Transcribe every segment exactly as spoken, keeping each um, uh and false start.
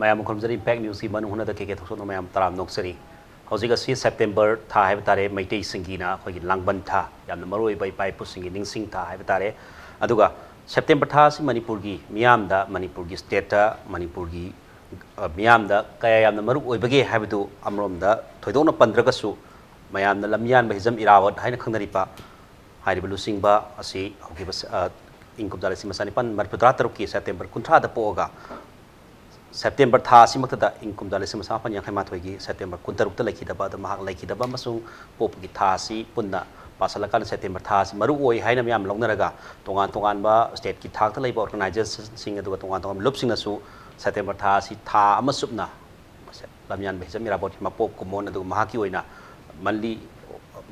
ꯃꯌꯥꯝ ꯈꯨꯔꯨꯝꯖꯔꯤ꯫ ꯏꯝꯄꯦꯛ ꯅ꯭ꯌꯨꯁꯀꯤ ꯃꯅꯨꯡ ꯍꯨꯠꯅꯗ ꯀꯦ ꯀꯦ ꯊꯣꯛꯆꯣꯛꯅ ꯃꯌꯥꯝ ꯇꯔꯥꯝ ꯅꯣꯛꯆꯔꯤ꯫ ꯍꯧꯖꯤꯛ ꯑꯁꯤ ꯁꯦꯞꯇꯦꯝꯕꯔ ꯊꯥ ꯍꯥꯏꯕ ꯇꯥꯔꯦ, ꯃꯩꯇꯩꯁꯤꯡꯒꯤꯅ ꯑꯩꯈꯣꯏꯒꯤ ꯂꯥꯡꯕꯟ ꯊꯥ, ꯌꯥꯝꯅ ꯃꯔꯨ ꯑꯣꯏꯕ ꯏꯄꯥ ꯏꯄꯨꯁꯤꯡꯒꯤ ꯅꯤꯡꯁꯤꯡ ꯊꯥ ꯍꯥꯏꯕ ꯇꯥꯔꯦ꯫ ꯑꯗꯨꯒ ꯁꯦꯞꯇꯦꯝꯕꯔ ꯊꯥ ꯑꯁꯤ ꯃꯅꯤꯄꯨꯔꯒꯤ ꯃꯤꯌꯥꯝꯗ, ꯃꯅꯤꯄꯨꯔꯒꯤ ꯁ꯭ꯇꯦꯠꯇ, ꯃꯅꯤꯄꯨꯔꯒꯤ, ꯑ, ꯃꯤꯌꯥꯝꯗ ꯀꯌꯥ ꯌꯥꯝꯅ ꯃꯔꯨ ꯑꯣꯏꯕꯒꯦ ꯍꯥꯏꯕꯗꯨ ꯑꯃꯔꯣꯝꯗ ꯊꯣꯏꯗꯣꯛꯅ ꯄꯟꯗ꯭ꯔꯒꯁꯨ, ꯃꯌꯥꯝꯅ ꯂꯝꯌꯥꯟꯕ ꯍꯤꯖꯝ ꯏꯔꯥꯕꯣꯠ ꯍꯥꯏꯅ ꯈꯪꯅꯔꯤꯕ ꯍꯥꯏꯔꯤꯕ ꯂꯨꯆꯤꯡꯕ ꯑꯁꯤ ꯍꯧꯈꯤꯕ ꯁ-, ꯑ, ꯏꯪ ꯀꯨꯝꯖꯥ ꯂꯤꯁꯤꯡ ꯑꯃ ꯆꯅꯤꯄꯥꯟ ꯃꯔꯤꯐꯨ ꯇꯔꯥ ꯇꯔꯨꯛꯀꯤ ꯁꯦꯞꯇꯦꯝꯕꯔ ꯀꯨꯟꯊ꯭ꯔꯥꯗ ꯄꯣꯛꯑꯒ, ꯁꯦꯞꯇꯦꯝꯕꯔ ꯊꯥ ꯑꯁꯤꯃꯛꯇꯗ ꯏꯪ ꯀꯨꯝꯖꯥ ꯂꯤꯁꯤꯡ ꯑꯃ ꯆꯃꯥꯄꯟ ꯌꯥꯡꯈꯩ ꯃꯥꯊꯣꯏꯒꯤ ꯁꯦꯞꯇꯦꯝꯕꯔ ꯀꯨꯟꯇꯔꯨꯛꯇ ꯂꯩꯈꯤꯗꯕ, ꯑꯗꯨ ꯃꯍꯥꯛ ꯂꯩꯈꯤꯗꯕ ꯑꯃꯁꯨꯡ ꯄꯣꯛꯄꯒꯤ ꯊꯥ ꯑꯁꯤ ꯄꯨꯟꯅ ꯄꯥꯁꯜꯂꯀꯥꯟꯗ ꯁꯦꯞꯇꯦꯝꯕꯔ ꯊꯥ ꯑꯁꯤ ꯃꯔꯨ ꯑꯣꯏ ꯍꯥꯏꯅ ꯃꯤꯌꯥꯝ ꯂꯧꯅꯔꯒ, ꯇꯣꯉꯥꯟ ꯇꯣꯉꯥꯟꯕ ꯁ꯭ꯇꯦꯠꯀꯤ ꯊꯥꯛꯇ ꯂꯩꯕ ꯑꯣꯔꯒꯅꯥꯏꯖꯦꯁꯟꯁꯤꯡ ꯑꯗꯨꯒ ꯇꯣꯉꯥꯟ ꯇꯣꯉꯥꯟꯕ ꯂꯨꯞꯁꯤꯡꯅꯁꯨ ꯁꯦꯞꯇꯦꯝꯕꯔ ꯊꯥ ꯑꯁꯤ ꯊꯥ ꯑꯃ ꯆꯨꯞꯅ ꯂꯝꯌꯥꯟꯕ ꯍꯤꯖꯝ ꯏꯔꯥꯕꯣꯠꯀꯤ ꯃꯄꯣꯛ ꯀꯨꯝꯑꯣꯟ ꯑꯗꯨꯒ ꯃꯍꯥꯛꯀꯤ ꯑꯣꯏꯅ ꯃꯟꯂꯤ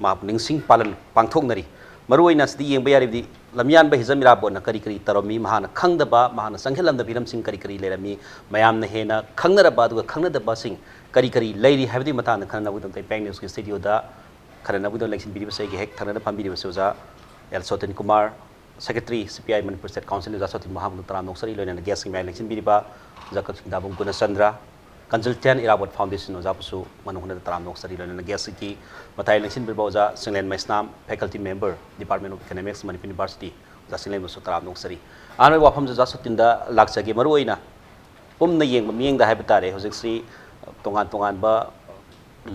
ꯃꯍꯥꯛꯄꯨ ꯅꯤꯡꯁꯤꯡ ꯄꯥꯂꯟ ꯄꯥꯡꯊꯣꯛꯅꯔꯤ꯫ ꯃꯔꯨꯑꯣꯏꯅ ꯑꯁꯤꯗ ꯌꯦꯡꯕ ꯌꯥꯔꯤꯕꯗꯤ ꯂꯝꯌꯥꯟꯕ ꯍꯤꯖꯝ ꯏꯔꯥꯕꯣꯠꯅ ꯀꯔꯤ ꯀꯔꯤ ꯇꯧꯔꯝꯃꯤ, ꯃꯍꯥꯛꯅ ꯈꯪꯗꯕ, ꯃꯍꯥꯛꯅ ꯆꯪꯁꯤꯜꯂꯝꯗꯕ ꯍꯤꯔꯝꯁꯤꯡ ꯀꯔꯤ ꯀꯔꯤ ꯂꯩꯔꯝꯃꯤ, ꯃꯌꯥꯝꯅ ꯍꯦꯟꯅ ꯈꯪꯅꯔꯕ ꯑꯗꯨꯒ ꯈꯪꯅꯗꯕꯁꯤꯡ ꯀꯔꯤ ꯀꯔꯤ ꯂꯩꯔꯤ ꯍꯥꯏꯕꯗꯨꯒꯤ ꯃꯇꯥꯡꯗ ꯈꯟꯅꯅꯕꯒꯤꯗꯃꯛꯇ ꯏꯝꯄꯦꯛ ꯅ꯭ꯌꯨꯁꯀꯤ ꯁ꯭ꯇꯨꯗꯤꯑꯣꯗ ꯈꯟꯅꯅꯕꯒꯤꯗꯃꯛ ꯂꯦꯡꯁꯤꯟꯕꯤꯔꯤꯕꯁꯤ ꯑꯩꯒꯤ ꯍꯦꯛ ꯊꯪꯅꯅ ꯐꯝꯕꯤꯔꯤꯕꯁꯤ ꯑꯣꯖꯥ ꯑꯦꯜ ꯁꯣꯇꯤꯟ ꯀꯨꯃꯥꯔ, ꯁꯦꯀ꯭ꯔꯦꯇꯔꯤ, ꯁꯤ P I Manipur state council, ꯑꯣꯖꯥ ꯁꯣꯇꯤꯟ ꯃꯍꯥꯛꯄꯨ ꯇꯔꯥꯝꯅ ꯑꯣꯛꯆꯔꯤ, ꯂꯣꯏꯅꯅ ꯒꯦꯁꯀꯤ ꯃꯌꯥꯏ ꯂꯦꯡꯁꯤꯟꯕꯤꯔꯤꯕ ꯑꯣꯖꯥ ꯀꯛꯆꯤꯡ ꯇꯥꯕꯨꯡ ꯒꯨꯅꯆꯟꯗ꯭ꯔ, ꯀꯟꯁꯜꯇꯦꯟ ꯏꯔꯥꯕꯣꯠ ꯐꯥꯎꯟꯗꯦꯁꯟ ꯑꯣꯖꯥꯕꯨꯁꯨ ꯃꯅꯨꯡ ꯍꯨꯠꯅꯗ ꯇꯔꯥꯝꯅ ꯑꯣꯛꯆꯔꯤ, ꯂꯣꯏꯅꯅ ꯒꯦꯁꯀꯤ ꯃꯇꯥꯏ ꯂꯦꯡꯁꯤꯟꯕꯤꯔꯤꯕ ꯑꯣꯖꯥ ꯆꯤꯡꯂꯦꯟ ꯃꯩꯁꯅꯥꯝ, faculty member, Department of Economics, Manipur University, ꯑꯣꯖꯥ ꯆꯤꯡꯂꯦꯟꯕꯨꯁꯨ ꯇꯔꯥꯝꯅ ꯑꯣꯛꯆꯔꯤ꯫ ꯑꯍꯥꯟꯕꯒꯤ ꯋꯥꯐꯝꯁꯦ ꯑꯣꯖꯥ ꯁꯣꯇꯤꯟꯗ ꯂꯥꯛꯆꯒꯦ꯫ ꯃꯔꯨꯑꯣꯏꯅ ꯄꯨꯝꯅ ꯌꯦꯡꯕ ꯃꯤꯠꯌꯦꯡꯗ ꯍꯥꯏꯕ ꯇꯥꯔꯦ, ꯍꯧꯖꯤꯛꯁꯤ ꯇꯣꯉꯥꯟ ꯇꯣꯉꯥꯟꯕ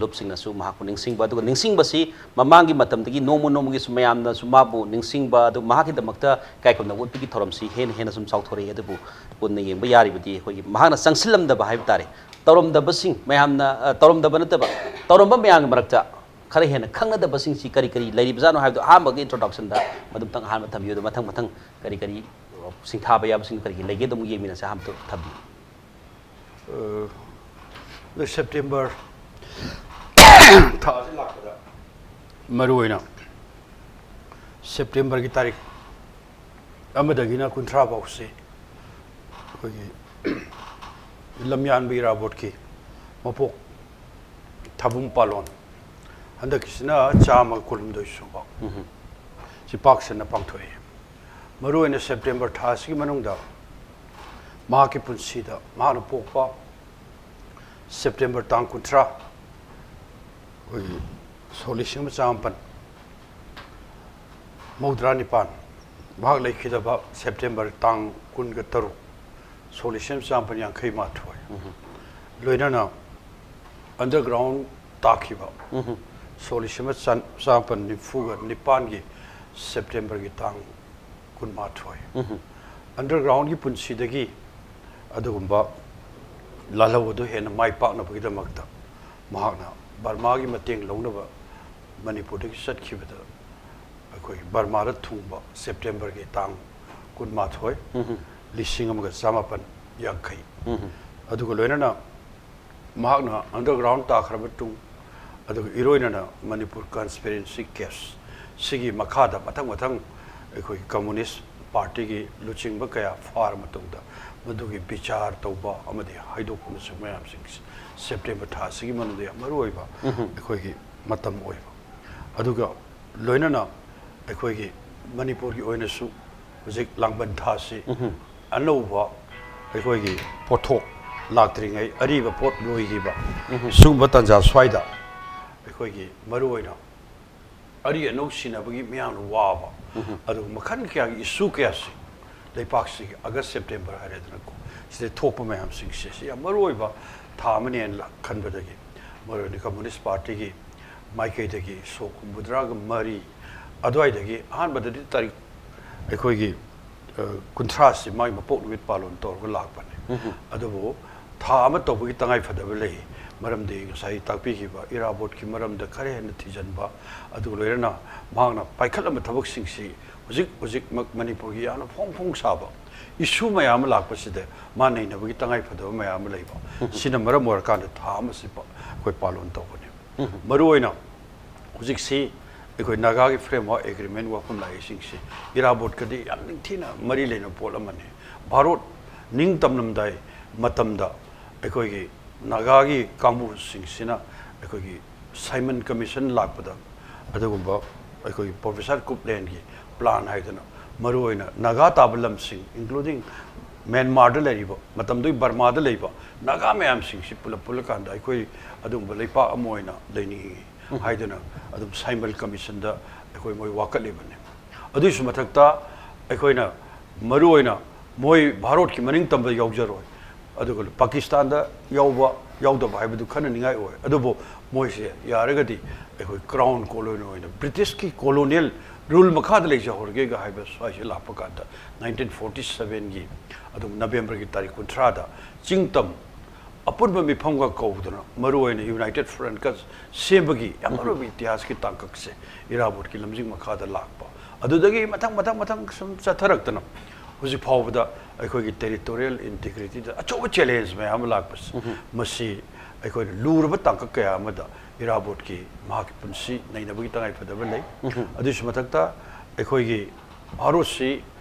ꯂꯨꯞꯁꯤꯡꯅꯁꯨ ꯃꯍꯥꯛꯄꯨ ꯅꯤꯡꯁꯤꯡꯕ, ꯑꯗꯨꯒ ꯅꯤꯡꯁꯤꯡꯕꯁꯤ ꯃꯃꯥꯡꯒꯤ ꯃꯇꯝꯗꯒꯤ ꯅꯣꯡꯃ ꯅꯣꯡꯃꯒꯤꯁꯨ ꯃꯌꯥꯝꯅꯁꯨ ꯃꯥꯕꯨ ꯅꯤꯡꯁꯤꯡꯕ, ꯑꯗꯨ ꯃꯍꯥꯛꯀꯤꯗꯃꯛꯇ ꯏꯀꯥꯏ ꯈꯨꯝꯅꯕ ꯎꯠꯄꯒꯤ ꯊꯧꯔꯝꯁꯤ ꯍꯦꯟꯅ ꯍꯦꯟꯅ ꯁꯨꯝ ꯆꯥꯎꯊꯣꯔꯛꯏ꯫ ꯑꯗꯨꯕꯨ ꯄꯨꯟꯅ ꯌꯦꯡꯕ ꯌꯥꯔꯤꯕꯗꯤ ꯑꯩꯈꯣꯏꯒꯤ ꯃꯍꯥꯛꯅ ꯆꯪꯁꯤꯜꯂꯝꯗꯕ ꯍꯥꯏꯕ ꯇꯥꯔꯦ, ꯇꯧꯔꯝꯗꯕꯁꯤꯡ ꯃꯌꯥꯝꯅ, ꯑ, ꯇꯧꯔꯝꯗꯕ ꯅꯠꯇꯕ, ꯇꯧꯔꯝꯕ ꯃꯌꯥꯝꯒꯤ ꯃꯔꯛꯇ ꯈꯔ ꯍꯦꯟꯅ ꯈꯪꯅꯗꯕꯁꯤꯡꯁꯤ ꯀꯔꯤ ꯀꯔꯤ ꯂꯩꯔꯤꯕꯖꯥꯠꯅꯣ ꯍꯥꯏꯕꯗꯨ ꯑꯍꯥꯟꯕꯒꯤ introduction ꯗ ꯃꯗꯨꯝꯇꯪ ꯑꯍꯥꯟꯕ ꯊꯝꯕꯤꯌꯨ꯫ ꯑꯗꯨ ꯃꯊꯪ ꯃꯊꯪ ꯀꯔꯤ ꯀꯔꯤ, ꯑ, ꯁꯤꯡꯊꯥꯕ ꯌꯥꯕꯁꯤꯡꯗꯨ ꯀꯔꯤ ꯀꯔꯤ ꯂꯩꯒꯦ ꯑꯗꯨ ꯑꯃꯨꯛ ꯌꯦꯡꯃꯤꯟꯅꯁꯦ꯫ ꯑꯍꯥꯟꯕꯗ ꯊꯝꯕꯤꯌꯨ꯫ ꯑ, ꯑꯗꯨ ꯁꯦꯞꯇꯦꯝꯕꯔ ꯊꯥꯁꯤ ꯂꯥꯛꯄꯗ ꯃꯔꯨꯑꯣꯏꯅ ꯁꯦꯞꯇꯦꯝꯕꯔꯒꯤ ꯇꯥꯔꯤꯛ ꯑꯃꯗꯒꯤꯅ ꯀꯨꯟꯊ꯭ꯔꯥ ꯐꯥꯎꯁꯤ ꯑꯩꯈꯣꯏꯒꯤ ꯂꯝꯌꯥꯟꯕ ꯏꯔꯥꯕꯣꯠꯀꯤ ꯃꯄꯣꯛ ꯊꯥꯕꯨꯡ ꯄꯥꯂꯣꯟ, ꯍꯟꯗꯛꯀꯤꯁꯤꯅ ꯆꯥꯝꯃꯒ ꯀꯨꯟꯍꯨꯝꯗꯣꯏ ꯁꯨꯕ, ꯎꯝ꯫ ꯁꯤ ꯄꯥꯛ ꯁꯟꯅ ꯄꯥꯡꯊꯣꯛꯏ꯫ ꯃꯔꯨꯑꯣꯏꯅ ꯁꯦꯞꯇꯦꯝꯕꯔ ꯊꯥ ꯑꯁꯤꯒꯤ ꯃꯅꯨꯡꯗ ꯃꯍꯥꯛꯀꯤ ꯄꯨꯟꯁꯤꯗ, ꯃꯍꯥꯛꯅ ꯄꯣꯛꯄ ꯁꯦꯞꯇꯦꯝꯕꯔ ꯇꯥꯡ ꯀꯨꯟꯊ꯭ꯔꯥ, ꯑꯩꯈꯣꯏꯒꯤ ꯁꯣꯛ ꯂꯤꯁꯤꯡ ꯑꯃ ꯆꯃꯥꯄꯟ ꯃꯧꯗ꯭ꯔꯥ ꯅꯤꯄꯥꯟ, ꯃꯍꯥꯛ ꯂꯩꯈꯤꯗꯕ ꯁꯦꯞꯇꯦꯝꯕꯔ ꯇꯥꯡ ꯀꯨꯟꯒ ꯇꯔꯨꯛ, ꯁꯣꯛ ꯂꯤꯁꯤꯡ ꯑꯃ ꯆꯃꯥꯄꯟ ꯌꯥꯡꯈꯩ ꯃꯥꯊꯣꯏ, ꯂꯣꯏꯅꯅ ꯑꯟꯗꯔꯒ꯭ꯔꯥꯎꯟ ꯇꯥꯈꯤꯕ ꯁꯣꯛ ꯂꯤꯁꯤꯡ ꯑꯃ ꯆꯃꯥꯄꯟ ꯅꯤꯐꯨꯒ ꯅꯤꯄꯥꯟꯒꯤ ꯁꯦꯞꯇꯦꯝꯕꯔꯒꯤ ꯇꯥꯡ ꯀꯨꯟꯃꯥꯊꯣꯏ꯫ ꯑꯟꯗꯔꯒ꯭ꯔꯥꯎꯟꯒꯤ ꯄꯨꯟꯁꯤꯗꯒꯤ ꯑꯗꯨꯒꯨꯝꯕ ꯂꯥꯜꯍꯧ ꯑꯗꯨ ꯍꯦꯟꯅ ꯃꯥꯏ ꯄꯥꯛꯅꯕꯒꯤꯗꯃꯛꯇ ꯃꯍꯥꯛꯅ ꯕꯔꯃꯥꯒꯤ ꯃꯇꯦꯡ ꯂꯧꯅꯕ ꯃꯅꯤꯄꯨꯔꯗꯒꯤ ꯆꯠꯈꯤꯕꯗ, ꯑꯩꯈꯣꯏꯒꯤ ꯕꯔꯃꯥꯗ ꯊꯨꯡꯕ ꯁꯦꯞꯇꯦꯝꯕꯔꯒꯤ ꯇꯥꯡ ꯀꯨꯟꯃꯥꯊꯣꯏ, ꯂꯤꯁꯤꯡ ꯑꯃꯒ ꯆꯃꯥꯄꯟ ꯌꯥꯡꯈꯩ꯫ ꯑꯗꯨꯒ ꯂꯣꯏꯅꯅ ꯃꯍꯥꯛꯅ ꯑꯟꯗꯔꯒ꯭ꯔꯥꯎꯟ ꯇꯥꯈ꯭ꯔꯕ ꯃꯇꯨꯡ, ꯑꯗꯨꯒ ꯏꯔꯣꯏꯅꯅ ꯃꯅꯤꯄꯨꯔ ꯀꯟꯁꯄꯤꯔꯦꯟꯁꯤ ꯀꯦꯁ ꯁꯤꯒꯤ ꯃꯈꯥꯗ ꯃꯊꯪ ꯃꯊꯪ ꯑꯩꯈꯣꯏ ꯀꯝꯃꯨꯅꯤꯁ ꯄꯥꯔꯇꯤꯒꯤ ꯂꯨꯆꯤꯡꯕ ꯀꯌꯥ ꯐꯥꯔ ꯃꯇꯨꯡꯗ ꯃꯗꯨꯒꯤ ꯕꯤꯆꯥꯔ ꯇꯧꯕ ꯑꯃꯗꯤ ꯍꯥꯏꯗꯣꯛꯄꯅꯆꯤꯡꯕ ꯃꯌꯥꯝꯁꯤꯡ ꯁꯦꯞꯇꯦꯝꯕꯔ ꯊꯥ ꯑꯁꯤꯒꯤ ꯃꯅꯨꯡꯗ ꯌꯥꯝ ꯃꯔꯨ ꯑꯣꯏꯕ ꯑꯩꯈꯣꯏꯒꯤ ꯃꯇꯝ ꯑꯣꯏꯕ꯫ ꯑꯗꯨꯒ ꯂꯣꯏꯅꯅ ꯑꯩꯈꯣꯏꯒꯤ ꯃꯅꯤꯄꯨꯔꯒꯤ ꯑꯣꯏꯅꯁꯨ ꯍꯧꯖꯤꯛ ꯂꯥꯡꯕꯟ ꯊꯥꯁꯤ ꯑꯅꯧꯕ ꯑꯩꯈꯣꯏꯒꯤ ꯄꯣꯠꯊꯣꯛ ꯂꯥꯛꯇ꯭ꯔꯤꯉꯩ, ꯑꯔꯤꯕ ꯄꯣꯠ ꯂꯣꯏꯈꯤꯕ, ꯁꯤꯒꯨꯝꯕ ꯇꯥꯟꯖꯥ ꯁ꯭ꯋꯥꯏꯗ ꯑꯩꯈꯣꯏꯒꯤ ꯃꯔꯨꯑꯣꯏꯅ ꯑꯔꯤ ꯑꯅꯧ ꯁꯤꯟꯅꯕꯒꯤ ꯃꯤꯌꯥꯝꯅ ꯋꯥꯕ, ꯑꯗꯨꯒ ꯃꯈꯜ ꯀꯌꯥꯒꯤ ꯏꯁꯨ ꯀꯌꯥꯁꯤ ꯂꯩꯄꯥꯛꯁꯤꯒꯤ ꯑꯥꯒꯁ ꯁꯦꯞꯇꯦꯝꯕꯔ ꯍꯥꯏꯔꯦꯗꯅꯀꯣ, ꯁꯤꯗ ꯊꯣꯛꯄ ꯃꯌꯥꯝꯁꯤꯡꯁꯦ ꯁꯤ ꯌꯥꯝ ꯃꯔꯨ ꯑꯣꯏꯕ ꯊꯥ ꯑꯃꯅꯦꯅ ꯂ-, ꯈꯟꯕꯗꯒꯤ ꯃꯔꯨꯑꯣꯏꯅ ꯀꯝꯃꯨꯅꯤꯁ ꯄꯥꯔꯇꯤꯒꯤ ꯃꯥꯏꯀꯩꯗꯒꯤ ꯁꯣꯛ ꯍꯨꯝꯐꯨꯇꯔꯥꯒ ꯃꯔꯤ ꯑꯗꯨꯋꯥꯏꯗꯒꯤ ꯑꯍꯥꯟꯕꯗꯗꯤ ꯇꯥꯔꯤꯛ ꯑꯩꯈꯣꯏꯒꯤ, ꯑ, ꯀꯨꯟꯊ꯭ꯔꯥꯁꯤ ꯃꯥꯒꯤ ꯃꯄꯣꯛ ꯅꯨꯃꯤꯠ ꯄꯥꯂꯣꯟ ꯇꯧꯔꯒ ꯂꯥꯛꯄꯅꯤ꯫ ꯑꯗꯨꯕꯨ ꯊꯥ ꯑꯃ ꯇꯧꯕꯒꯤ ꯇꯉꯥꯏꯐꯗꯕ ꯂꯩ꯫ ꯃꯔꯝꯗꯤ ꯉꯁꯥꯏ ꯇꯥꯛꯄꯤꯈꯤꯕ ꯏꯔꯥꯕꯣꯠꯀꯤ ꯃꯔꯝꯗ ꯈꯔ ꯍꯦꯟꯅ ꯊꯤꯖꯤꯟꯕ, ꯑꯗꯨꯒ ꯂꯣꯏꯅꯅ ꯃꯍꯥꯛꯅ ꯄꯥꯏꯈꯠꯂꯝꯕ ꯊꯕꯛꯁꯤꯡꯁꯤ ꯍꯧꯖꯤꯛ ꯍꯧꯖꯤꯛꯃꯛ ꯃꯅꯤꯄꯨꯔꯒꯤ ꯌꯥꯝꯅ ꯐꯣꯡ ꯐꯣꯡ ꯁꯥꯕ ꯏꯁꯨ ꯃꯌꯥꯝ ꯑꯃ ꯂꯥꯛꯄꯁꯤꯗ ꯃꯥ ꯅꯩꯅꯕꯒꯤ ꯇꯉꯥꯏꯐꯗꯕ ꯃꯌꯥꯝ ꯑꯃ ꯂꯩꯕ꯫ ꯁꯤꯅ ꯃꯔꯝ ꯑꯣꯏꯔꯀꯥꯟꯗ ꯊꯥ ꯑꯃꯁꯤ ꯄ-, ꯑꯩꯈꯣꯏ ꯄꯥꯂꯣꯟ ꯇꯧꯕꯅꯤ꯫ ꯃꯔꯨꯑꯣꯏꯅ ꯍꯧꯖꯤꯛꯁꯤ ꯑꯩꯈꯣꯏ ꯅꯥꯒꯥꯒꯤ ꯐ꯭ꯔꯦꯝꯋꯥꯔꯛ ꯑꯦꯒ꯭ꯔꯤꯃꯦꯟ ꯋꯥꯐꯝ ꯂꯥꯛꯏꯁꯤꯡꯁꯤ ꯏꯔꯥꯕꯣꯠꯀꯗꯤ ꯌꯥꯝ ꯅꯤꯡꯊꯤꯅ ꯃꯔꯤ ꯂꯩꯅꯕ ꯄꯣꯠ ꯑꯃꯅꯤ꯫ ꯚꯥꯔꯣꯠ ꯅꯤꯡꯇꯝꯂꯝꯗꯥꯏ ꯃꯇꯝꯗ ꯑꯩꯈꯣꯏꯒꯤ ꯅꯥꯒꯥꯒꯤ ꯀꯥꯡꯕꯨꯁꯤꯡꯁꯤꯅ ꯑꯩꯈꯣꯏꯒꯤ ꯁꯥꯏꯃꯟ ꯀꯃꯤꯁꯟ ꯂꯥꯛꯄꯗ ꯑꯗꯨꯒꯨꯝꯕ ꯑꯩꯈꯣꯏꯒꯤ ꯄ꯭ꯔꯣꯐꯦꯁꯔ ꯀꯨꯞꯂꯦꯟꯒꯤ ꯄ꯭ꯂꯥꯟ ꯍꯥꯏꯗꯅ ꯃꯔꯨꯑꯣꯏꯅ ꯅꯥꯒꯥ ꯇꯥꯕ ꯂꯝꯁꯤꯡ, including ꯃ꯭ꯌꯥꯟꯃꯥꯔꯗ ꯂꯩꯔꯤꯕ, ꯃꯇꯝꯗꯨꯒꯤ ꯕꯔꯃꯥꯗ ꯂꯩꯕ ꯅꯥꯒꯥ ꯃꯌꯥꯝꯁꯤꯡꯁꯤ ꯄꯨꯂꯞ ꯄꯨꯜꯂꯀꯥꯟꯗ ꯑꯩꯈꯣꯏ ꯑꯗꯨꯒꯨꯝꯕ ꯂꯩꯄꯥꯛ ꯑꯃ ꯑꯣꯏꯅ ꯂꯩꯅꯤꯡꯏ ꯍꯥꯏꯗꯨꯅ ꯑꯗꯨꯝ ꯁꯥꯏꯃꯜ ꯀꯃꯤꯁꯟꯗ ꯑꯩꯈꯣꯏ ꯃꯣꯏ ꯋꯥꯀꯠꯂꯤꯕꯅꯤ꯫ ꯑꯗꯨꯒꯤꯁꯨ ꯃꯊꯛꯇ ꯑꯩꯈꯣꯏꯅ ꯃꯔꯨꯑꯣꯏꯅ ꯃꯣꯏ ꯚꯥꯔꯣꯠꯀꯤ ꯃꯅꯤꯡ ꯇꯝꯕ ꯌꯥꯎꯖꯔꯣꯏ, ꯑꯗꯨꯒ ꯄꯥꯀꯤꯁꯇꯥꯟꯗ ꯌꯥꯎꯕ ꯌꯥꯎꯗꯕ ꯍꯥꯏꯕꯗꯨ ꯈꯟꯅꯅꯤꯡꯉꯥꯏ ꯑꯣꯏ꯫ ꯑꯗꯨꯕꯨ ꯃꯣꯏꯁꯦ ꯌꯥꯔꯒꯗꯤ ꯑꯩꯈꯣꯏ ꯀ꯭ꯔꯥꯎꯟ ꯀꯣꯂꯣꯅꯤ ꯑꯣꯏꯅ ꯕ꯭ꯔꯤꯇꯤꯁꯀꯤ ꯀꯣꯂꯣꯅꯤꯌꯦꯜ ꯔꯨꯜ ꯃꯈꯥꯗ ꯂꯩꯖꯍꯧꯔꯒꯦꯒ ꯍꯥꯏꯕ ꯁ꯭ꯋꯥꯏꯁꯦ ꯂꯥꯛꯄ ꯀꯥꯟꯗ ꯅꯥꯏꯟꯇꯤꯟ ꯐꯣꯔꯇꯤ ꯁꯕꯦꯟꯒꯤ ꯑꯗꯨꯝ ꯅꯕꯦꯝꯕꯔꯒꯤ ꯇꯥꯔꯤꯛ ꯀꯨꯟꯊ꯭ꯔꯥꯗ ꯆꯤꯡ ꯇꯝ ꯑꯄꯨꯟꯕ ꯃꯤꯐꯝꯒ ꯀꯧꯗꯨꯅ ꯃꯔꯨꯑꯣꯏꯅ ꯌꯨꯅꯥꯏꯇꯦꯠ ꯐ꯭ꯔꯟꯠꯀ ꯁꯦꯝꯕꯒꯤ ꯌꯥꯝ ꯑꯔꯨꯕ ꯏꯇꯤꯍꯥꯁꯀꯤ ꯇꯥꯡꯀꯛꯁꯦ ꯏꯔꯥꯕꯣꯠꯀꯤ ꯂꯝꯖꯤꯡ ꯃꯈꯥꯗ ꯂꯥꯛꯄ꯫ ꯑꯗꯨꯗꯒꯤ ꯃꯊꯪ ꯃꯊꯪ ꯃꯊꯪ ꯁꯨꯝ ꯆꯠꯊꯔꯛꯇꯅ ꯍꯧꯖꯤꯛ ꯐꯥꯎꯕꯗ ꯑꯩꯈꯣꯏꯒꯤ ꯇꯦꯔꯤꯇꯣꯔꯤꯌꯦꯜ ꯏꯟꯇꯤꯒ꯭ꯔꯤꯇꯤꯗ ꯑꯆꯧꯕ ꯆꯦꯂꯦꯟꯖ ꯃꯌꯥꯝ ꯑꯃ ꯂꯥꯛꯄꯁꯦ, ꯃꯁꯤ ꯑꯩꯈꯣꯏꯅ ꯂꯨꯔꯕ ꯇꯥꯡꯀꯛ ꯀꯌꯥ ꯑꯃꯗ ꯏꯔꯥꯕꯣꯠꯀꯤ ꯃꯍꯥꯛꯀꯤ ꯄꯨꯟꯁꯤ ꯅꯩꯅꯕꯒꯤ ꯇꯉꯥꯏꯐꯗꯕ ꯂꯩ꯫ ꯑꯗꯨꯒꯤꯁꯨ ꯃꯊꯛꯇ ꯑꯩꯈꯣꯏꯒꯤ ꯚꯥꯔꯣꯠꯁꯤ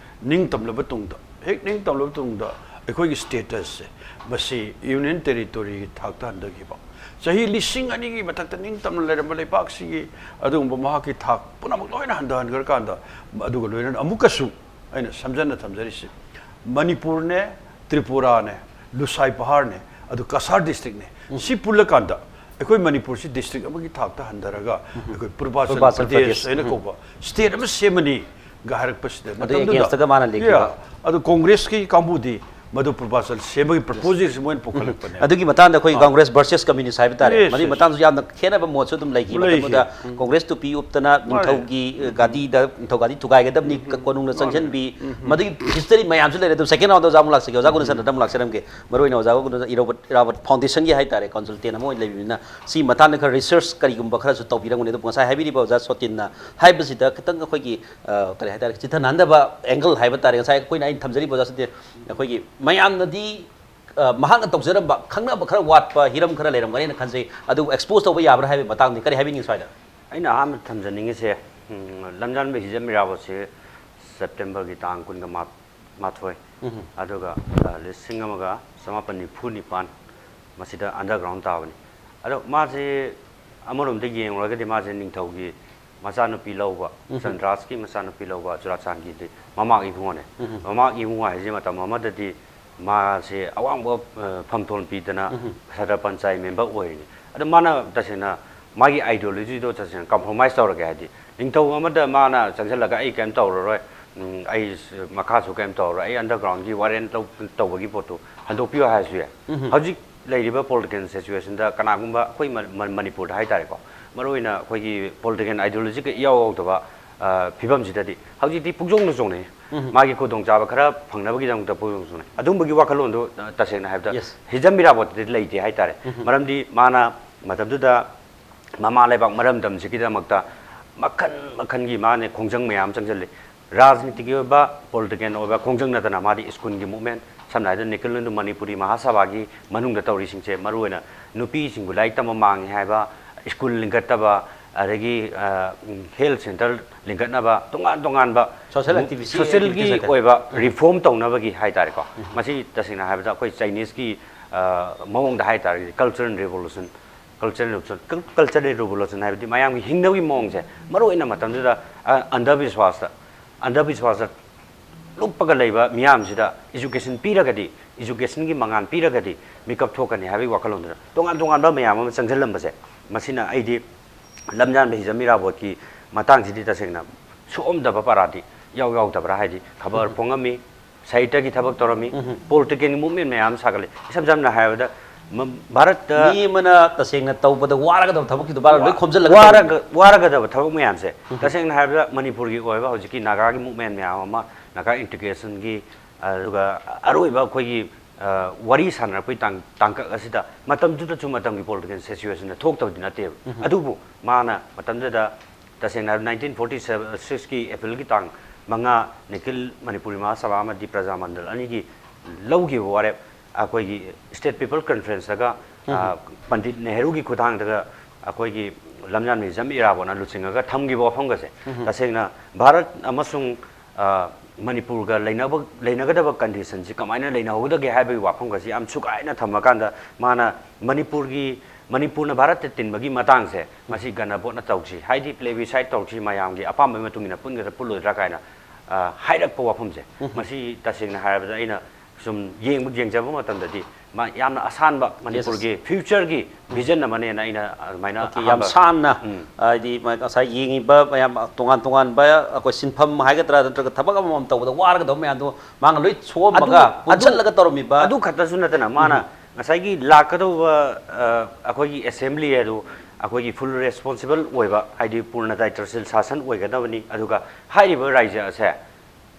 ꯅꯤꯡꯇꯝꯂꯕ ꯇꯨꯡꯗ, ꯍꯦꯛ ꯅꯤꯡꯇꯝꯂꯕ ꯇꯨꯡꯗ ꯑꯩꯈꯣꯏꯒꯤ ꯁ꯭ꯇꯦꯇꯁꯁꯦ ꯃꯁꯤ ꯌꯨꯅꯤꯌꯟ ꯇꯦꯔꯤꯇꯣꯔꯤꯒꯤ ꯊꯥꯛꯇ ꯍꯟꯊꯈꯤꯕ, ꯆꯍꯤ ꯂꯤꯁꯤꯡ ꯑꯅꯤꯒꯤ ꯃꯊꯛꯇ ꯅꯤꯡꯇꯝꯅ ꯂꯩꯔꯝꯕ ꯂꯩꯕꯥꯛꯁꯤꯒꯤ ꯑꯗꯨꯒꯨꯝꯕ ꯃꯍꯥꯛꯀꯤ ꯊꯥꯛ ꯄꯨꯝꯅꯃꯛ ꯂꯣꯏꯅ ꯍꯟꯊꯍꯟꯈ꯭ꯔꯀꯥꯟꯗ, ꯑꯗꯨꯒ ꯂꯣꯏꯅꯅ ꯑꯃꯨꯛꯀꯁꯨ ꯑꯩꯅ ꯁꯝꯖꯟꯅ ꯊꯝꯖꯔꯤꯁꯤ ꯃꯅꯤꯄꯨꯔꯅꯦ, ꯇ꯭ꯔꯤꯄꯨꯔꯥꯅꯦ, ꯂꯨꯁꯥꯏ ꯄꯍꯥꯔꯅꯦ, ꯑꯗꯨ ꯀꯁꯥꯔ ꯗꯤꯁꯇ꯭ꯔꯤꯛꯅꯦ, ꯁꯤ ꯄꯨꯜꯂꯀꯥꯟꯗ ꯑꯩꯈꯣꯏ ꯃꯅꯤꯄꯨꯔꯁꯤ ꯗꯤꯁꯇ꯭ꯔꯤꯛ ꯑꯃꯒꯤ ꯊꯥꯛꯇ ꯍꯟꯊꯔꯒ ꯑꯩꯈꯣꯏ ꯄꯨꯔꯕꯥꯆꯜ ꯄꯨꯔꯕꯥꯆꯜ ꯄ꯭ꯔꯗꯦꯁ ꯄ꯭ꯔꯗꯦꯁ, ꯍꯥꯏꯅ ꯀꯧꯕ ꯁ꯭ꯇꯦꯠ ꯑꯃ ꯁꯦꯝꯃꯅꯤ ꯒ ꯍꯥꯏꯔꯛꯄꯁꯤꯗ ꯑꯗꯨꯒꯤ ꯃꯇꯝꯗꯨꯗ, against ꯇꯒ ꯃꯥꯅ ꯂꯦꯞꯈꯤꯕ꯫ Yeah, ꯑꯗꯨ ꯀꯣꯡꯒ꯭ꯔꯦꯁꯀꯤ ꯀꯥꯡꯕꯨꯗꯤ ꯃꯗꯨ ꯄ꯭ꯔꯄꯣꯖꯜ ꯁꯦꯝꯕꯒꯤ ꯄ꯭ꯔꯄꯣꯖꯦꯜꯁꯤ ꯃꯣꯏꯅ ꯄꯨꯈꯠꯂꯛꯄꯅꯦ꯫ ꯑꯗꯨꯒꯤ ꯃꯇꯥꯡꯗ ꯑꯩꯈꯣꯏ ꯑꯥ꯫ Congress versus communist ꯍꯥꯏꯕ ꯇꯥꯔꯦ꯫ Yes, ꯃꯗꯨꯒꯤ yes꯫ ꯃꯇꯥꯡꯗꯁꯨ ꯌꯥꯝꯅ ꯈꯦꯠꯅꯕ ꯃꯣꯠꯁꯨ ꯑꯗꯨꯝ ꯂꯩꯈꯤ꯫ ꯂꯩꯈꯤ꯫ ꯃꯇꯝꯗꯨꯗ ꯎꯝ꯫ ꯀꯣꯡꯒ꯭ꯔꯦꯁ ꯇꯨꯄꯤ ꯎꯞꯇꯅ ꯃꯥꯅꯦ꯫ ꯅꯤꯡꯊꯧꯒꯤ, ꯑ, ꯒꯥꯗꯤꯗ, ꯅꯤꯡꯊꯧ ꯒꯥꯗꯤ ꯊꯨꯒꯥꯏꯒꯗꯕꯅꯤ, ꯎꯝ, ꯎꯝ꯫ ꯀꯣꯅꯨꯡꯅ ꯃꯥꯅꯦ꯫ ꯆꯪꯁꯤꯟꯕꯤ꯫ ꯎꯝ, ꯎꯝ꯫ ꯃꯗꯨꯒꯤ history ꯃꯌꯥꯝꯁꯨ ꯂꯩꯔꯦ꯫ ꯑꯗꯨꯝ second round ꯗ ꯑꯣꯖꯥ ꯑꯃꯨꯛ ꯂꯥꯛꯆꯒꯦ꯫ ꯑꯣꯖꯥ ꯎꯝ, ꯎꯝ꯫ ꯒꯨꯅꯁꯟꯗ꯭ꯔꯗ ꯑꯃꯨꯛ ꯂꯥꯛꯆꯔꯝꯒꯦ꯫ ꯃꯔꯨꯑꯣꯏꯅ ꯑꯣꯖꯥ ꯒꯨꯅ-, ꯏꯔꯥꯕꯣꯠ, ꯏꯔꯥꯕꯣꯠ foundation ꯒꯤ ꯍꯥꯏꯇꯥꯔꯦ, consultant ꯑꯃ ꯑꯣꯏꯅ ꯂꯩꯕꯅꯤꯅ, ꯁꯤ ꯃꯇꯥꯡꯗ ꯈꯔ research ꯀꯔꯤꯒꯨꯝꯕ ꯈꯔꯁꯨ ꯇꯧꯕꯤꯔꯝꯒꯅꯤ꯫ ꯑꯗꯨꯕꯨ ꯉꯁꯥꯏ ꯍꯥꯏꯕꯤꯔꯤꯕ ꯑꯣꯖꯥ ꯁꯣꯇꯤꯟꯅ ꯍꯥꯏꯕꯁꯤꯗ ꯈꯤꯇꯪ ꯑꯩꯈꯣꯏꯒꯤ, ꯑ, ꯀꯔꯤ ꯍꯥꯏꯇꯥꯔꯦ, ꯆꯤꯊꯅꯍꯟꯗꯕ angle ꯍꯥꯏꯕ ꯇꯥꯔꯦ꯫ ꯉꯁꯥꯏ ꯑꯩꯈꯣꯏꯅ, ꯑꯩꯅ ꯊꯝꯖꯔꯤꯕ ꯑꯣꯖꯥ ꯁꯣꯇꯤꯟ, ꯑꯩꯈꯣꯏꯒꯤ ꯃꯌꯥꯝꯅꯗꯤ, ꯑ, ꯃꯍꯥꯛꯅ ꯇꯧꯖꯔꯝꯕ ꯈꯪꯅꯕ ꯈꯔ ꯋꯥꯠꯄ ꯍꯤꯔꯝ ꯈꯔ ꯂꯩꯔꯝꯒꯅꯤꯅ ꯈꯟꯖꯩ꯫ ꯑꯗꯨ expose ꯇꯧꯕ ꯌꯥꯕ꯭ꯔꯥ ꯍꯥꯏꯕꯒꯤ ꯃꯇꯥꯡꯗꯤ ꯀꯔꯤ ꯍꯥꯏꯕꯤꯅꯤꯡꯉꯤ ꯁ꯭ꯋꯥꯏꯗ? ꯑꯩꯅ ꯑꯍꯥꯟꯕ ꯊꯝꯖꯅꯤꯡꯉꯤꯁꯦ, ꯎꯝ, ꯂꯝꯖꯥꯟꯕ ꯍꯤꯖꯝ ꯏꯔꯥꯕꯣꯠꯁꯦ September ꯒꯤ ꯇꯥꯡ ꯀꯨꯟꯒ ꯃꯥ-, ꯃꯥꯊꯣꯏ, ꯎꯝ꯫ ꯑꯗꯨꯒ, ꯑ, ꯂꯤꯁꯤꯡ ꯑꯃꯒ ꯆꯃꯥꯄꯟ ꯅꯤꯐꯨ ꯅꯤꯄꯥꯟ ꯃꯁꯤꯗ underground ꯇꯥꯕꯅꯤ꯫ ꯑꯗꯣ ꯃꯥꯁꯦ ꯑꯃꯔꯣꯝꯗ ꯌꯦꯡꯂꯨꯔꯒꯗꯤ ꯃꯥꯁꯦ ꯅꯤꯡꯊꯧꯒꯤ ꯃꯆꯥꯅꯨꯄꯤ ꯂꯧꯕ, ꯆꯟꯗ꯭ꯔꯥꯁꯀꯤ ꯃꯆꯥꯅꯨꯄꯤ ꯂꯧꯕ ꯆꯨꯔꯥꯆꯥꯟꯒꯤꯗꯤ ꯃꯃꯥꯛ ꯏꯕꯨꯡꯉꯣꯅꯦ꯫ ꯃꯃꯥꯛ ꯏꯕꯨꯡꯉꯣ ꯍꯥꯏꯁꯦ ꯃꯇꯝ ꯑꯃꯗꯗꯤ ꯃꯥꯁꯦ ꯑꯋꯥꯡꯕ, ꯑ, ꯐꯝꯊꯣꯟ ꯄꯤꯗꯅ ꯁꯥꯇ꯭ꯔ ꯄꯟꯆꯥꯌꯠ ꯃꯦꯝꯕꯔ ꯑꯣꯏꯔꯤꯅꯤ꯫ ꯑꯗꯣ ꯃꯥꯅ ꯇꯁꯦꯡꯅ ꯃꯥꯒꯤ ideologyꯗꯣ ꯇꯁꯦꯡꯅ compromise ꯇꯧꯔꯒꯦ ꯍꯥꯏꯗꯤ, ꯅꯤꯡꯊꯧ ꯑꯃꯗ ꯃꯥꯅ ꯆꯪꯁꯤꯜꯂꯒ "ꯑꯩ ꯀꯩꯝ ꯇꯧꯔꯔꯣꯏ, ꯎꯝ, ꯑꯩ ꯁ-, ꯃꯈꯥꯁꯨ ꯀꯩꯝ ꯇꯧꯔꯔꯣꯏ, ꯑꯩ undergroundꯒꯤ ꯋꯥꯔꯦꯟ ꯂꯧ-, ꯇꯧꯕꯒꯤ ꯄꯣꯠꯇꯨ ꯍꯟꯗꯣꯛꯄꯤꯌꯨ" ꯍꯥꯏꯔꯁꯨ ꯌꯥꯏ꯫ ꯍꯧꯖꯤꯛ ꯂꯩꯔꯤꯕ political situationꯗ ꯀꯅꯥꯒꯨꯝꯕ ꯑꯩꯈꯣꯏ ꯃ-, ꯃ-, ꯃꯅꯤꯄꯨꯔꯗ ꯍꯥꯏꯇꯥꯔꯦꯀꯣ, ꯃꯔꯨꯑꯣꯏꯅ ꯑꯩꯈꯣꯏꯒꯤ political ideologyꯒ ꯏꯌꯥꯎ ꯌꯥꯎꯗꯕ, ꯑ, ꯐꯤꯕꯝꯁꯤꯗꯗꯤ ꯍꯧꯖꯤꯛꯇꯤ ꯄꯨꯛꯆꯣꯡꯗ ꯆꯣꯡꯅꯩ꯫ ꯃꯥꯒꯤ ꯈꯨꯗꯣꯡꯆꯥꯕ ꯈꯔ ꯐꯪꯅꯕꯒꯤꯗꯃꯛꯇ ꯄꯨꯛꯆꯣꯡ ꯆꯣꯡꯅꯩ꯫ ꯑꯗꯨꯝꯕꯒꯤ ꯋꯥꯈꯜꯂꯣꯟꯗꯣ, ꯑ, ꯇꯁꯦꯡꯅ ꯍꯥꯏꯕꯗ Yes. ꯍꯤꯖꯝ ꯏꯔꯥꯕꯣꯠꯇꯗꯤ ꯂꯩꯇꯦ ꯍꯥꯏꯇꯥꯔꯦ꯫ ꯃꯔꯝꯗꯤ ꯃꯥꯅ ꯃꯇꯝꯗꯨꯗ ꯃꯃꯥ ꯂꯩꯕꯥꯛ ꯃꯔꯝꯗꯝꯁꯤꯒꯤꯗꯃꯛꯇ ꯃꯈꯜ ꯃꯈꯜꯒꯤ ꯃꯥꯅ ꯈꯣꯡꯖꯪ ꯃꯌꯥꯝ ꯆꯪꯁꯤꯜꯂꯤ꯫ ꯔꯥꯖꯅꯤꯇꯤꯒꯤ ꯑꯣꯏꯕ, political ꯑꯣꯏꯕ ꯈꯣꯡꯖꯪ ꯅꯠꯇꯅ ꯃꯥꯗꯤ ꯁ꯭ꯀꯨꯜꯒꯤ movement, ꯁꯝꯅ ꯍꯥꯏꯔꯕꯗ ꯅꯤꯈꯤꯜ ꯅꯟꯗꯨ ꯃꯅꯤꯄꯨꯔꯤ ꯃꯍꯥꯁꯥꯚꯥꯒꯤ ꯃꯅꯨꯡꯗ ꯇꯧꯔꯤꯁꯤꯡꯁꯦ, ꯃꯔꯨꯑꯣꯏꯅ ꯅꯨꯄꯤꯁꯤꯡꯕꯨ ꯂꯥꯏꯔꯤꯛ ꯇꯝꯕ ꯃꯥꯡꯉꯦ ꯍꯥꯏꯕ, ꯁ꯭ꯀꯨꯜ ꯂꯤꯡꯈꯠꯇꯕ, ꯑꯗꯒꯤ, ꯑ, health centre ꯂꯤꯡꯈꯠꯅꯕ, ꯇꯣꯉꯥꯟ ꯇꯣꯉꯥꯟꯕ Social activity, socialꯒꯤ activities ꯍꯥꯏꯇꯥꯔꯦ꯫ ꯑꯣꯏꯕ reform ꯇꯧꯅꯕꯒꯤ ꯍꯥꯏꯇꯥꯔꯦꯀꯣ꯫ ꯃꯁꯤ ꯇꯁꯦꯡꯅ ꯍꯥꯏꯔꯕꯗ ꯑꯩꯈꯣꯏ Chineseꯀꯤ, ꯑ, ꯃꯑꯣꯡꯗ ꯍꯥꯏꯇꯥꯔꯒꯗꯤ cultural revolution, cultural revolution, cul-, cultural revolution ꯍꯥꯏꯕꯗꯤ ꯃꯌꯥꯝꯒꯤ ꯍꯤꯡꯅꯕꯒꯤ ꯃꯑꯣꯡꯁꯦ, ꯃꯔꯨꯑꯣꯏꯅ ꯃꯇꯝꯗꯨꯗ, ꯑ, ꯑꯟꯙꯕꯤꯁ꯭ꯋꯥꯁꯇ, ꯑꯟꯙꯕꯤꯁ꯭ꯋꯥꯁꯇ ꯂꯨꯞꯄꯒ ꯂꯩꯕ ꯃꯤꯌꯥꯝꯁꯤꯗ education ꯄꯤꯔꯒꯗꯤ, educationꯒꯤ ꯃꯉꯥꯜ ꯄꯤꯔꯒꯗꯤ ꯃꯤꯀꯞ ꯊꯣꯛꯀꯅꯤ ꯍꯥꯏꯕꯒꯤ ꯋꯥꯈꯜꯂꯣꯟꯗꯨꯗ ꯇꯣꯉꯥꯟ ꯇꯣꯉꯥꯟꯕ ꯃꯌꯥꯝ ꯑꯃ ꯆꯪꯁꯤꯜꯂꯝꯕꯁꯦ, ꯃꯁꯤꯅ ꯑꯩꯗꯤ ꯂꯝꯌꯥꯟꯕ ꯍꯤꯖꯝ ꯏꯔꯥꯕꯣꯠꯀꯤ ꯃꯇꯥꯡꯁꯤꯗꯤ ꯇꯁꯦꯡꯅ ꯁꯣꯛꯑꯝꯗꯕ ꯄꯔꯥꯗꯤ ꯌꯥꯎ ꯌꯥꯎꯗꯕ꯭ꯔꯥ ꯍꯥꯏꯗꯤ ꯈꯕꯔ ꯐꯣꯡꯉꯝꯃꯤ, ꯁꯥꯍꯤꯇ꯭ꯌꯒꯤ ꯊꯕꯛ ꯇꯧꯔꯝꯃꯤ, political movement ꯃꯌꯥꯝ ꯑꯃ ꯁꯥꯒꯠꯂꯤ꯫ ꯏꯁꯝ ꯁꯝꯅ ꯍꯥꯏꯔꯕꯗ, ꯃ-, ꯚꯥꯔꯠꯇ ꯃꯤ ꯑꯃꯅ ꯇꯁꯦꯡꯅ ꯇꯧꯕꯗ ꯋꯥꯔꯒꯗꯕ ꯊꯕꯛꯀꯤꯗꯣ ꯚꯥꯔꯠ ꯂꯣꯏ ꯈꯣꯝꯖꯤꯜꯂꯒ ꯋꯥꯔꯒ-, ꯇꯧꯕꯅꯤ꯫ ꯋꯥꯔꯒꯗꯕ ꯊꯕꯛ ꯃꯌꯥꯝꯁꯦ, ꯇꯁꯦꯡꯅ ꯍꯥꯏꯔꯕꯗ ꯃꯅꯤꯄꯨꯔꯒꯤ ꯑꯣꯏꯕ ꯍꯧꯖꯤꯛꯀꯤ ꯅꯥꯒꯥꯒꯤ movement ꯃꯌꯥꯝ ꯑꯃ, ꯅꯥꯒꯥ integrationꯒꯤ, ꯑꯗꯨꯒ ꯑꯔꯣꯏꯕ ꯑꯩꯈꯣꯏꯒꯤ, ꯑ, ꯋꯥꯔꯤ ꯁꯥꯟꯅꯔꯛꯄꯒꯤ ꯇꯥꯡ-, ꯇꯥꯡꯀꯛ ꯑꯁꯤꯗ ꯃꯇꯝꯗꯨꯗꯁꯨ ꯃꯇꯝꯒꯤ political situationꯗ ꯊꯣꯛꯇꯕꯗꯤ ꯅꯠꯇꯦꯕ꯫ ꯑꯗꯨꯕꯨ ꯃꯥꯅ ꯃꯇꯝꯗꯨꯗ ꯇꯁꯦꯡꯅ ꯍꯥꯏꯔꯕꯗ nineteen forty sixꯀꯤ Aprilꯒꯤ ꯇꯥꯡ ꯃꯉꯥ ꯅꯤꯈꯤꯜ ꯃꯅꯤꯄꯨꯔꯤ ꯃꯍꯥꯁꯚꯥ ꯑꯃꯗꯤ ꯄ꯭ꯔꯖꯥ ꯃꯟꯗꯜ ꯑꯅꯤꯒꯤ ꯂꯧꯈꯤꯕ ꯋꯥꯔꯦꯞ ꯑꯩꯈꯣꯏꯒꯤ State People Conferenceꯇꯒ, ꯑ, ꯄꯟꯗꯤꯠ ꯅꯦꯍꯔꯨꯒꯤ ꯈꯨꯠꯊꯥꯡꯗꯒ ꯑꯩꯈꯣꯏꯒꯤ ꯂꯝꯌꯥꯟꯕ ꯍꯤꯖꯝ ꯏꯔꯥꯕꯣꯠꯅ ꯂꯨꯆꯤꯡꯉꯒ ꯊꯝꯈꯤꯕ ꯋꯥꯐꯝꯒꯁꯦ, ꯇꯁꯦꯡꯅ ꯚꯥꯔꯠ ꯑꯃꯁꯨꯡ, ꯑ, ꯃꯅꯤꯄꯨꯔꯒ ꯂꯩꯅꯕ, ꯂꯩꯅꯒꯗꯕ conditionꯁꯤ ꯀꯃꯥꯏꯅ ꯂꯩꯅꯍꯧꯒꯗꯒꯦ ꯍꯥꯏꯕꯒꯤ ꯋꯥꯐꯝꯒꯁꯤ ꯌꯥꯝ ꯁꯨꯒꯥꯏꯅ ꯊꯝꯃꯀꯥꯟꯗ ꯃꯥꯅ ꯃꯅꯤꯄꯨꯔꯒꯤ ꯃꯅꯤꯄꯨꯔꯅ ꯚꯥꯔꯠꯇ ꯇꯤꯟꯕꯒꯤ ꯃꯇꯥꯡꯁꯦ ꯃꯁꯤ ꯒꯅ ꯚꯣꯠꯅ ꯇꯧꯁꯤ, ꯍꯥꯏꯗꯤ ꯄ꯭ꯂꯦꯕꯤꯁꯥꯏꯠ ꯇꯧꯁꯤ, ꯃꯌꯥꯝꯒꯤ ꯑꯄꯥꯝꯕꯒꯤ ꯃꯇꯨꯡ ꯏꯟꯅ ꯄꯨꯟꯒꯗ꯭ꯔꯥ ꯄꯨꯜꯂꯣꯏꯗ꯭ꯔꯥ ꯀꯥꯏꯅ, ꯑ, ꯍꯥꯏꯔꯛꯄ ꯋꯥꯐꯝꯁꯦ, ꯃꯁꯤ ꯇꯁꯦꯡꯅ ꯍꯥꯏꯔꯕꯗ ꯑꯩꯅ ꯁꯨꯝ ꯌꯦꯡꯕ, ꯌꯦꯡꯖꯕ ꯃꯇꯝꯗꯗꯤ ꯃꯥ ꯌꯥꯝꯅ ꯑꯁꯥꯟꯕ ꯃꯅꯤꯄꯨꯔꯒꯤ ꯐ꯭ꯌꯨꯆꯔꯒꯤ ꯚꯤꯖꯟ ꯑꯃꯅꯦꯅ ꯑꯩꯅ ꯑꯗꯨꯃꯥꯏꯅ ꯑꯣꯀꯦ, ꯌꯥꯝ ꯑꯍꯥꯟꯕ ꯁꯥꯟꯅ, ꯎꯝ꯫ ꯍꯥꯏꯗꯤ ꯃ-, ꯉꯁꯥꯏ ꯌꯦꯡꯉꯤꯕ ꯃꯌꯥꯝ, ꯇꯣꯉꯥꯟ ꯇꯣꯉꯥꯟꯕ ꯑꯩꯈꯣꯏ ꯁꯤꯟꯐꯝ ꯍꯥꯏꯒꯗ꯭ꯔꯥ, ꯅꯠꯇ꯭ꯔꯒ ꯊꯕꯛ ꯑꯃꯃꯝ ꯇꯧꯕꯗ ꯋꯥꯔꯒꯗꯕ ꯃꯌꯥꯝꯗꯣ ꯃꯥꯅ ꯂꯣꯏ ꯁꯣꯛꯑꯝꯃꯒ ꯑꯗꯨ, ꯑꯗꯨ, ꯄꯨꯟꯁꯤꯜꯂꯒ ꯇꯧꯔꯝꯃꯤꯕ꯫ ꯑꯗꯨ ꯈꯛꯇꯁꯨ ꯅꯠꯇꯅ ꯃꯥꯅ ꯎꯝ꯫ ꯉꯁꯥꯏꯒꯤ ꯂꯥꯛꯀꯗꯧꯕ, ꯑ, ꯑꯩꯈꯣꯏꯒꯤ ꯑꯦꯁꯦꯝꯕ꯭ꯂꯤ ꯑꯗꯨ ꯑꯩꯈꯣꯏꯒꯤ ꯐꯨꯜ ꯔꯦꯁꯄꯣꯟꯁꯤꯕꯜ ꯑꯣꯏꯕ, ꯍꯥꯏꯗꯤ ꯄꯨꯔꯅ ꯗꯥꯏꯇ꯭ꯔꯁꯤꯜ ꯁꯥꯁꯟ ꯑꯣꯏꯒꯗꯕꯅꯤ, ꯑꯗꯨꯒ ꯍꯥꯏꯔꯤꯕ ꯔꯥꯏꯖ ꯑꯁꯦ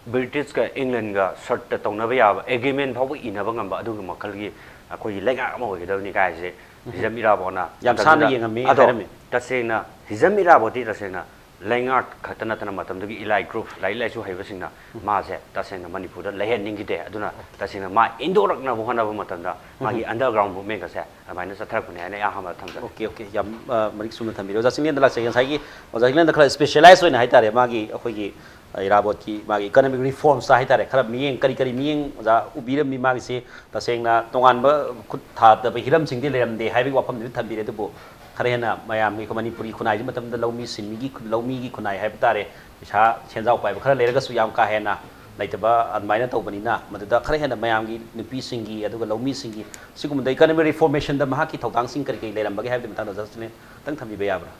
ꯕ꯭ꯔꯤꯇꯤꯁꯀ ꯏꯪꯂꯦꯟꯒ ꯁꯔꯠꯇ ꯇꯧꯅꯕ ꯌꯥꯕ ꯑꯦꯒ꯭ꯔꯤꯃꯦꯟ ꯐꯥꯎꯕ ꯏꯅꯕ ꯉꯝꯕ ꯑꯗꯨꯒꯨꯝꯕ ꯃꯈꯜꯒꯤ ꯑꯩꯈꯣꯏꯒꯤ ꯂꯩꯉꯥꯛ ꯑꯃ ꯑꯣꯏꯒꯗꯕꯅꯤ ꯀꯥꯏꯁꯦ ꯍꯤꯖꯝ ꯏꯔꯥꯕꯣꯠꯅ ꯌꯥꯝ ꯁꯥꯟꯅ ꯃꯇꯝꯗꯨꯗ ꯌꯦꯡꯉꯝꯃꯤ ꯑꯗꯣ ꯍꯥꯏꯔꯝꯃꯤ꯫ ꯇꯁꯦꯡꯅ ꯍꯤꯖꯝ ꯏꯔꯥꯕꯣꯠꯇꯤ ꯇꯁꯦꯡꯅ ꯂꯩꯉꯥꯛ ꯈꯛꯇ ꯅꯠꯇꯅ ꯃꯇꯝꯗꯨꯒꯤ ꯏꯂꯥꯏꯠ ꯒ꯭ꯔꯨꯞ, ꯂꯥꯏꯔꯤꯛ ꯂꯥꯏꯁꯨ ꯍꯩꯕꯁꯤꯡꯅ ꯃꯥꯁꯦ ꯇꯁꯦꯡꯅ ꯃꯅꯤꯄꯨꯔꯗ ꯂꯩꯍꯟꯅꯤꯡꯈꯤꯗꯦ꯫ ꯑꯗꯨꯅ ꯇꯁꯦꯡꯅ ꯃꯥ ꯏꯟꯗꯣꯔꯛꯅꯕ ꯍꯣꯠꯅꯕ ꯃꯇꯝꯗ ꯃꯥꯒꯤ ꯑꯟꯗꯔꯒ꯭ꯔꯥꯎꯟ ꯃꯨꯞꯃꯦꯟꯒꯁꯦ ꯑꯗꯨꯃꯥꯏꯅ ꯆꯠꯊꯔꯛꯄꯅꯦ ꯍꯥꯏꯅ ꯑꯩ ꯑꯍꯥꯟꯕꯗ ꯊꯝꯖꯒꯦ꯫ ꯑꯣꯀꯦ, ꯑꯣꯀꯦ, ꯌꯥꯝ, ꯑ, ꯃꯔꯤꯛ ꯆꯨꯝꯅ ꯊꯝꯕꯤꯔꯦ꯫ ꯑꯣꯖꯥ ꯆꯤꯡꯂꯦꯟꯗ ꯂꯥꯛꯆꯒꯦ꯫ ꯉꯁꯥꯏꯒꯤ ꯑꯣꯖꯥ ꯆꯤꯡꯂꯦꯟꯗ ꯈꯔ ꯁ꯭ꯄꯦꯁꯤꯌꯦꯂꯥꯏꯁ ꯑꯣꯏꯅ ꯍꯥꯏꯇꯥꯔꯦ, ꯃꯥꯒꯤ ꯑꯩꯈꯣꯏꯒꯤ, ꯑ, ꯏꯔꯥꯕꯣꯠꯀꯤ ꯃꯥꯒꯤ ꯏꯀꯣꯅꯣꯃꯤꯛ ꯔꯤꯐꯣꯔꯝꯁꯇ ꯍꯥꯏꯇꯥꯔꯦ, ꯈꯔ ꯃꯤꯠꯌꯦꯡ, ꯀꯔꯤ ꯀꯔꯤ ꯃꯤꯠꯌꯦꯡ ꯑꯣꯖꯥ ꯎꯕꯤꯔꯝꯃꯤ? ꯃꯥꯒꯤꯁꯤ ꯇꯁꯦꯡꯅ ꯇꯣꯉꯥꯟꯕ ꯈꯨꯠ ꯊꯥꯗꯕ ꯍꯤꯔꯝꯁꯤꯡꯗꯤ ꯂꯩꯔꯝꯗꯦ ꯍꯥꯏꯕꯒꯤ ꯋꯥꯐꯝꯗꯨꯗꯤ ꯊꯝꯕꯤꯔꯦ, ꯑꯗꯨꯕꯨ ꯈꯔ ꯍꯦꯟꯅ ꯃꯌꯥꯝꯒꯤ ꯑꯩꯈꯣꯏ ꯃꯅꯤꯄꯨꯔꯤ ꯈꯨꯟꯅꯥꯏꯁꯤ ꯃꯇꯝꯗ ꯂꯧꯃꯤ ꯁꯤꯟꯃꯤꯒꯤ ꯈꯨ-, ꯂꯧꯃꯤꯒꯤ ꯈꯨꯟꯅꯥꯏ ꯍꯥꯏꯕ ꯇꯥꯔꯦ, ꯄꯩꯁꯥ ꯁꯦꯟꯖꯥꯎ ꯄꯥꯏꯕ ꯈꯔ ꯂꯩꯔꯒꯁꯨ ꯌꯥꯝ ꯀꯥ ꯍꯦꯟꯅ ꯂꯩꯇꯕ ꯑꯗꯨꯃꯥꯏꯅ ꯇꯧꯕꯅꯤꯅ, ꯃꯗꯨꯗ ꯈꯔ ꯍꯦꯟꯅ ꯃꯌꯥꯝꯒꯤ ꯅꯨꯄꯤꯁꯤꯡꯒꯤ ꯑꯗꯨꯒ ꯂꯧꯃꯤꯁꯤꯡꯒꯤ ꯁꯤꯒꯨꯝꯕꯗ ꯏꯀꯣꯅꯣꯃꯤꯛ ꯔꯤꯐꯣꯔꯃꯦꯁꯟꯗ ꯃꯍꯥꯛꯀꯤ ꯊꯧꯗꯥꯡꯁꯤꯡ ꯀꯔꯤ ꯀꯔꯤ ꯂꯩꯔꯝꯕꯒꯦ ꯍꯥꯏꯕꯗꯨ ꯃꯇꯥꯡꯗ ꯑꯣꯖꯥ ꯆꯤꯡꯂꯦꯟ ꯈꯤꯇꯪ ꯊꯝꯕꯤꯕ ꯌꯥꯕ꯭ꯔꯥ?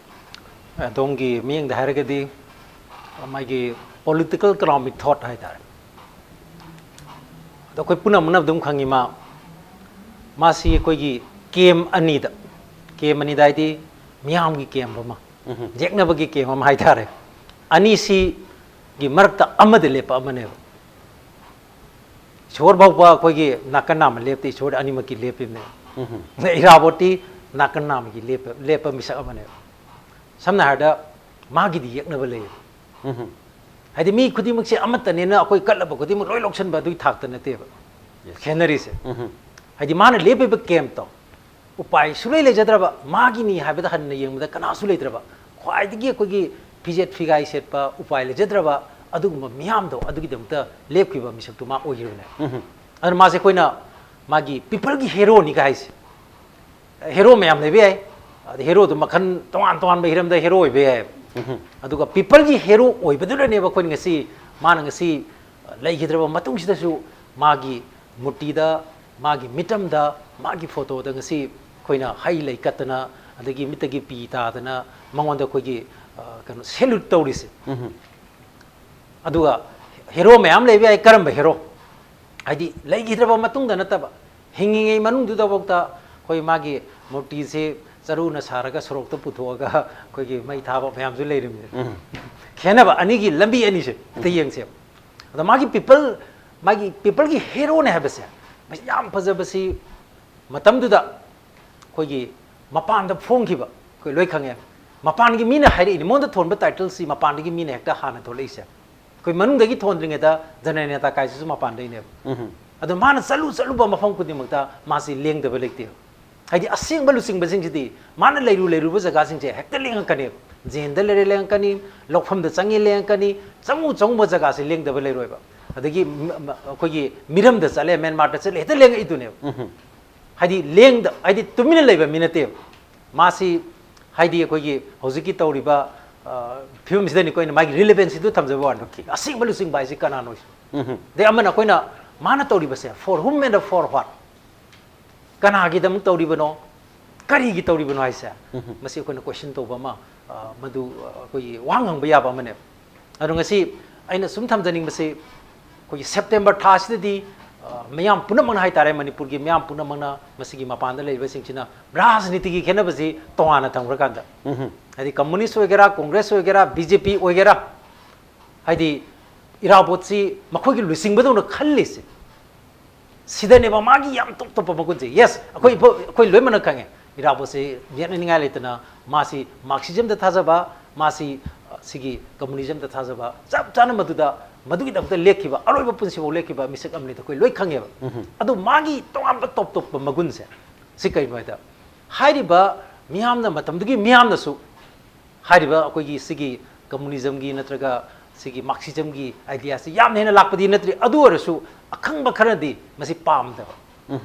ꯑꯗꯣꯝꯒꯤ ꯃꯤꯠꯌꯦꯡꯗ ꯍꯥꯏꯔꯒꯗꯤ ꯃꯥꯒꯤ ꯄꯣꯂꯤꯇꯤꯀꯦꯜ ꯏꯀꯣꯅꯣꯃꯤꯛ ꯊꯣꯠ ꯍꯥꯏꯇꯥꯔꯦ꯫ ꯑꯗꯣ ꯑꯩꯈꯣꯏ ꯄꯨꯝꯅꯃꯛꯅ ꯑꯗꯨꯝ ꯈꯪꯉꯤ, ꯃꯥ, ꯃꯥꯁꯤ ꯑꯩꯈꯣꯏꯒꯤ ꯀꯦꯝ ꯑꯅꯤꯗ, ꯀꯦꯝ ꯑꯅꯤꯗ ꯍꯥꯏꯗꯤ ꯃꯤꯌꯥꯝꯒꯤ ꯀꯦꯝ ꯑꯃ, ꯎꯝꯍꯨꯝ꯫ ꯌꯦꯛꯅꯕꯒꯤ ꯀꯦꯝ ꯑꯃ ꯍꯥꯏꯇꯥꯔꯦ, ꯑꯅꯤꯁꯤꯒꯤ ꯃꯔꯛꯇ ꯑꯃꯗ ꯂꯦꯞꯄ ꯑꯃꯅꯦꯕ꯫ ꯏꯁꯣꯔ ꯐꯥꯎꯕ ꯑꯩꯈꯣꯏꯒꯤ ꯅꯥꯀꯟ ꯅꯥꯝꯃ ꯂꯦꯞꯇꯦ, ꯏꯁꯣꯔ ꯑꯅꯤꯃꯛꯀꯤ ꯂꯦꯞꯄꯤꯕꯅꯦ꯫ ꯎꯝꯍꯨꯝ꯫ ꯏꯔꯥꯕꯣꯠꯇꯤ ꯅꯥꯀꯟ ꯅꯥꯝꯃꯒꯤ ꯂꯦꯞꯄ, ꯂꯦꯞꯄ ꯃꯤꯁꯛ ꯑꯃꯅꯦꯕ꯫ ꯁꯝꯅ ꯍꯥꯏꯔꯕꯗ ꯃꯥꯒꯤꯗꯤ ꯌꯦꯛꯅꯕ ꯂꯩꯌꯦꯕ꯫ ꯎꯝꯍꯨꯝ꯫ ꯍꯥꯏꯗꯤ ꯃꯤ ꯈꯨꯗꯤꯡꯃꯛꯁꯦ ꯑꯃꯠꯇꯅꯦꯅ ꯑꯩꯈꯣꯏ ꯀꯠꯂꯕ ꯈꯨꯗꯤꯡꯃꯛ ꯂꯣꯏ ꯂꯧꯁꯟꯕ ꯑꯗꯨꯒꯤ ꯊꯥꯛꯇ ꯅꯠꯇꯦꯕ꯫ Yes. ꯈꯦꯠꯅꯔꯤꯁꯦ꯫ ꯎꯝꯍꯨꯝ꯫ ꯍꯥꯏꯗꯤ ꯃꯥꯅ ꯂꯦꯞꯄꯤꯕ ꯀꯦꯝꯇꯣ ꯎꯄꯥꯏ ꯁꯨꯡꯂꯩ ꯂꯩꯖꯗ꯭ꯔꯕ, ꯃꯥꯒꯤꯅꯤ ꯍꯥꯏꯕꯗ ꯍꯟꯅ ꯌꯦꯡꯕꯗ ꯀꯅꯥꯁꯨ ꯂꯩꯇ꯭ꯔꯕ, ꯈ꯭ꯋꯥꯏꯗꯒꯤ ꯑꯩꯈꯣꯏꯒꯤ ꯐꯤꯖꯦꯠ ꯐꯤꯒꯥꯏ ꯁꯦꯠꯄ ꯎꯄꯥꯏ ꯂꯩꯖꯗ꯭ꯔꯕ ꯑꯗꯨꯒꯨꯝꯕ ꯃꯤꯌꯥꯝꯗꯣ ꯑꯗꯨꯒꯤꯗꯃꯛꯇ ꯂꯦꯞꯈꯤꯕ ꯃꯤꯁꯛꯇꯨ ꯃꯥ ꯑꯣꯏꯈꯤꯕꯅꯦ꯫ ꯎꯝꯍꯨꯝ꯫ ꯑꯗꯨꯅ ꯃꯥꯁꯦ ꯑꯩꯈꯣꯏꯅ ꯃꯥꯒꯤ ꯄꯤꯄꯜꯒꯤ ꯍꯦꯔꯣꯅꯤꯒ ꯍꯥꯏꯁꯦ꯫ ꯍꯦꯔꯣ ꯃꯌꯥꯝ ꯂꯩꯕ ꯌꯥꯏ꯫ ꯑꯗ ꯍꯦꯔꯣꯗꯨ ꯃꯈꯜ ꯇꯣꯉꯥꯟ ꯇꯣꯉꯥꯟꯕ ꯍꯤꯔꯝꯗ ꯍꯦꯔꯣ ꯑꯣꯏꯕ ꯌꯥꯏ꯫ ꯑꯗꯨꯒ ꯄꯤꯄꯜꯒꯤ ꯍꯦꯔꯣ ꯑꯣꯏꯕꯗꯨꯅꯅꯦꯕ ꯑꯩꯈꯣꯏꯅ ꯉꯁꯤ, ꯃꯥꯅ ꯉꯁꯤ ꯂꯩꯈꯤꯗ꯭ꯔꯕ ꯃꯇꯨꯡꯁꯤꯗꯁꯨ ꯃꯥꯒꯤ ꯃꯨꯔꯇꯤꯗ, ꯃꯥꯒꯤ ꯃꯤꯇꯝꯗ, ꯃꯥꯒꯤ ꯐꯣꯇꯣꯗ ꯉꯁꯤ ꯑꯩꯈꯣꯏꯅ ꯍꯩ ꯂꯩ ꯀꯠꯇꯅ, ꯑꯗꯒꯤ ꯃꯤꯠꯇꯒꯤ ꯄꯤ ꯇꯥꯗꯅ ꯃꯉꯣꯟꯗ ꯑꯩꯈꯣꯏꯒꯤ, ꯑ, ꯀꯩꯅꯣ, ꯁꯦꯂ꯭ꯌꯨꯠ ꯇꯧꯔꯤꯁꯦ꯫ ꯑꯗꯨꯒ ꯍꯦꯔꯣ ꯃꯌꯥꯝ ꯂꯩꯕ ꯌꯥꯏ꯫ ꯀꯔꯝꯕ ꯍꯦꯔꯣ? ꯍꯥꯏꯗꯤ ꯂꯩꯈꯤꯗ꯭ꯔꯕ ꯃꯇꯨꯡꯗ ꯅꯠꯇꯕ, ꯍꯤꯡꯉꯤꯉꯩ ꯃꯅꯨꯡꯗꯨꯗꯐꯥꯎꯗ ꯑꯩꯈꯣꯏ ꯃꯥꯒꯤ ꯃꯨꯔꯇꯤꯁꯦ ꯆꯔꯨꯅ ꯁꯥꯔꯒ ꯁꯣꯔꯣꯛꯇ ꯄꯨꯊꯣꯛꯑꯒ ꯑꯩꯈꯣꯏꯒꯤ ꯃꯩ ꯊꯥꯕ ꯃꯌꯥꯝꯁꯨ ꯂꯩꯔꯤꯕꯅꯤ꯫ ꯈꯦꯠꯅꯕ ꯑꯅꯤꯒꯤ ꯂꯝꯕꯤ ꯑꯅꯤꯁꯦ ꯑꯝꯇ ꯌꯦꯡꯁꯦꯕ꯫ ꯑꯗꯣ ꯃꯥꯒꯤ ꯄꯤꯄꯜ, ꯃꯥꯒꯤ ꯄꯤꯄꯜꯒꯤ ꯍꯦꯔꯣꯅꯦ ꯍꯥꯏꯕꯁꯦ ꯃꯁꯤ ꯌꯥꯝ ꯐꯖꯕꯁꯤ, ꯃꯇꯝꯗꯨꯗ ꯑꯩꯈꯣꯏꯒꯤ ꯃꯄꯥꯟꯗ ꯐꯣꯡꯈꯤꯕ, ꯑꯩꯈꯣꯏ ꯂꯣꯏ ꯈꯪꯉꯦ, ꯃꯄꯥꯟꯒꯤ ꯃꯤꯅ ꯍꯥꯏꯔꯛꯏꯅꯤ, ꯃꯉꯣꯟꯗ ꯊꯣꯟꯕ ꯇꯥꯏꯇꯜꯁꯤ ꯃꯄꯥꯟꯗꯒꯤ ꯃꯤꯅ ꯍꯦꯛꯇ ꯍꯥꯟꯅ ꯊꯣꯛꯂꯛꯏꯁꯦ꯫ ꯑꯩꯈꯣꯏ ꯃꯅꯨꯡꯗꯒꯤ ꯊꯣꯟꯗ꯭ꯔꯤꯉꯩꯗ ꯖꯅꯅꯦꯇꯥ ꯀꯥꯏꯁꯤꯁꯨ ꯃꯄꯥꯟꯗꯩꯅꯦꯕ꯫ ꯑꯗꯣ ꯃꯥꯅ ꯆꯠꯂꯨ ꯆꯠꯂꯨꯕ ꯃꯐꯝ ꯈꯨꯗꯤꯡꯃꯛꯇ ꯃꯥꯁꯤ ꯂꯦꯡꯗꯕ ꯂꯩꯇꯦꯕ꯫ ꯍꯥꯏꯗꯤ ꯑꯁꯦꯡꯕ ꯂꯨꯆꯤꯡꯕꯁꯤꯡꯁꯤꯗꯤ ꯃꯥꯅ ꯂꯩꯔꯨ ꯂꯩꯔꯨꯕ ꯖꯒꯥꯁꯤꯡꯁꯦ ꯍꯦꯛꯇ ꯂꯦꯡꯉꯛꯀꯅꯦꯕ꯫ ꯖꯦꯟꯗ ꯂꯩꯔꯦ ꯂꯦꯡꯉꯛꯀꯅꯤ, ꯂꯧꯐꯝꯗ ꯆꯪꯉꯦ ꯂꯦꯡꯉꯛꯀꯅꯤ, ꯆꯪꯉꯨ ꯆꯪꯉꯨꯕ ꯖꯒꯥꯁꯤ ꯂꯦꯡꯗꯕ ꯂꯩꯔꯣꯏꯕ꯫ ꯑꯗꯒꯤ ꯃ-, ꯃ-, ꯑꯩꯈꯣꯏꯒꯤ ꯃꯤꯔꯝꯗ ꯆꯠꯂꯦ, ꯃ꯭ꯌꯥꯟꯃꯥꯔꯗ ꯆꯠꯂꯦ, ꯍꯦꯛꯇ ꯂꯦꯡꯉꯛꯏꯗꯨꯅꯦꯕ꯫ ꯍꯥꯏꯗꯤ ꯂꯦꯡꯗ-, ꯍꯥꯏꯗꯤ ꯇꯨꯃꯤꯟꯅ ꯂꯩꯕ ꯃꯤ ꯅꯠꯇꯦꯕ꯫ ꯃꯥꯁꯤ ꯍꯥꯏꯗꯤ ꯑꯩꯈꯣꯏꯒꯤ ꯍꯧꯖꯤꯛꯀꯤ ꯇꯧꯔꯤꯕ, ꯑ, ꯐꯤꯕꯝꯁꯤꯗꯅꯤꯀꯣ ꯑꯩꯅ ꯃꯥꯒꯤ ꯔꯤꯂꯦꯕꯦꯟꯁꯤꯗꯨ ꯊꯝꯖꯕ ꯋꯥꯅꯤ꯫ ꯑꯁꯦꯡꯕ ꯂꯨꯆꯤꯡꯕ ꯍꯥꯏꯁꯤ ꯀꯅꯥꯅꯣ? ꯑꯗꯩ ꯑꯃꯅ ꯑꯩꯈꯣꯏꯅ ꯃꯥꯅ ꯇꯧꯔꯤꯕꯁꯦ for whom and for what? ꯀꯅꯥꯒꯤꯗꯃꯛ ꯇꯧꯔꯤꯕꯅꯣ? ꯀꯔꯤꯒꯤ ꯇꯧꯔꯤꯕꯅꯣ ꯍꯥꯏꯁꯦ? ꯃꯁꯤ ꯑꯩꯈꯣꯏꯅ ꯀꯣꯏꯁꯟ ꯇꯧꯕ ꯑꯃ, ꯑ, ꯃꯗꯨ, ꯑ, ꯑꯩꯈꯣꯏꯒꯤ ꯋꯥ ꯉꯥꯡꯕ ꯌꯥꯕ ꯑꯃꯅꯦꯕ꯫ ꯑꯗꯣ ꯉꯁꯤ ꯑꯩꯅ ꯁꯨꯝ ꯊꯝꯖꯅꯤꯡꯕꯁꯤ, ꯑꯩꯈꯣꯏꯒꯤ ꯁꯦꯞꯇꯦꯝꯕꯔ ꯊꯥꯁꯤꯗꯗꯤ, ꯑ, ꯃꯤꯌꯥꯝ ꯄꯨꯝꯅꯃꯛꯅ ꯍꯥꯏꯇꯥꯔꯦ, ꯃꯅꯤꯄꯨꯔꯒꯤ ꯃꯤꯌꯥꯝ ꯄꯨꯝꯅꯃꯛꯅ, ꯃꯁꯤꯒꯤ ꯃꯄꯥꯟꯗ ꯂꯩꯔꯤꯕꯁꯤꯡꯁꯤꯅ ꯔꯥꯖꯅꯤꯇꯤꯒꯤ ꯈꯦꯠꯅꯕꯁꯤ ꯇꯣꯉꯥꯟꯅ ꯊꯝꯈ꯭ꯔꯀꯥꯟꯗ, ꯍꯥꯏꯗꯤ ꯀꯝꯃꯨꯅꯤꯁ ꯑꯣꯏꯒꯦꯔꯥ, ꯀꯣꯡꯒ꯭ꯔꯦꯁ ꯑꯣꯏꯒꯦꯔꯥ, ꯕꯤ ꯖꯦ ꯄꯤ ꯑꯣꯏꯒꯦꯔꯥ, ꯍꯥꯏꯗꯤ ꯏꯔꯥꯕꯣꯠꯁꯤ ꯃꯈꯣꯏꯒꯤ ꯂꯨꯆꯤꯡꯕꯗꯧꯅ ꯈꯜꯂꯤꯁꯦ, ꯁꯤꯗꯅꯦꯕ ꯃꯥꯒꯤ ꯌꯥꯝ ꯇꯣꯞ ꯇꯣꯞꯄ ꯃꯒꯨꯟꯁꯦ꯫ ꯌꯦꯁ, ꯑꯩꯈꯣꯏ, ꯑꯩꯈꯣꯏ ꯂꯣꯏꯅꯃꯛꯅ ꯈꯪꯉꯦ, ꯏꯔꯥꯕꯣꯠꯁꯤ ꯌꯦꯠꯅꯅꯤꯡꯉꯥꯏ ꯂꯩꯇꯅ ꯃꯥꯁꯤ ꯃꯥꯔꯛꯁꯤꯖꯝꯗ ꯊꯥꯖꯕ, ꯃꯥꯁꯤ, ꯑ, ꯁꯤꯒꯤ ꯀꯝꯃꯨꯅꯤꯖꯝꯗ ꯊꯥꯖꯕ, ꯆꯞ ꯆꯥꯅ ꯃꯗꯨꯗ, ꯃꯗꯨꯒꯤꯗꯃꯛꯇ ꯂꯦꯞꯈꯤꯕ, ꯑꯔꯣꯏꯕ ꯄꯨꯟꯁꯤꯐꯥꯎ ꯂꯦꯞꯈꯤꯕ ꯃꯤꯁꯛ ꯑꯃꯅꯤꯗ ꯑꯩꯈꯣꯏ ꯂꯣꯏ ꯈꯪꯉꯦꯕ꯫ ꯑꯗꯨ ꯃꯥꯒꯤ ꯇꯣꯉꯥꯟꯕ ꯇꯣꯞ ꯇꯣꯞꯄ ꯃꯒꯨꯟꯁꯦ ꯁꯤ ꯀꯔꯤꯅꯣ ꯍꯥꯏꯗ, ꯍꯥꯏꯔꯤꯕ ꯃꯤꯌꯥꯝꯅ, ꯃꯇꯝꯗꯨꯒꯤ ꯃꯤꯌꯥꯝꯅꯁꯨ ꯍꯥꯏꯔꯤꯕ ꯑꯩꯈꯣꯏꯒꯤ ꯁꯤꯒꯤ ꯀꯝꯃꯨꯅꯤꯖꯝꯒꯤ ꯅꯠꯇ꯭ꯔꯒ ꯁꯤꯒꯤ ꯃꯥꯔꯛꯁꯤꯖꯝꯒꯤ ꯑꯥꯏꯗꯤꯌꯥꯁꯤ ꯌꯥꯝꯅ ꯍꯦꯟꯅ ꯂꯥꯛꯄꯗꯤ ꯅꯠꯇ꯭ꯔꯤ, ꯑꯗꯨ ꯑꯣꯏꯔꯁꯨ ꯑꯈꯪꯕ ꯈꯔꯗꯤ ꯃꯁꯤ ꯄꯥꯝꯗꯕ꯫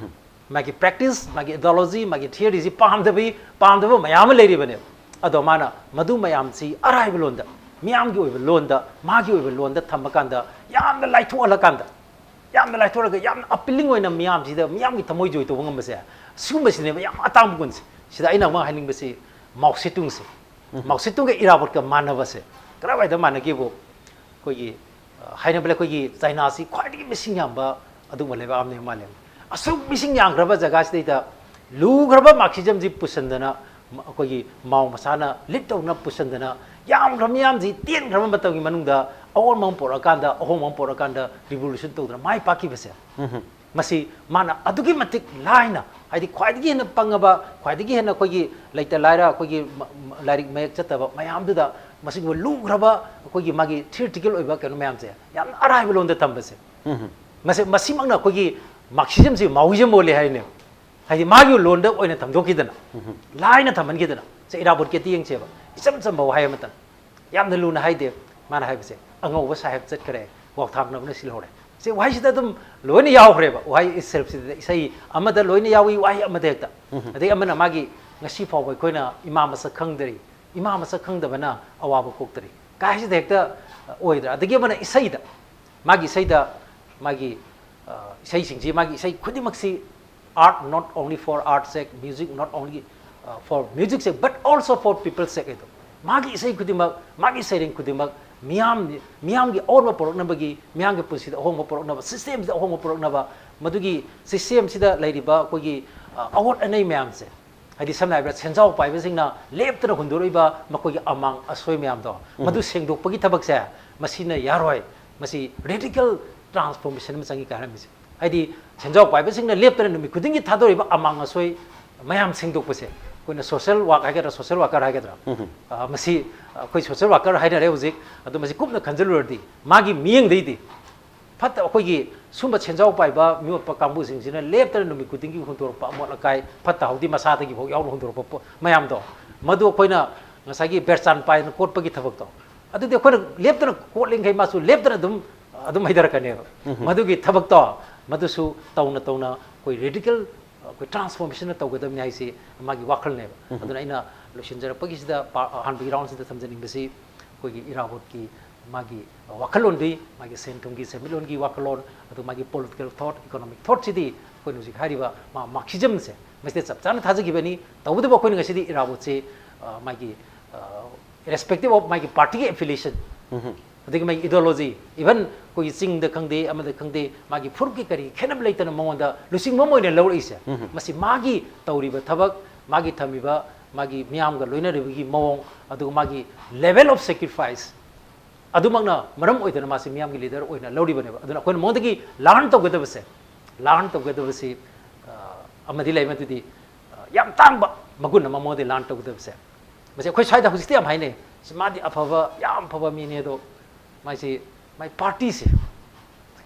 ꯃꯥꯒꯤ practice, ꯃꯥꯒꯤ ideology, ꯃꯥꯒꯤ theoryꯁꯤ ꯄꯥꯝꯗꯕꯤ ꯄꯥꯝꯗꯕ ꯃꯌꯥꯝ ꯑꯃ ꯂꯩꯔꯤꯕꯅꯦꯕ꯫ ꯑꯗꯣ ꯃꯥꯅ ꯃꯗꯨ ꯃꯌꯥꯝꯁꯤ ꯑꯔꯥꯏꯕ ꯂꯣꯟꯗ, ꯃꯤꯌꯥꯝꯒꯤ ꯑꯣꯏꯕ ꯂꯣꯟꯗ, ꯃꯥꯒꯤ ꯑꯣꯏꯕ ꯂꯣꯟꯗ ꯊꯝꯃꯀꯥꯟꯗ, ꯌꯥꯝꯅ ꯂꯥꯏꯊꯣꯛꯍꯜꯂꯀꯥꯟꯗ, ꯌꯥꯝꯅ ꯂꯥꯏꯊꯣꯛꯍꯜꯂꯒ ꯌꯥꯝꯅ appealing ꯑꯣꯏꯅ ꯃꯤꯌꯥꯝꯁꯤꯗ, ꯃꯤꯌꯥꯝꯒꯤ ꯊꯃꯣꯏ ꯖꯣꯏ ꯇꯧꯕ ꯉꯝꯕꯁꯦ, ꯁꯤꯒꯨꯝꯕꯁꯤꯅꯦꯕ ꯌꯥꯝ ꯑꯇꯥꯡꯕ ꯒꯨꯟꯁꯦ꯫ ꯁꯤꯗ ꯑꯩꯅ ꯑꯃꯨꯛ ꯍꯥꯏꯅꯤꯡꯕꯁꯤ ꯃꯥꯎ ꯁꯦꯇꯨꯡꯁꯦ, ꯃꯥꯎ ꯁꯦꯇꯨꯡꯒ ꯏꯔꯥꯕꯣꯠꯀ ꯃꯥꯟꯅꯕꯁꯦ ꯀꯔꯥꯏꯋꯥꯏꯗ ꯃꯥꯟꯅꯒꯦꯕꯨ, ꯑꯩꯈꯣꯏꯒꯤ, ꯑ, ꯍꯥꯏꯅꯕ ꯂꯩ, ꯑꯩꯈꯣꯏꯒꯤ ꯆꯥꯏꯅꯥꯁꯤ ꯈ꯭ꯋꯥꯏꯗꯒꯤ ꯃꯤꯁꯤꯡ ꯌꯥꯝꯕ ꯑꯗꯨꯒꯨꯝꯕ ꯂꯩꯕꯥꯛ ꯑꯃꯅꯤ ꯃꯥꯂꯦꯝ꯫ ꯑꯁꯨꯛ ꯃꯤꯁꯤꯡ ꯌꯥꯝꯈ꯭ꯔꯕ ꯖꯒꯥꯁꯤꯗꯩꯗ ꯂꯨꯈ꯭ꯔꯕ ꯃꯥꯔꯛꯁꯤꯖꯝꯁꯤ ꯄꯨꯁꯟꯗꯅ, ꯃ-, ꯑꯩꯈꯣꯏꯒꯤ ꯃꯥꯎ ꯃꯁꯥꯅ ꯂꯤꯠ ꯇꯧꯅ ꯄꯨꯁꯟꯗꯅ, ꯌꯥꯝꯈ꯭ꯔꯕ ꯃꯤꯌꯥꯝꯁꯤ ꯇꯦꯟꯈ꯭ꯔꯕ ꯃꯇꯝꯒꯤ ꯃꯅꯨꯡꯗ ꯑꯑꯣꯟꯕ ꯑꯃ ꯄꯨꯔꯛꯑꯀꯥꯟꯗ, ꯑꯍꯣꯡꯕ ꯑꯃ ꯄꯨꯔꯛꯑꯀꯥꯟꯗ revolution ꯇꯧꯗꯅ ꯃꯥꯏ ꯄꯥꯛꯈꯤꯕꯁꯦ꯫ ꯃꯁꯤ ꯃꯥꯅ ꯑꯗꯨꯛꯀꯤ ꯃꯇꯤꯛ ꯂꯥꯏꯅ, ꯍꯥꯏꯗꯤ ꯈ꯭ꯋꯥꯏꯗꯒꯤ ꯍꯦꯟꯅ ꯄꯪꯉꯕ, ꯈ꯭ꯋꯥꯏꯗꯒꯤ ꯍꯦꯟꯅ ꯑꯩꯈꯣꯏꯒꯤ ꯂꯩꯇ ꯂꯥꯏꯔ, ꯑꯩꯈꯣꯏꯒꯤ ꯃ-, ꯃ-, ꯂꯥꯏꯔꯤꯛ ꯃꯌꯦꯛ ꯆꯠꯇꯕ ꯃꯌꯥꯝꯗꯨꯗ ꯃꯁꯤꯒꯨꯝꯕ ꯂꯨꯈ꯭ꯔꯕ ꯑꯩꯈꯣꯏꯒꯤ ꯃꯥꯒꯤ theoretical ꯑꯣꯏꯕ ꯀꯩꯅꯣ ꯃꯌꯥꯝꯁꯦ ꯌꯥꯝꯅ ꯑꯔꯥꯏꯕ ꯂꯣꯟꯗ ꯊꯝꯕꯁꯦ꯫ ꯃꯁꯤ, ꯃꯁꯤꯃꯛꯅ ꯑꯩꯈꯣꯏꯒꯤ Marxismꯁꯤ Maoism ꯑꯣꯜꯂꯦ ꯍꯥꯏꯅꯦꯕ꯫ ꯍꯥꯏꯗꯤ ꯃꯥꯒꯤ ꯂꯣꯟꯗ ꯑꯣꯏꯅ ꯊꯝꯗꯣꯛꯈꯤꯗꯅ, ꯂꯥꯏꯅ ꯊꯝꯍꯟꯈꯤꯗꯅ꯫ ꯁꯦ, ꯏꯔꯥꯕꯣꯠꯀꯦꯗꯤ ꯌꯦꯡꯁꯦꯕ, ꯏꯆꯝ ꯆꯝꯕ ꯋꯥꯍꯩ ꯑꯃꯇꯪ, ꯌꯥꯝꯅ ꯂꯨꯅ ꯍꯥꯏꯗꯦ ꯃꯥꯅ ꯍꯥꯏꯕꯁꯦ꯫ "ꯑꯉꯧꯕ ꯁꯥꯍꯦꯕ ꯆꯠꯈ꯭ꯔꯦ, ꯀ꯭ꯋꯥꯛꯊꯥꯡꯅꯕꯅ ꯁꯤꯜꯍꯧꯔꯦ"꯫ ꯁꯤ ꯋꯥꯍꯩꯁꯤꯗ ꯑꯗꯨꯝ ꯂꯣꯏꯅ ꯌꯥꯎꯈ꯭ꯔꯦꯕ, ꯋꯥꯍꯩ itselfꯁꯤꯗ, ꯏꯁꯩ ꯑꯃꯗ ꯂꯣꯏꯅ ꯌꯥꯎꯏ, ꯋꯥꯍꯩ ꯑꯃꯗ ꯍꯦꯛꯇ꯫ ꯑꯗꯩ ꯑꯃꯅ ꯃꯥꯒꯤ "ꯉꯁꯤ ꯐꯥꯎꯕ ꯑꯩꯈꯣꯏꯅ ꯏꯃꯥ ꯃꯁꯛ ꯈꯪꯗꯔꯤ, ꯏꯃꯥ ꯃꯁꯛ ꯈꯪꯗꯕꯅ ꯑꯋꯥꯕ ꯀꯣꯛꯇꯔꯤ" ꯀꯥꯏꯁꯤꯗ ꯍꯦꯛꯇ ꯑꯣꯏꯗ꯭ꯔꯥ? ꯑꯗꯒꯤ ꯑꯃꯅ ꯏꯁꯩꯗ, ꯃꯥꯒꯤ ꯏꯁꯩꯗ, ꯃꯥꯒꯤ, ꯑ, ꯏꯁꯩꯁꯤꯡꯁꯤ, ꯃꯥꯒꯤ ꯏꯁꯩ ꯈꯨꯗꯤꯡꯃꯛꯁꯤ "Art not only for art's sake, music not only, uh, for music's sake, but also for people's sake" ꯍꯥꯏꯗꯣ꯫ ꯃꯥꯒꯤ ꯏꯁꯩ ꯈꯨꯗꯤꯡꯃꯛ, ꯃꯥꯒꯤ ꯁꯩꯔꯦꯡ ꯈꯨꯗꯤꯡꯃꯛ ꯃꯤꯌꯥꯝ, ꯃꯤꯌꯥꯝꯒꯤ ꯑꯑꯣꯟꯕ ꯄꯨꯔꯛꯅꯕꯒꯤ, ꯃꯤꯌꯥꯝꯒꯤ ꯄꯨꯟꯁꯤꯗ ꯑꯍꯣꯡꯕ ꯄꯨꯔꯛꯅꯕ, systemꯁꯤꯗ ꯑꯍꯣꯡꯕ ꯄꯨꯔꯛꯅꯕ, ꯃꯗꯨꯒꯤ systemꯁꯤꯗ ꯂꯩꯔꯤꯕ ꯑꯩꯈꯣꯏꯒꯤ, ꯑ, ꯑꯋꯣꯠ ꯑꯅꯩ ꯃꯌꯥꯝꯁꯦ, ꯍꯥꯏꯗꯤ ꯁꯝꯅ ꯍꯥꯏꯔꯕꯗ ꯁꯦꯟꯖꯥꯎ ꯄꯥꯏꯕꯁꯤꯡꯅ ꯂꯦꯞꯇꯅ ꯍꯨꯟꯗꯣꯔꯛꯏꯕ ꯃꯈꯣꯏꯒꯤ ꯑꯃꯥꯡ ꯑꯁꯣꯏ ꯃꯌꯥꯝꯗꯣ, ꯃꯗꯨ ꯁꯦꯡꯗꯣꯛꯄꯒꯤ ꯊꯕꯛꯁꯦ ꯃꯁꯤꯅ ꯌꯥꯔꯣꯏ꯫ ꯃꯁꯤ radical transformation ꯑꯃ ꯆꯪꯉꯤ ꯀꯥꯏ ꯍꯥꯏꯔꯝꯃꯤꯁꯦ꯫ ꯍꯥꯏꯗꯤ ꯁꯦꯟꯖꯥꯎ ꯄꯥꯏꯕꯁꯤꯡꯅ ꯂꯦꯞꯇꯅ ꯅꯨꯃꯤꯠ ꯈꯨꯗꯤꯡꯒꯤ ꯊꯥꯗꯣꯔꯤꯕ ꯑꯃꯥꯡ ꯑꯁꯣꯏ ꯃꯌꯥꯝ ꯁꯦꯡꯗꯣꯛꯄꯁꯦ ꯑꯩꯈꯣꯏꯅ social work ꯍꯥꯏꯒꯗ꯭ꯔꯥ, social worker ꯍꯥꯏꯒꯗ꯭ꯔꯥ? ꯑ, ꯃꯁꯤ ꯑꯩꯈꯣꯏ social worker ꯍꯥꯏꯅꯔꯦ ꯍꯧꯖꯤꯛ꯫ ꯑꯗꯣ ꯃꯁꯤ ꯀꯨꯞꯅ ꯈꯟꯖꯤꯜꯂꯨꯔꯗꯤ ꯃꯥꯒꯤ ꯃꯤꯠꯌꯦꯡꯗꯩꯗꯤ ꯐꯠꯇ, ꯑꯩꯈꯣꯏꯒꯤ ꯁꯨꯝꯕ ꯁꯦꯟꯖꯥꯎ ꯄꯥꯏꯕ ꯃꯤꯑꯣꯠꯄ ꯀꯥꯡꯕꯨꯁꯤꯡꯁꯤꯅ ꯂꯦꯞꯇꯅ ꯅꯨꯃꯤꯠ ꯈꯨꯗꯤꯡꯒꯤ ꯍꯨꯟꯗꯣꯔꯛꯄ ꯑꯃꯣꯠ ꯑꯀꯥꯏ, ꯐꯠꯇ ꯍꯥꯎꯗꯤ ꯃꯁꯥꯗꯒꯤ ꯐꯥꯎ ꯌꯥꯎꯅ ꯍꯨꯟꯗꯣꯔꯛꯄ ꯄꯣ-, ꯃꯌꯥꯝꯗꯣ, ꯃꯗꯨ ꯑꯩꯈꯣꯏꯅ ꯉꯁꯥꯏꯒꯤ ꯕꯦꯔꯆꯥꯟ ꯄꯥꯏꯗꯅ ꯀꯣꯠꯄꯒꯤ ꯊꯕꯛꯇꯣ, ꯑꯗꯨꯗꯤ ꯑꯩꯈꯣꯏꯅ ꯂꯦꯞꯇꯅ ꯀꯣꯠꯂꯤꯈꯩ ꯃꯥꯁꯨ ꯂꯦꯞꯇꯅ ꯑꯗꯨꯝ, ꯑꯗꯨꯝ ꯍꯩꯊꯔꯛꯀꯅꯦꯕ꯫ ꯃꯗꯨꯒꯤ ꯊꯕꯛꯇꯣ, ꯃꯗꯨꯁꯨ ꯇꯧꯅ ꯇꯧꯅ ꯑꯩꯈꯣꯏ radical ꯑꯩꯈꯣꯏ ꯇ꯭ꯔꯥꯟꯁꯐꯣꯔꯃꯦꯁꯟ ꯇꯧꯒꯗꯕꯅꯤ ꯍꯥꯏꯁꯤ ꯃꯥꯒꯤ ꯋꯥꯈꯜꯅꯦꯕ꯫ ꯑꯗꯨꯅ ꯑꯩꯅ ꯂꯣꯏꯁꯤꯟꯖꯔꯛꯄꯒꯤꯁꯤꯗ ꯄꯥ-, ꯑꯍꯥꯟꯕꯒꯤ ꯔꯥꯎꯟꯁꯤꯗ ꯊꯝꯖꯅꯤꯡꯕꯁꯤ ꯑꯩꯈꯣꯏꯒꯤ ꯏꯔꯥꯕꯣꯠꯀꯤ ꯃꯥꯒꯤ ꯋꯥꯈꯜꯂꯣꯟꯗꯨ, ꯃꯥꯒꯤ ꯁꯦꯟ ꯊꯨꯝꯒꯤ ꯁꯦꯟꯃꯤꯠꯂꯣꯟꯒꯤ ꯋꯥꯈꯜꯂꯣꯟ, ꯑꯗꯨ ꯃꯥꯒꯤ ꯄꯣꯂꯤꯇꯤꯀꯦꯜ ꯊꯣꯠ, ꯏꯀꯣꯅꯣꯃꯤꯛ ꯊꯣꯠꯁꯤꯗꯤ ꯑꯩꯈꯣꯏꯅ ꯍꯧꯖꯤꯛ ꯍꯥꯏꯔꯤꯕ ꯃꯥ ꯃꯥꯔꯛꯁꯤꯖꯝꯁꯦ ꯃꯁꯤꯗ ꯆꯞ ꯆꯥꯅ ꯊꯥꯖꯈꯤꯕꯅꯤ꯫ ꯇꯧꯕꯇꯕꯨ ꯑꯩꯈꯣꯏꯅ ꯉꯁꯤꯗꯤ ꯏꯔꯥꯕꯣꯠꯁꯦ, ꯑ, ꯃꯥꯒꯤ, ꯑ, irrespective of ꯃꯥꯒꯤ ꯄꯥꯔꯇꯤꯒꯤ ꯑꯦꯐꯤꯂꯤꯌꯦꯁꯟ, ꯑꯗꯒꯤ ꯃꯥꯒꯤ ꯏꯗꯤꯑꯣꯂꯣꯖꯤ, ꯏꯚꯟ ꯑꯩꯈꯣꯏꯒꯤ ꯆꯤꯡꯗ ꯈꯪꯗꯦ, ꯑꯃꯗ ꯈꯪꯗꯦ, ꯃꯥꯒꯤ ꯐꯨꯔꯨꯞꯀꯤ ꯀꯔꯤ ꯈꯦꯠꯅꯕ ꯂꯩꯇꯅ ꯃꯉꯣꯟꯗ ꯂꯨꯆꯤꯡꯕ ꯑꯃ ꯑꯣꯏꯅ ꯂꯧꯔꯛꯏꯁꯦ, ꯃꯁꯤ ꯃꯥꯒꯤ ꯇꯧꯔꯤꯕ ꯊꯕꯛ, ꯃꯥꯒꯤ ꯊꯝꯃꯤꯕ, ꯃꯥꯒꯤ ꯃꯤꯌꯥꯝꯒ ꯂꯣꯏꯅꯔꯤꯕꯒꯤ ꯃꯑꯣꯡ, ꯑꯗꯨꯒ ꯃꯥꯒꯤ level of sacrifice ꯑꯗꯨꯃꯛꯅ ꯃꯔꯝ ꯑꯣꯏꯗꯅ ꯃꯥꯁꯤ ꯃꯤꯌꯥꯝꯒꯤ ꯂꯤꯗꯔ ꯑꯣꯏꯅ ꯂꯧꯔꯤꯕꯅꯦꯕ꯫ ꯑꯗꯨꯅ ꯑꯩꯈꯣꯏꯅ ꯃꯉꯣꯟꯗꯒꯤ ꯂꯔꯟ ꯇꯧꯒꯗꯕꯁꯦ, ꯂꯔꯟ ꯇꯧꯒꯗꯕꯁꯤ, ꯑ, ꯑꯃꯗꯤ ꯂꯩ, ꯃꯗꯨꯗꯤ, ꯑ, ꯌꯥꯝ ꯇꯥꯡꯕ ꯃꯒꯨꯟ ꯑꯃ ꯃꯉꯣꯟꯗꯒꯤ ꯂꯔꯟ ꯇꯧꯒꯗꯕꯁꯦ꯫ ꯃꯁꯤ ꯑꯩꯈꯣꯏ ꯁ꯭ꯋꯥꯏꯗ ꯍꯧꯖꯤꯛꯇꯤ ꯌꯥꯝ ꯍꯥꯏꯅꯩ, "ꯁꯤ ꯃꯥꯗꯤ ꯑꯐꯕ, ꯌꯥꯝ ꯐꯕ ꯃꯤꯅꯦ, ꯑꯗꯣ ꯃꯥꯏꯁꯤ, ꯃꯥꯏ ꯄꯥꯔꯇꯤꯁꯤ"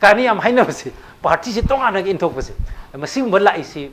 ꯀꯥꯏꯅ ꯌꯥꯝ ꯍꯥꯏꯅꯕꯁꯤ, ꯄꯥꯔꯇꯤꯁꯤ ꯇꯣꯉꯥꯟꯅ ꯏꯟꯊꯣꯛꯄꯁꯦ꯫ ꯃꯁꯤꯒꯨꯝꯕ ꯂꯥꯛꯏꯁꯤ,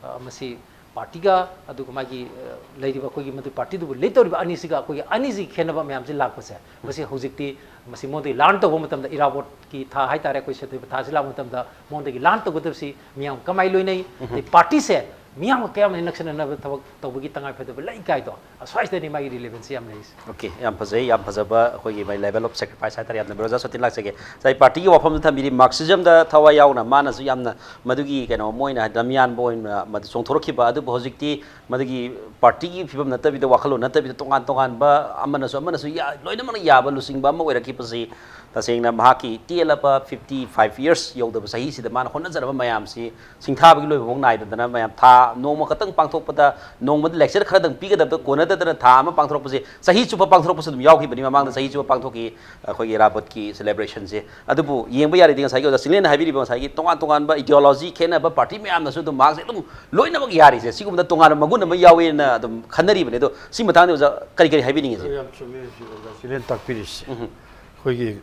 ꯑ, ꯃꯁꯤ ꯄꯥꯔꯇꯤꯒ ꯑꯗꯨꯒ ꯃꯥꯒꯤ, ꯑ, ꯂꯩꯔꯤꯕ ꯑꯩꯈꯣꯏꯒꯤ ꯃꯗꯨ ꯄꯥꯔꯇꯤꯗꯨꯕꯨ ꯂꯤꯗ ꯇꯧꯔꯤꯕ ꯑꯅꯤꯁꯤꯒ ꯑꯩꯈꯣꯏꯒꯤ ꯑꯅꯤꯁꯤꯒꯤ ꯈꯦꯠꯅꯕ ꯃꯌꯥꯝꯁꯤ ꯂꯥꯛꯄꯁꯦ, ꯃꯁꯤ ꯍꯧꯖꯤꯛꯇꯤ ꯃꯁꯤ ꯃꯉꯣꯟꯗꯒꯤ ꯂꯔꯟ ꯇꯧꯕ ꯃꯇꯝꯗ, ꯏꯔꯥꯕꯣꯠꯀꯤ ꯊꯥ ꯍꯥꯏꯇꯥꯔꯦ, ꯑꯩꯈꯣꯏ ꯁꯦꯞꯇꯦꯝꯕꯔ ꯊꯥꯁꯤ ꯂꯥꯛꯄ ꯃꯇꯝꯗ ꯃꯉꯣꯟꯗꯒꯤ ꯂꯔꯟ ꯇꯧꯒꯗꯕꯁꯤ ꯃꯤꯌꯥꯝ ꯀꯃꯥꯏꯅ ꯂꯣꯏꯅꯩ, ꯑꯗꯩ ꯄꯥꯔꯇꯤꯁꯦ ꯃꯤꯌꯥꯝꯒ ꯀꯌꯥꯝ ꯅꯛꯁꯤꯟꯅꯅꯕ ꯊꯕꯛ ꯇꯧꯕꯒꯤ ꯇꯉꯥꯏ ꯐꯗꯕ ꯂꯩ ꯀꯥꯏꯗꯣ, ꯑꯁ꯭ꯋꯥꯏꯁꯤꯗꯅꯤ ꯃꯥꯒꯤ ꯔꯤꯂꯦꯚꯦꯟꯁꯤ ꯌꯥꯝ ꯂꯩꯔꯤꯁꯦ꯫ ꯑꯣꯀꯦ, ꯌꯥꯝ ꯐꯖꯩ, ꯌꯥꯝ ꯐꯖꯕ ꯑꯩꯈꯣꯏꯒꯤ ꯃꯥꯏ level of sacrifice ꯍꯥꯏꯇꯥꯔꯦ꯫ ꯌꯥꯝꯅ ꯕ꯭ꯔꯣꯖꯥ ꯁꯣꯇꯤꯟ ꯂꯥꯛꯆꯒꯦ꯫ ꯉꯁꯥꯏ ꯄꯥꯔꯇꯤꯒꯤ ꯋꯥꯐꯝꯗ ꯊꯝꯕꯤꯔꯤ, ꯃꯥꯔꯛꯁꯤꯖꯝꯗ ꯊꯋꯥꯏ ꯌꯥꯎꯅ ꯃꯥꯅꯁꯨ ꯌꯥꯝꯅ ꯃꯗꯨꯒꯤ ꯀꯩꯅꯣ ꯑꯃ ꯑꯣꯏꯅ ꯂꯝꯌꯥꯟꯕ ꯑꯣꯏꯅ ꯃꯗꯨ ꯆꯣꯡꯊꯣꯔꯛꯈꯤꯕ, ꯑꯗꯨꯕꯨ ꯍꯧꯖꯤꯛꯇꯤ ꯃꯗꯨꯒꯤ ꯄꯥꯔꯇꯤꯒꯤ ꯐꯤꯕꯝ ꯅꯠꯇꯕꯤꯗ, ꯋꯥꯈꯜꯂꯣꯟ ꯅꯠꯇꯕꯤꯗ, ꯇꯣꯉꯥꯟ ꯇꯣꯉꯥꯟꯕ ꯑꯃꯅꯁꯨ ꯑꯃꯅꯁꯨ ꯌꯥ-, ꯂꯣꯏꯅꯃꯛꯅ ꯌꯥꯕ ꯂꯨꯆꯤꯡꯕ ꯑꯃ ꯑꯣꯏꯔꯛꯈꯤꯕꯁꯤ ꯇꯁꯦꯡꯅ ꯃꯍꯥꯛꯀꯤ ꯇꯦꯜꯂꯕ fifty five years ꯌꯧꯗꯕ ꯆꯍꯤꯁꯤꯗ ꯃꯥꯅ ꯍꯣꯠꯅꯖꯔꯕ ꯃꯌꯥꯝꯁꯤ ꯁꯤꯡꯊꯥꯕꯒꯤ ꯂꯣꯏꯕꯐꯥꯎ ꯅꯥꯏꯗꯗꯅ ꯃꯌꯥꯝ ꯊꯥ ꯅꯣꯡꯃ ꯈꯛꯇꯪ ꯄꯥꯡꯊꯣꯛꯄꯗ, ꯅꯣꯡꯃꯗ lecture ꯈꯔꯗꯪ ꯄꯤꯒꯗꯕꯗ ꯀꯣꯟꯅꯗꯗꯅ ꯊꯥ ꯑꯃ ꯄꯥꯡꯊꯣꯔꯛꯄꯁꯦ, ꯆꯍꯤ ꯆꯨꯞꯄ ꯄꯥꯡꯊꯣꯔꯛꯄꯁꯨ ꯑꯗꯨꯝ ꯌꯥꯎꯈꯤꯕꯅꯤ꯫ ꯃꯃꯥꯡꯗ ꯆꯍꯤ ꯆꯨꯞꯄ ꯄꯥꯡꯊꯣꯛꯈꯤ ꯑꯩꯈꯣꯏꯒꯤ ꯏꯔꯥꯕꯣꯠꯀꯤ celebrationꯁꯦ꯫ ꯑꯗꯨꯕꯨ ꯌꯦꯡꯕ ꯌꯥꯔꯗꯤ ꯉꯁꯥꯏꯒꯤ ꯑꯣꯖꯥ ꯆꯤꯡꯂꯦꯟꯅ ꯍꯥꯏꯕꯤꯔꯤꯕ ꯉꯁꯥꯏꯒꯤ ꯇꯣꯉꯥꯟ ꯇꯣꯉꯥꯟꯕ ideology ꯈꯦꯠꯅꯕ ꯄꯥꯔꯇꯤ ꯃꯌꯥꯝꯅꯁꯨ ꯑꯗꯨꯝ ꯃꯍꯥꯛꯁꯦ ꯑꯗꯨꯝ ꯂꯣꯏꯅꯃꯛ ꯌꯥꯔꯤꯁꯦ, ꯁꯤꯒꯨꯝꯕꯗ ꯇꯣꯉꯥꯟꯕ ꯃꯒꯨꯟ ꯑꯃ ꯌꯥꯎꯋꯦꯅ ꯑꯗꯨꯝ ꯈꯟꯅꯔꯤꯕꯅꯦ꯫ ꯑꯗꯣ ꯁꯤ ꯃꯇꯥꯡꯗ ꯑꯣꯖꯥ ꯀꯔꯤ ꯀꯔꯤ ꯍꯥꯏꯕꯤꯅꯤꯡꯉꯤ? ꯌꯥꯝ ꯆꯨꯝꯃꯦ ꯍꯧꯖꯤꯛ ꯑꯣꯖꯥ ꯆꯤꯡꯂꯦꯟ ꯇꯥꯛꯄꯤꯔꯤꯁꯦ꯫ ꯑꯩꯈꯣꯏꯒꯤ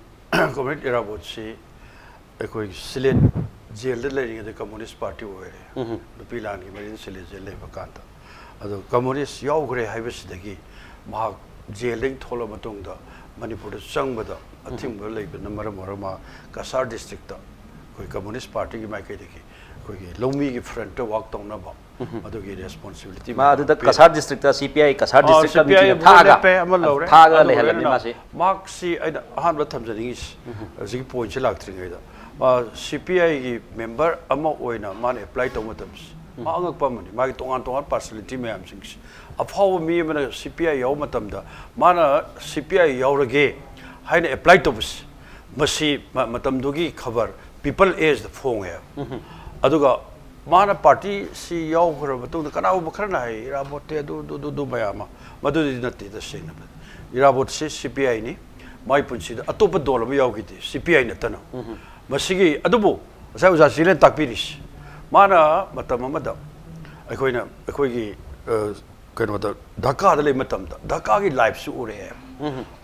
comrade ꯏꯔꯥꯕꯣꯠꯁꯤ ꯑꯩꯈꯣꯏ ꯁꯤꯂꯦꯟ ꯖꯦꯜꯗ ꯂꯩꯔꯤꯉꯩꯗ ꯀꯝꯃꯨꯅꯤꯁ ꯄꯥꯔꯇꯤ ꯑꯣꯏꯔꯦ꯫ ꯅꯨꯄꯤ ꯂꯥꯟꯒꯤ ꯃꯔꯤꯅ ꯁꯤꯂꯦꯟ ꯖꯦꯜ ꯂꯩꯕ ꯀꯥꯟꯗ꯫ ꯑꯗꯣ ꯀꯝꯃꯨꯅꯤꯁ ꯌꯥꯎꯈ꯭ꯔꯦ ꯍꯥꯏꯕꯁꯤꯗꯒꯤ ꯃꯍꯥꯛ ꯖꯦꯜꯗꯒꯤ ꯊꯣꯛꯂꯕ ꯃꯇꯨꯡꯗ ꯃꯅꯤꯄꯨꯔꯗ ꯆꯪꯕꯗ ꯑꯊꯤꯡꯕ ꯂꯩꯕꯅ ꯃꯔꯝ ꯑꯣꯏꯔꯒ ꯃꯍꯥꯛ ꯀꯁꯥꯔ districtꯇ ꯑꯩꯈꯣꯏ ꯀꯝꯃꯨꯅꯤꯁ ꯄꯥꯔꯇꯤꯒꯤ ꯃꯥꯏꯀꯩꯗꯒꯤ ꯑꯩꯈꯣꯏ ꯑꯩꯈꯣꯏꯒꯤ ꯂꯧꯃꯤꯒꯤ ꯐ꯭ꯔꯟꯠꯇ ꯋꯥꯛ ꯇꯧꯅꯕ ꯑꯗꯨꯒꯤ ꯔꯦꯁꯄꯣꯟꯁꯤꯕꯤꯂꯤꯇꯤ ꯃꯥ ꯑꯗꯨꯗ ꯀꯁꯥꯔ ꯗꯤꯁꯇ꯭ꯔꯤꯛꯇ ꯁꯤ ꯄꯤ ꯑꯥꯏ ꯀꯁꯥꯔ ꯗꯤꯁꯇ꯭ꯔꯤꯛ ꯁꯤ ꯄꯤ ꯑꯥꯏ ꯀꯃꯤꯇꯤꯅ ꯊꯥꯛꯑꯒ ꯂꯦꯞꯄꯦ ꯑꯃ ꯂꯧꯔꯦ꯫ ꯊꯥꯛꯑꯒ ꯑꯗꯨꯒ ꯂꯩꯍꯜꯂꯝꯃꯤ ꯂꯣꯏꯅꯅ ꯃꯥꯁꯤ꯫ ꯃꯍꯥꯛꯁꯤ ꯑꯩꯅ ꯑꯍꯥꯟꯕ ꯊꯝꯖꯅꯤꯡꯉꯤꯁꯤ, ꯍꯧꯖꯤꯛꯀꯤ ꯄꯣꯏꯟꯠꯁꯤ ꯂꯥꯛꯇ꯭ꯔꯤꯉꯩꯗ, ꯃꯥ ꯁꯤ ꯄꯤ ꯑꯥꯏꯒꯤ ꯃꯦꯝꯕꯔ ꯑꯃ ꯑꯣꯏꯅ ꯃꯥꯅ ꯑꯦꯄ꯭ꯂꯥꯏ ꯇꯧꯕ ꯃꯇꯝꯁꯤ, ꯃꯥ ꯑꯉꯛꯄ ꯑꯃꯅꯤ꯫ ꯃꯥꯒꯤ ꯇꯣꯉꯥꯟ ꯇꯣꯉꯥꯟꯕ ꯄꯥꯔꯁꯅꯦꯂꯤꯇꯤ ꯃꯌꯥꯝꯁꯤꯡꯁꯤ, ꯑꯐꯥꯎꯕ ꯃꯤ ꯑꯃꯅ ꯁꯤ ꯄꯤ ꯑꯥꯏ ꯌꯥꯎꯕ ꯃꯇꯝꯗ ꯃꯥꯅ ꯁꯤ ꯄꯤ ꯑꯥꯏ ꯌꯥꯎꯔꯒꯦ ꯍꯥꯏꯅ ꯑꯦꯄ꯭ꯂꯥꯏ ꯇꯧꯕꯁꯤ, ꯃꯁꯤ ꯃ- ꯃꯇꯝꯗꯨꯒꯤ ꯈꯕꯔ ꯄꯤꯄꯜ ꯑꯦꯖꯗ ꯐꯣꯡꯉꯦ꯫ ꯑꯗꯨꯒ ꯃꯥꯅ ꯄꯥꯔꯇꯤꯁꯤ ꯌꯥꯎꯈ꯭ꯔꯕ ꯃꯇꯨꯡꯗ, ꯀꯅꯥꯒꯨꯝꯕ ꯈꯔꯅ ꯍꯥꯏ, "ꯏꯔꯥꯕꯣꯠꯇꯤ ꯑꯗꯨ ꯑꯗꯨ ꯑꯗꯨ ꯑꯗꯨ ꯃꯌꯥꯝ ꯑꯃ", ꯃꯗꯨꯗꯤ ꯅꯠꯇꯦ꯫ ꯇꯁꯦꯡꯅ ꯏꯔꯥꯕꯣꯠꯁꯤ ꯁꯤ ꯄꯤ ꯑꯥꯏꯅꯤ꯫ ꯃꯥꯒꯤ ꯄꯨꯟꯁꯤꯗ ꯑꯇꯣꯞꯄ ꯗꯣꯜ ꯑꯃ ꯌꯥꯎꯈꯤꯗꯦ, ꯁꯤ ꯄꯤ ꯑꯥꯏ ꯅꯠꯇꯅ꯫ ꯃꯁꯤꯒꯤ ꯑꯗꯨꯕꯨ ꯉꯁꯥꯏ ꯑꯣꯖꯥ ꯆꯤꯂꯦꯟ ꯇꯥꯛꯄꯤꯔꯤꯁꯤ, ꯃꯥꯅ ꯃꯇꯝ ꯑꯃꯗ ꯑꯩꯈꯣꯏꯅ ꯑꯩꯈꯣꯏꯒꯤ ꯑ, ꯀꯩꯅꯣꯗ, ꯙꯥꯀꯥꯗ ꯂꯩꯕ ꯃꯇꯝꯗ ꯙꯥꯀꯥꯒꯤ ꯂꯥꯏꯐꯁꯨ ꯎꯔꯛꯑꯦ꯫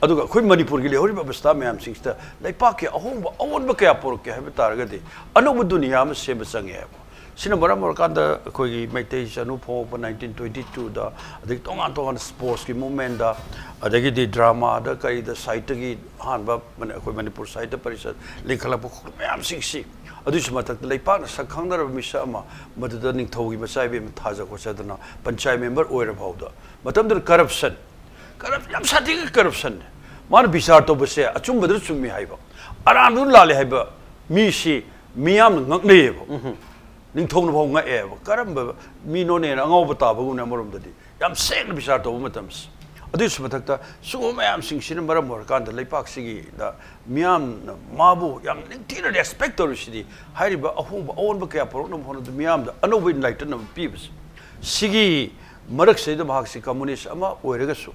ꯑꯗꯨꯒ ꯑꯩꯈꯣꯏ ꯃꯅꯤꯄꯨꯔꯒꯤ ꯂꯩꯍꯧꯔꯤꯕ ꯑꯕꯁꯊꯥ ꯃꯌꯥꯝꯁꯤꯡꯁꯤꯗ ꯂꯩꯄꯥꯛꯀꯤ ꯑꯍꯣꯡꯕ ꯑꯑꯣꯟꯕ ꯀꯌꯥ ꯄꯨꯔꯛꯀꯦ ꯍꯥꯏꯕ ꯇꯥꯔꯒꯗꯤ ꯑꯅꯧꯕ ꯗꯨꯅꯤꯌꯥ ꯑꯃ ꯁꯦꯝꯕ ꯆꯪꯉꯦ ꯍꯥꯏꯕ꯫ ꯁꯤꯅ ꯃꯔꯝ ꯑꯣꯏꯔꯀꯥꯟꯗ ꯑꯩꯈꯣꯏꯒꯤ ꯃꯩꯇꯩ ꯆꯅꯨ ꯐꯣꯡꯉꯛꯄ ꯅꯥꯏꯟꯇꯤꯟ ꯇ꯭ꯋꯦꯟꯇꯤ ꯇꯨꯗ, ꯑꯗꯒꯤ ꯇꯣꯉꯥꯟ ꯇꯣꯉꯥꯟꯕ ꯁ꯭ꯄꯣꯔꯠꯁꯀꯤ ꯃꯨꯞꯃꯦꯟꯗ, ꯑꯗꯒꯤꯗꯤ ꯗ꯭ꯔꯃꯥꯗ ꯀꯩꯗ ꯁꯥꯍꯤꯇ꯭ꯌꯒꯤ ꯑꯍꯥꯟꯕ ꯃꯅꯤ-, ꯑꯩꯈꯣꯏ ꯃꯅꯤꯄꯨꯔ ꯁꯥꯍꯤꯇ꯭ꯌ ꯄꯔꯤꯁꯠ ꯂꯤꯡꯈꯠꯂꯛꯄ ꯈꯣꯠꯄ ꯃꯌꯥꯝꯁꯤꯡꯁꯤ, ꯑꯗꯨꯒꯤꯁꯨ ꯃꯊꯛꯇ ꯂꯩꯄꯥꯛꯅ ꯁꯛ ꯈꯪꯅꯔꯕ ꯃꯤꯁꯛ ꯑꯃ, ꯃꯗꯨꯗ ꯅꯤꯡꯊꯧꯒꯤ ꯃꯆꯥ ꯏꯕꯦꯝ ꯊꯥꯖ ꯈꯣꯠꯆꯗꯅ ꯄꯟꯆꯥꯌꯠ ꯃꯦꯝꯕꯔ ꯑꯣꯏꯔ ꯐꯥꯎꯗ, ꯃꯇꯝꯗꯨꯗ ꯀꯔꯞꯁꯟ, ꯀꯔꯞ-, ꯌꯥꯝ ꯁꯥꯊꯤꯅ ꯀꯔꯞꯁꯟꯅꯦ꯫ ꯃꯥꯅ ꯕꯤꯆꯥꯔ ꯇꯧꯕꯁꯦ ꯑꯆꯨꯝꯕꯗꯨ ꯆꯨꯝꯃꯤ ꯍꯥꯏꯕ, ꯑꯔꯥꯟꯕꯗꯨ ꯂꯥꯜꯂꯦ ꯍꯥꯏꯕ ꯃꯤꯁꯤ ꯃꯤꯌꯥꯝꯅ ꯉꯛꯅꯩꯌꯦꯕ꯫ ꯅꯤꯡꯊꯧꯅ ꯐꯥꯎ ꯉꯛꯑꯦꯕ, ꯀꯔꯝꯕ ꯃꯤꯅꯣꯅꯦꯅ ꯑꯉꯥꯎꯕ ꯇꯥꯕꯒꯨꯝꯅ꯫ ꯑꯃꯔꯣꯝꯗꯗꯤ ꯌꯥꯝ ꯁꯦꯡꯅ ꯕꯤꯆꯥꯔ ꯇꯧꯕ ꯃꯇꯝꯁꯤ꯫ ꯑꯗꯨꯒꯤꯁꯨ ꯃꯊꯛꯇ ꯁꯤꯒꯨꯝꯕ ꯃꯌꯥꯝꯁꯤꯡꯁꯤꯅ ꯃꯔꯝ ꯑꯣꯏꯔꯀꯥꯟꯗ ꯂꯩꯄꯥꯛꯁꯤꯒꯤꯗ ꯃꯤꯌꯥꯝꯅ ꯃꯥꯕꯨ ꯌꯥꯝ ꯅꯤꯡꯊꯤꯅ ꯔꯦꯁꯄꯦꯛ ꯇꯧꯔꯤꯁꯤꯗꯤ, ꯍꯥꯏꯔꯤꯕ ꯑꯍꯣꯡꯕ ꯑꯑꯣꯟꯕ ꯀꯌꯥ ꯄꯨꯔꯛꯅꯕ ꯍꯣꯠꯅꯕꯗ ꯃꯤꯌꯥꯝꯗ ꯑꯅꯧꯕ ꯏꯟꯂꯥꯏꯇꯟ ꯑꯃ ꯄꯤꯕꯁꯦ꯫ ꯁꯤꯒꯤ ꯃꯔꯛꯁꯤꯗ ꯃꯍꯥꯛꯁꯤ ꯀꯝꯃꯨꯅꯤꯁ ꯑꯃ ꯑꯣꯏꯔꯒꯁꯨ,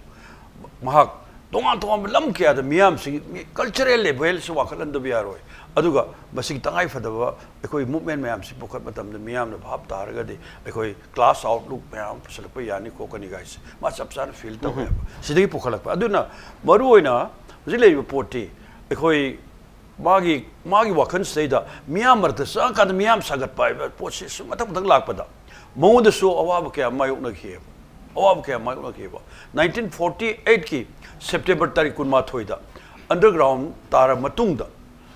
ꯃꯍꯥꯛ ꯇꯣꯉꯥꯟ ꯇꯣꯉꯥꯟꯕ ꯂꯝ ꯀꯌꯥꯗ ꯃꯤꯌꯥꯝꯁꯤꯒꯤ ꯃꯤ-, ꯀꯜꯆꯔꯦꯜ ꯂꯦꯚꯦꯜꯁꯤ ꯋꯥꯡꯈꯠꯍꯟꯗꯕ ꯌꯥꯔꯣꯏ꯫ ꯑꯗꯨꯒ ꯃꯁꯤꯒꯤ ꯇꯉꯥꯏ ꯐꯗꯕ ꯑꯩꯈꯣꯏ ꯃꯨꯞꯃꯦꯟ ꯃꯌꯥꯝꯁꯤ ꯄꯨꯈꯠ ꯃꯇꯝꯗ ꯃꯤꯌꯥꯝꯅ ꯚꯥꯞ ꯇꯥꯔꯒꯗꯤ ꯑꯩꯈꯣꯏ ꯀ꯭ꯂꯥꯁ ꯑꯥꯎꯠꯂꯨꯛ ꯃꯌꯥꯝ ꯑꯃ ꯄꯨꯁꯜꯂꯛꯄ ꯌꯥꯅꯤ ꯈꯣꯠꯀꯅꯤ ꯀꯥꯏꯁꯦ ꯃꯥ ꯆꯞ ꯆꯥꯅ ꯐꯤꯜ ꯇꯧꯋꯦꯕ꯫ ꯁꯤꯗꯒꯤ ꯄꯨꯈꯠꯂꯛꯄ꯫ ꯑꯗꯨꯅ ꯃꯔꯨꯑꯣꯏꯅ ꯍꯧꯖꯤꯛ ꯂꯩꯔꯤꯕ ꯄꯣꯠꯇꯤ ꯑꯩꯈꯣꯏ ꯃꯥꯒꯤ, ꯃꯥꯒꯤ ꯋꯥꯈꯜꯁꯤꯗꯩꯗ ꯃꯤꯌꯥꯝ ꯃꯔꯛꯇ ꯆꯪꯉꯀꯥꯟꯗ ꯃꯤꯌꯥꯝ ꯁꯥꯒꯠꯄ ꯍꯥꯏꯕ ꯄꯣꯠꯁꯤ ꯁꯨꯝ ꯃꯊꯪ ꯃꯊꯪ ꯂꯥꯛꯄꯗ ꯃꯉꯣꯟꯗꯁꯨ ꯑꯋꯥꯕ ꯀꯌꯥ ꯃꯥꯌꯣꯛꯅꯈꯤꯑꯕ꯫ ꯑꯋꯥꯕ ꯀꯌꯥ ꯃꯥꯌꯣꯛꯅꯈꯤꯕ꯫ ꯅꯥꯏꯟꯇꯤꯟ ꯐꯣꯔꯇꯤ ꯑꯩꯠꯀꯤ ꯁꯦꯞꯇꯦꯝꯕꯔ ꯇꯥꯔꯤꯛ ꯀꯨꯟꯃꯥꯊꯣꯏꯗ ꯑꯟꯗꯔꯒ꯭ꯔꯥꯎꯟ ꯇꯥꯔ ꯃꯇꯨꯡꯗ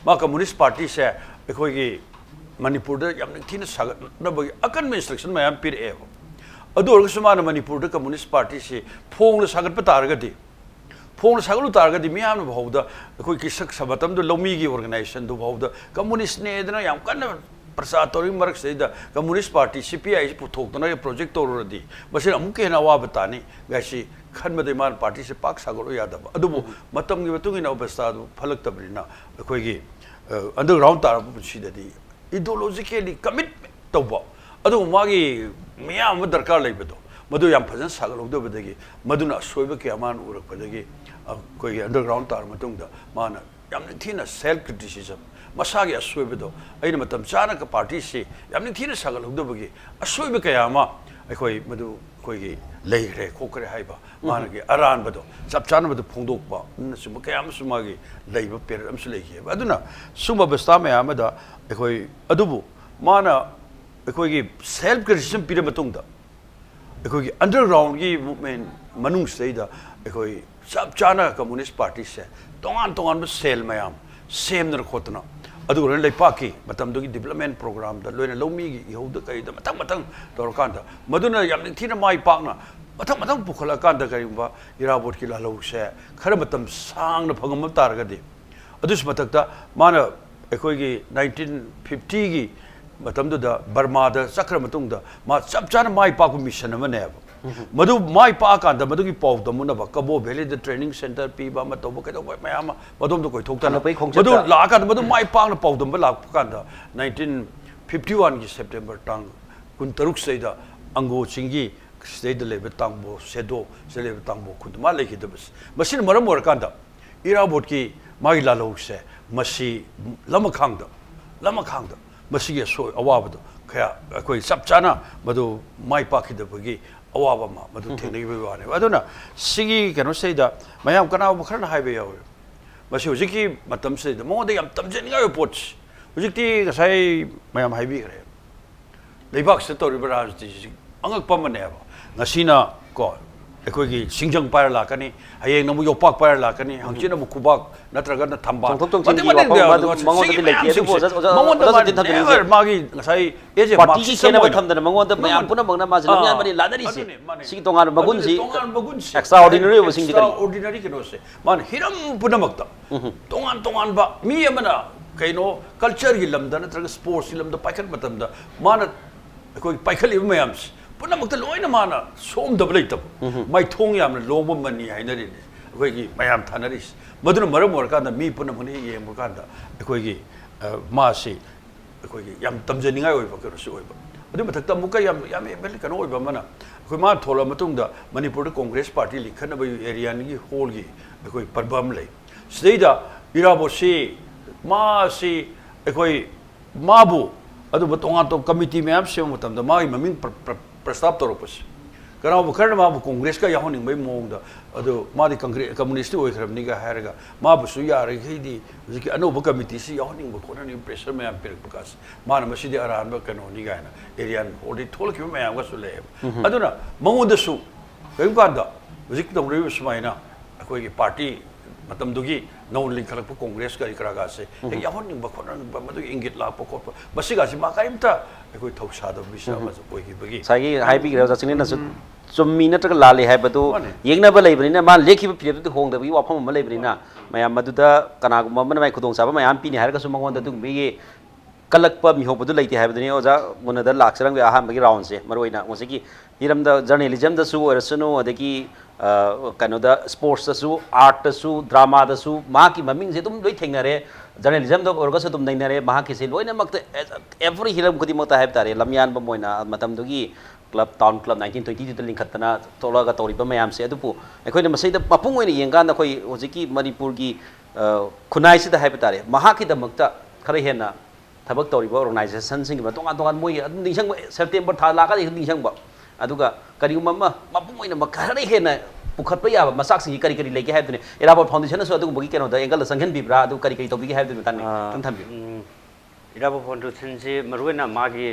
ꯃꯥ ꯀꯝꯃꯨꯅꯤꯁ ꯄꯥꯔꯇꯤꯁꯦ ꯑꯩꯈꯣꯏꯒꯤ ꯃꯅꯤꯄꯨꯔꯗ ꯌꯥꯝ ꯅꯤꯡꯊꯤꯅ ꯁꯥꯒꯠꯅꯕꯒꯤ ꯑꯀꯟꯕ instruction ꯃꯌꯥꯝ ꯄꯤꯔꯛꯑꯦꯕ꯫ ꯑꯗꯨ ꯑꯣꯏꯔꯒꯁꯨ ꯃꯥꯅ ꯃꯅꯤꯄꯨꯔꯗ Communist Partyꯁꯤ ꯐꯣꯡꯅ ꯁꯥꯒꯠꯄ ꯇꯥꯔꯒꯗꯤ, ꯐꯣꯡꯅ ꯁꯥꯒꯠꯂꯨ ꯇꯥꯔꯒꯗꯤ ꯃꯤꯌꯥꯝꯅ ꯐꯥꯎꯗ, ꯑꯩꯈꯣꯏ ꯀꯤꯁꯛ ꯃꯇꯝꯗꯨ ꯂꯧꯃꯤꯒꯤ organizationꯗꯨ ꯐꯥꯎꯗ Communistꯅꯦꯗꯅ ꯌꯥꯝ ꯀꯟꯅ ꯄ꯭ꯔꯆꯥꯔ ꯇꯧꯔꯤꯉꯩ ꯃꯔꯛꯁꯤꯗꯩꯗ Communist Party, CPIꯁꯤ ꯄꯨꯊꯣꯛꯇꯅ project ꯇꯧꯔꯨꯔꯗꯤ ꯃꯁꯤꯅ ꯑꯃꯨꯛꯀ ꯍꯦꯟꯅ ꯑꯋꯥꯕ ꯇꯥꯅꯤ ꯒꯥꯏꯁꯤ ꯈꯟꯕꯗꯩ ꯃꯥꯅ partyꯁꯤ ꯄꯥꯛ ꯁꯥꯒꯠꯂꯨ ꯌꯥꯗꯕ꯫ ꯑꯗꯨꯕꯨ ꯃꯇꯝꯒꯤ ꯃꯇꯨꯡ ꯏꯟꯅ ꯑꯕꯁꯊꯥꯗꯨ ꯐꯠꯂꯛꯇꯕꯅꯤꯅ ꯑꯩꯈꯣꯏꯒꯤ, ꯑ, underground ꯇꯥꯔꯛꯄ ꯄꯨꯟꯁꯤꯗꯗꯤ ideologically commit ꯇꯧꯕ, ꯑꯗꯨꯒ ꯃꯥꯒꯤ ꯃꯤꯌꯥꯝ ꯑꯃ ꯗꯔꯀꯥꯔ ꯂꯩꯕꯗꯣ, ꯃꯗꯨ ꯌꯥꯝ ꯐꯖꯅ ꯁꯥꯒꯠꯍꯧꯗꯕꯗꯒꯤ, ꯃꯗꯨꯅ ꯑꯁꯣꯏꯕ ꯀꯌꯥ ꯃꯥꯅ ꯎꯔꯛꯄꯗꯒꯤ, ꯑꯩꯈꯣꯏꯒꯤ underground ꯇꯥꯔ ꯃꯇꯨꯡꯗ ꯃꯥꯅ ꯌꯥꯝ ꯅꯤꯡꯊꯤꯅ self criticism, ꯃꯁꯥꯒꯤ ꯑꯁꯣꯏꯕꯗꯣ, ꯑꯩꯅ ꯃꯇꯝ ꯆꯥꯅ partyꯁꯤ ꯌꯥꯝ ꯅꯤꯡꯊꯤꯅ ꯁꯥꯒꯠꯍꯧꯗꯕꯒꯤ ꯑꯁꯣꯏꯕ ꯀꯌꯥ ꯑꯃ ꯑꯩꯈꯣꯏ ꯃꯗꯨ ꯑꯩꯈꯣꯏꯒꯤ ꯂꯩꯈ꯭ꯔꯦ ꯈꯣꯠꯈ꯭ꯔꯦ ꯍꯥꯏꯕ, ꯃꯥꯒꯤ ꯑꯔꯥꯟꯕꯗꯣ ꯆꯞ ꯆꯥꯅꯕꯗ ꯐꯣꯡꯗꯣꯛꯄ, ꯑꯁꯤꯒꯨꯝꯕ ꯀꯌꯥ ꯑꯃꯁꯨ ꯃꯥꯒꯤ ꯂꯩꯕ period ꯑꯃꯁꯨ ꯂꯩꯈꯤꯑꯕ꯫ ꯑꯗꯨꯅ ꯁꯨꯝꯕ ꯑꯕꯁꯊꯥ ꯃꯌꯥꯝ ꯑꯃꯗ ꯑꯩꯈꯣꯏ, ꯑꯗꯨꯕꯨ ꯃꯥꯅ ꯑꯩꯈꯣꯏꯒꯤ self criticism ꯄꯤꯔ ꯃꯇꯨꯡꯗ, ꯑꯩꯈꯣꯏꯒꯤ undergroundꯒꯤ movement ꯃꯅꯨꯡꯁꯤꯗꯩꯗ ꯑꯩꯈꯣꯏ ꯆꯞ ꯆꯥꯅ Communist Partyꯁꯦ ꯇꯣꯉꯥꯟ ꯇꯣꯉꯥꯟꯕ cell ꯃꯌꯥꯝ ꯁꯦꯝꯗꯅ ꯈꯣꯠꯇꯅ, ꯑꯗꯨꯒ ꯂꯣꯏꯅ ꯂꯩꯄꯥꯛꯀꯤ ꯃꯇꯝꯗꯨꯒꯤ development programꯗ ꯂꯣꯏꯅ ꯂꯧꯃꯤꯒꯤ ꯏꯍꯧꯗ ꯀꯩꯗ ꯃꯊꯪ ꯃꯊꯪ ꯇꯧꯔꯀꯥꯟꯗ, ꯃꯗꯨꯅ ꯌꯥꯝ ꯅꯤꯡꯊꯤꯅ ꯃꯥꯏ ꯄꯥꯛꯅ ꯃꯊꯪ ꯃꯊꯪ ꯄꯨꯈꯠꯂꯛꯑꯀꯥꯟꯗ, ꯀꯔꯤꯒꯨꯝꯕ ꯏꯔꯥꯕꯣꯠꯀꯤ ꯂꯥꯜꯍꯧꯁꯦ ꯈꯔ ꯃꯇꯝ ꯁꯥꯡꯅ ꯐꯪꯉꯝꯕ ꯇꯥꯔꯒꯗꯤ, ꯑꯗꯨꯁꯨ ꯃꯊꯛꯇ ꯃꯥꯅ ꯑꯩꯈꯣꯏꯒꯤ nineteen fiftyꯒꯤ ꯃꯇꯝꯗꯨꯗ ꯕꯔꯃꯥꯗ ꯆꯠꯈ꯭ꯔ ꯃꯇꯨꯡꯗ ꯃꯥ ꯆꯞ ꯆꯥꯅ ꯃꯥꯏ ꯄꯥꯛꯄ mission ꯑꯃꯅꯦꯕ꯫ ꯃꯗꯨ ꯃꯥꯏ ꯄꯥꯛꯑꯀꯥꯟꯗ ꯃꯗꯨꯒꯤ ꯄꯥꯎ ꯇꯝꯃꯨꯅꯕ ꯀꯕꯣ ꯚꯦꯂꯤꯗ training centre ꯄꯤꯕ ꯑꯃ ꯇꯧꯕ ꯀꯩꯗꯧꯕ ꯃꯌꯥꯝ ꯑꯃ ꯃꯗꯣꯝꯗ ꯀꯣꯏꯊꯣꯛꯇꯅ, ꯍꯜꯂꯛꯄꯒꯤ ꯈꯣꯡꯆꯠꯇ꯫ ꯃꯗꯨ ꯂꯥꯛꯑꯀꯥꯟꯗ ꯃꯗꯨ ꯃꯥꯏ ꯄꯥꯛꯅ ꯄꯥꯎ ꯇꯝꯕ ꯂꯥꯛꯄ ꯀꯥꯟꯗ nineteen fifty oneꯒꯤ September ꯇꯥꯡ ꯀꯨꯟꯇꯔꯨꯛꯁꯤꯗꯩꯗ ꯑꯪꯒꯣ ꯆꯤꯡꯒꯤ ꯁꯤꯗꯩꯗ ꯂꯩꯕ ꯇꯥꯡꯕꯣ ꯁꯦꯗꯣ, ꯁꯤꯗ ꯂꯩꯕ ꯇꯥꯡꯕꯣ ꯈꯨꯟꯗ ꯃꯥ ꯂꯩꯈꯤꯗꯕꯁꯦ, ꯃꯁꯤꯅ ꯃꯔꯝ ꯑꯣꯏꯔꯀꯥꯟꯗ ꯏꯔꯥꯕꯣꯠꯀꯤ ꯃꯥꯒꯤ ꯂꯥꯜꯍꯧꯁꯦ ꯃꯁꯤ ꯂꯃꯈꯥꯡꯗ, ꯂꯃꯈꯥꯡꯗ ꯃꯁꯤꯒꯤ ꯑꯁꯣꯏ ꯑꯋꯥꯕꯗꯣ ꯀꯌꯥ ꯑꯩꯈꯣꯏ ꯆꯞ ꯆꯥꯅ ꯃꯗꯨ ꯃꯥꯏ ꯄꯥꯛꯈꯤꯗꯕꯒꯤ ꯑꯋꯥꯕ ꯑꯃ ꯃꯗꯨ ꯊꯦꯡꯅꯈꯤꯕꯒꯤ ꯋꯥꯅꯦꯕ꯫ ꯑꯗꯨꯅ ꯁꯤꯒꯤ ꯀꯩꯅꯣꯁꯤꯗꯩꯗ ꯃꯌꯥꯝ ꯀꯅꯥꯒꯨꯝꯕ ꯈꯔꯅ ꯍꯥꯏꯕ ꯌꯥꯎꯋꯦ, ꯃꯁꯤ ꯍꯧꯖꯤꯛꯀꯤ ꯃꯇꯝꯁꯤꯗꯩꯗ ꯃꯉꯣꯟꯗ ꯌꯥꯝ ꯇꯝꯖꯅꯤꯡꯉꯥꯏ ꯑꯣꯏꯕ ꯄꯣꯠꯁꯤ ꯍꯧꯖꯤꯛꯇꯤ ꯉꯁꯥꯏ ꯃꯌꯥꯝ ꯍꯥꯏꯕꯤꯈ꯭ꯔꯦ꯫ ꯂꯩꯕꯥꯛꯁꯤꯗ ꯇꯧꯔꯤꯕ ꯔꯥꯖꯅꯤꯇꯤꯁꯤ ꯑꯉꯛꯄ ꯑꯃꯅꯦꯕ꯫ ꯉꯁꯤꯅ ꯀꯣ ꯑꯩꯈꯣꯏꯒꯤ ꯁꯤꯡꯖꯪ ꯄꯥꯏꯔ ꯂꯥꯛꯀꯅꯤ, ꯍꯌꯦꯡ ꯑꯃꯨꯛ ꯌꯣꯄꯥꯛ ꯄꯥꯏꯔ ꯂꯥꯛꯀꯅꯤ, ꯍꯪꯆꯤꯠ ꯑꯃꯨꯛ ꯈꯨꯕꯥꯛ ꯅꯠꯇ꯭ꯔꯒꯅ ꯊꯝꯕꯥꯜ, ꯆꯣꯡꯊꯣꯛ ꯆꯣꯡꯁꯤꯟꯒꯤ ꯃꯇꯤꯛ ꯃꯇꯤꯛ ꯋꯥꯐꯝ ꯂꯩꯕ ꯑꯗꯨꯝ ꯑꯗꯨꯒ ꯃꯉꯣꯟꯗꯗꯤ ꯁꯤꯒꯤ ꯂꯩꯇꯦ꯫ ꯃꯌꯥꯝꯁꯤꯡꯁꯦ ꯑꯗꯨꯕꯨ ꯑꯣꯖꯥ, ꯑꯣꯖꯥ, ꯃꯉꯣꯟꯗ ꯑꯣꯖꯥ ꯃꯥꯅ ꯁꯇꯤꯟ ꯊꯝꯕꯤꯔꯤꯁꯦ꯫ never ꯃꯥꯒꯤ ꯉꯁꯥꯏ as a ꯄꯥꯔꯇꯤꯒꯤ Marxist ꯈꯦꯠꯅꯕ ꯑꯃ ꯑꯣꯏꯅ ꯊꯝꯗꯅ ꯃꯉꯣꯟꯗ ꯃꯌꯥꯝ ꯃꯉꯣꯟ- ꯄꯨꯝꯅꯃꯛꯅ ꯃꯥꯁꯦ ꯂꯝꯌꯥꯟꯕꯅꯤ ꯑꯥ, ꯂꯥꯟꯅꯔꯤꯁꯦ꯫ ꯑꯗꯨꯅꯦ, ꯃꯥꯅꯦ꯫ ꯁꯤꯒꯤ ꯇꯣꯉꯥꯟꯕ ꯑꯗꯨꯅꯦ, ꯃꯒꯨꯟꯁꯤ, ꯇꯣꯉꯥꯟꯕ ꯃꯒꯨꯟꯁꯦ, extraordinary ꯑꯣꯏꯕꯁꯤꯡꯁꯦ ꯀꯔꯤ? Extraordinary ꯀꯩꯅꯣꯁꯦ ꯃꯥꯅ ꯍꯤꯔꯝ ꯄꯨꯝꯅꯃꯛꯇ ꯇꯣꯉꯥꯟ ꯇꯣꯉꯥꯟꯕ ꯃꯤ ꯑꯃꯅ ꯀꯩꯅꯣ cultureꯒꯤ ꯂꯝꯗ ꯅꯠꯇ꯭ꯔꯒ sportsꯀꯤ ꯂꯝꯗ ꯄꯥꯏꯈꯠꯄ ꯃꯇꯝꯗ ꯃꯥꯅ ꯑꯩꯈꯣꯏ ꯄꯥꯏꯈꯠꯂꯤꯕ ꯃꯌꯥꯝꯁꯦ ꯄꯨꯝꯅꯃꯛꯇ ꯂꯣꯏꯅ ꯃꯥꯅ ꯁꯣꯝꯗꯕ ꯂꯩꯇꯕ, ꯃꯥꯏꯊꯣꯡ ꯌꯥꯝꯅ ꯂꯣꯡꯕ ꯃꯅꯤ ꯍꯥꯏꯅꯔꯤꯅꯤ ꯑꯩꯈꯣꯏꯒꯤ ꯃꯌꯥꯝ ꯊꯥꯅꯔꯤꯁꯦ꯫ ꯃꯗꯨꯅ ꯃꯔꯝ ꯑꯣꯏꯔꯀꯥꯟꯗ ꯃꯤ ꯄꯨꯝꯅꯃꯛꯅ ꯍꯦꯛ ꯌꯦꯡꯕ ꯀꯥꯟꯗ ꯑꯩꯈꯣꯏꯒꯤ, ꯑ, ꯃꯥꯁꯤ ꯑꯩꯈꯣꯏꯒꯤ ꯌꯥꯝ ꯇꯝꯖꯅꯤꯡꯉꯥꯏ ꯑꯣꯏꯕ ꯀꯩꯅꯣꯁꯨ ꯑꯣꯏꯕ꯫ ꯑꯗꯨꯒꯤ ꯃꯊꯛꯇ ꯑꯃꯨꯛꯀ ꯌꯥꯝ, ꯌꯥꯝ ꯀꯩꯅꯣ ꯑꯣꯏꯕ ꯑꯃꯅ, ꯑꯩꯈꯣꯏ ꯃꯥꯅ ꯊꯣꯛꯂꯛꯑ ꯃꯇꯨꯡꯗ ꯃꯅꯤꯄꯨꯔꯗ Congress party ꯂꯤꯡꯈꯠꯅꯕꯒꯤ ꯑꯦꯔꯤꯌꯥꯟꯒꯤ ꯍꯣꯜꯒꯤ ꯑꯩꯈꯣꯏ ꯄꯔꯕ ꯑꯃ ꯂꯩ꯫ ꯁꯤꯗꯩꯗ ꯏꯔꯥꯕꯣꯠꯁꯤ, ꯃꯥꯁꯤ ꯑꯩꯈꯣꯏ ꯃꯥꯕꯨ ꯑꯗꯨꯝꯕ ꯇꯣꯉꯥꯟ ꯇꯣꯉꯥꯟ committee ꯃꯌꯥꯝ ꯁꯦꯝꯕ ꯃꯇꯝꯗ ꯃꯥꯒꯤ ꯃꯃꯤꯡ ꯄ꯭ꯔ-, ꯄ꯭ꯔ-, ꯄ꯭ꯔꯁꯇꯥꯞ ꯇꯧꯔꯛꯄꯁꯦ, ꯀꯅꯥꯒꯨꯝꯕ ꯈꯔꯅ ꯃꯥꯕꯨ Congressꯀ ꯌꯥꯎꯍꯟꯅꯤꯡꯕꯒꯤ ꯃꯑꯣꯡꯗ, ꯑꯗꯨ ꯃꯥꯗꯤ Congress, communistꯇꯤ ꯑꯣꯏꯈ꯭ꯔꯕꯅꯤꯒ ꯍꯥꯏꯔꯒ ꯃꯥꯕꯨꯁꯨ ꯌꯥꯔꯤꯈꯩꯗꯤ ꯍꯧꯖꯤꯛꯀꯤ ꯑꯅꯧꯕ committeeꯁꯤ ꯌꯥꯎꯍꯟꯅꯤꯡꯕ ꯈꯣꯠꯍꯟꯅꯤꯡꯕ pressure ꯃꯌꯥꯝ ꯄꯤꯔꯛꯄ ꯀꯥꯟꯁꯦ ꯃꯥꯅ ꯃꯁꯤꯗꯤ ꯑꯔꯥꯟꯕ ꯀꯩꯅꯣꯅꯤ ꯀꯥꯏꯅ ꯑꯦꯔꯤꯌꯥꯟ ꯍꯣꯜꯗꯒꯤ ꯊꯣꯛꯂꯛꯈꯤꯕ ꯃꯌꯥꯝꯒꯁꯨ ꯂꯩꯌꯦꯕ꯫ ꯑꯗꯨꯅ ꯃꯉꯣꯟꯗꯁꯨ ꯀꯔꯤꯒꯨꯝꯕ ꯀꯥꯟꯗ ꯍꯧꯖꯤꯛ ꯇꯧꯅꯔꯤꯕ ꯁꯨꯃꯥꯏꯅ ꯑꯩꯈꯣꯏꯒꯤ party ꯃꯇꯝꯗꯨꯒꯤ ꯅꯧꯅ ꯂꯤꯡꯈꯠꯂꯛꯄ Congress ꯀꯔꯤ ꯀꯔꯥꯒꯁꯦ ꯍꯦꯛ ꯌꯥꯎꯍꯟꯅꯤꯡꯕ ꯈꯣꯠꯍꯟꯅꯤꯡꯕ, ꯃꯗꯨꯒꯤ ꯏꯪꯒꯤꯠ ꯂꯥꯛꯄ ꯈꯣꯠꯄ, ꯃꯁꯤꯒꯥꯁꯤ ꯃꯥ ꯀꯔꯤꯝꯇ ꯑꯩꯈꯣꯏ ꯊꯧꯁꯥꯗꯕ ꯃꯤꯁꯛ ꯑꯃꯁꯨ ꯑꯣꯏꯈꯤꯕꯒꯤ ꯉꯁꯥꯏꯒꯤ ꯍꯥꯏꯕꯤꯈ꯭ꯔꯦ ꯑꯣꯖꯥ ꯆꯤꯡꯂꯦꯟꯅꯁꯨ, ꯆꯨꯝꯃꯤ ꯅꯠꯇ꯭ꯔꯒ ꯂꯥꯜꯂꯤ ꯍꯥꯏꯕꯗꯨ ꯃꯥꯅꯦ꯫ ꯌꯦꯡꯅꯕ ꯂꯩꯕꯅꯤꯅ, ꯃꯥꯅ ꯂꯦꯞꯈꯤꯕ ꯐꯤꯔꯦꯞꯇꯨꯗꯤ ꯍꯣꯡꯗꯕꯒꯤ ꯋꯥꯐꯝ ꯑꯃ ꯂꯩꯕꯅꯤꯅ, ꯃꯌꯥꯝ ꯃꯗꯨꯗ ꯀꯅꯥꯒꯨꯝꯕ ꯑꯃꯅ ꯃꯥꯏ ꯈꯨꯗꯣꯡꯆꯥꯕ ꯃꯌꯥꯝ ꯄꯤꯅꯤ ꯍꯥꯏꯔꯒꯁꯨ ꯃꯉꯣꯟꯗ ꯑꯗꯨꯒꯨꯝꯕꯒꯤ ꯀꯜꯂꯛꯄ ꯃꯤꯍꯧꯕꯗꯨ ꯂꯩꯇꯦ ꯍꯥꯏꯕꯗꯨꯅꯤ ꯑꯣꯖꯥ ꯃꯨꯅꯗ ꯂꯥꯛꯆꯔꯝꯒꯦ꯫ ꯑꯍꯥꯟꯕꯒꯤ roundꯁꯦ ꯃꯔꯨꯑꯣꯏꯅ ꯉꯁꯤꯒꯤ ꯍꯤꯔꯝꯗ journalismꯗꯁꯨ ꯑꯣꯏꯔꯁꯅꯨ, ꯑꯗꯒꯤ, ꯑ, ꯀꯩꯅꯣꯗ sportsꯇꯁꯨ, artꯇꯁꯨ, dramaꯗꯁꯨ ꯃꯍꯥꯛꯀꯤ ꯃꯃꯤꯡꯁꯦ ꯑꯗꯨꯝ ꯂꯣꯏ ꯊꯦꯡꯅꯔꯦ꯫ Journalismꯗ ꯑꯣꯏꯔꯒꯁꯨ ꯑꯗꯨꯝ ꯅꯩꯅꯔꯦ꯫ ꯃꯍꯥꯛꯀꯤꯁꯦ ꯂꯣꯏꯅꯃꯛꯇ, every ꯍꯤꯔꯝ ꯈꯨꯗꯤꯡꯃꯛꯇ ꯍꯥꯏꯕ ꯇꯥꯔꯦ, ꯂꯝꯌꯥꯟꯕ ꯑꯣꯏꯅ ꯃꯇꯝꯗꯨꯒꯤ club, town club nineteen twenty twoꯗ ꯂꯤꯡꯈꯠꯇꯅ ꯊꯣꯛꯂꯛꯑꯒ ꯇꯧꯔꯤꯕ ꯃꯌꯥꯝꯁꯦ꯫ ꯑꯗꯨꯕꯨ ꯑꯩꯈꯣꯏꯅ ꯃꯁꯤꯗ ꯃꯄꯨꯡ ꯑꯣꯏꯅ ꯌꯦꯡꯀꯥꯟꯗ ꯑꯩꯈꯣꯏ ꯍꯧꯖꯤꯛꯀꯤ ꯃꯅꯤꯄꯨꯔꯒꯤ, ꯑ, ꯈꯨꯟꯅꯥꯏꯁꯤꯗ ꯍꯥꯏꯕ ꯇꯥꯔꯦ, ꯃꯍꯥꯛꯀꯤꯗꯃꯛꯇ ꯈꯔ ꯍꯦꯟꯅ ꯊꯕꯛ ꯇꯧꯔꯤꯕ organizationꯁꯤꯡꯒꯤ ꯇꯣꯉꯥꯟ ꯇꯣꯉꯥꯟ ꯃꯣꯏꯒꯤ ꯑꯗꯨꯝ ꯅꯤꯡꯁꯤꯡꯕ, September ꯊꯥ ꯂꯥꯛꯀꯥꯟꯗ ꯑꯗꯨꯝ ꯅꯤꯡꯁꯤꯡꯕ, ꯑꯗꯨꯒ ꯀꯔꯤꯒꯨꯝꯕ ꯑꯃ ꯃꯄꯨꯡ ꯑꯣꯏꯅ ꯃ-, ꯈꯔ ꯍꯦꯟꯅ ꯄꯨꯈꯠꯄ ꯌꯥꯕ ꯃꯆꯥꯛꯁꯤꯡꯁꯤ ꯀꯔꯤ ꯀꯔꯤ ꯂꯩꯒꯦ ꯍꯥꯏꯕꯗꯨꯅꯤ꯫ ꯏꯔꯥꯕꯣꯠ Foundationꯅꯁꯨ ꯑꯗꯨꯒꯨꯝꯕꯒꯤ ꯀꯩꯅꯣꯗ angleꯗ ꯆꯪꯍꯟꯕꯤꯕ꯭ꯔꯥ, ꯑꯗꯨ ꯀꯔꯤ ꯀꯔꯤ ꯇꯧꯕꯤꯒꯦ ꯍꯥꯏꯕꯗꯨꯒꯤ ꯃꯇꯥꯡꯗ ꯑꯥ, ꯈꯤꯇꯪ ꯊꯝꯕꯤꯌꯨ꯫ ꯎꯝ, ꯏꯔꯥꯕꯣꯠ Foundationꯁꯤ ꯃꯔꯨꯑꯣꯏꯅ ꯃꯥꯒꯤ,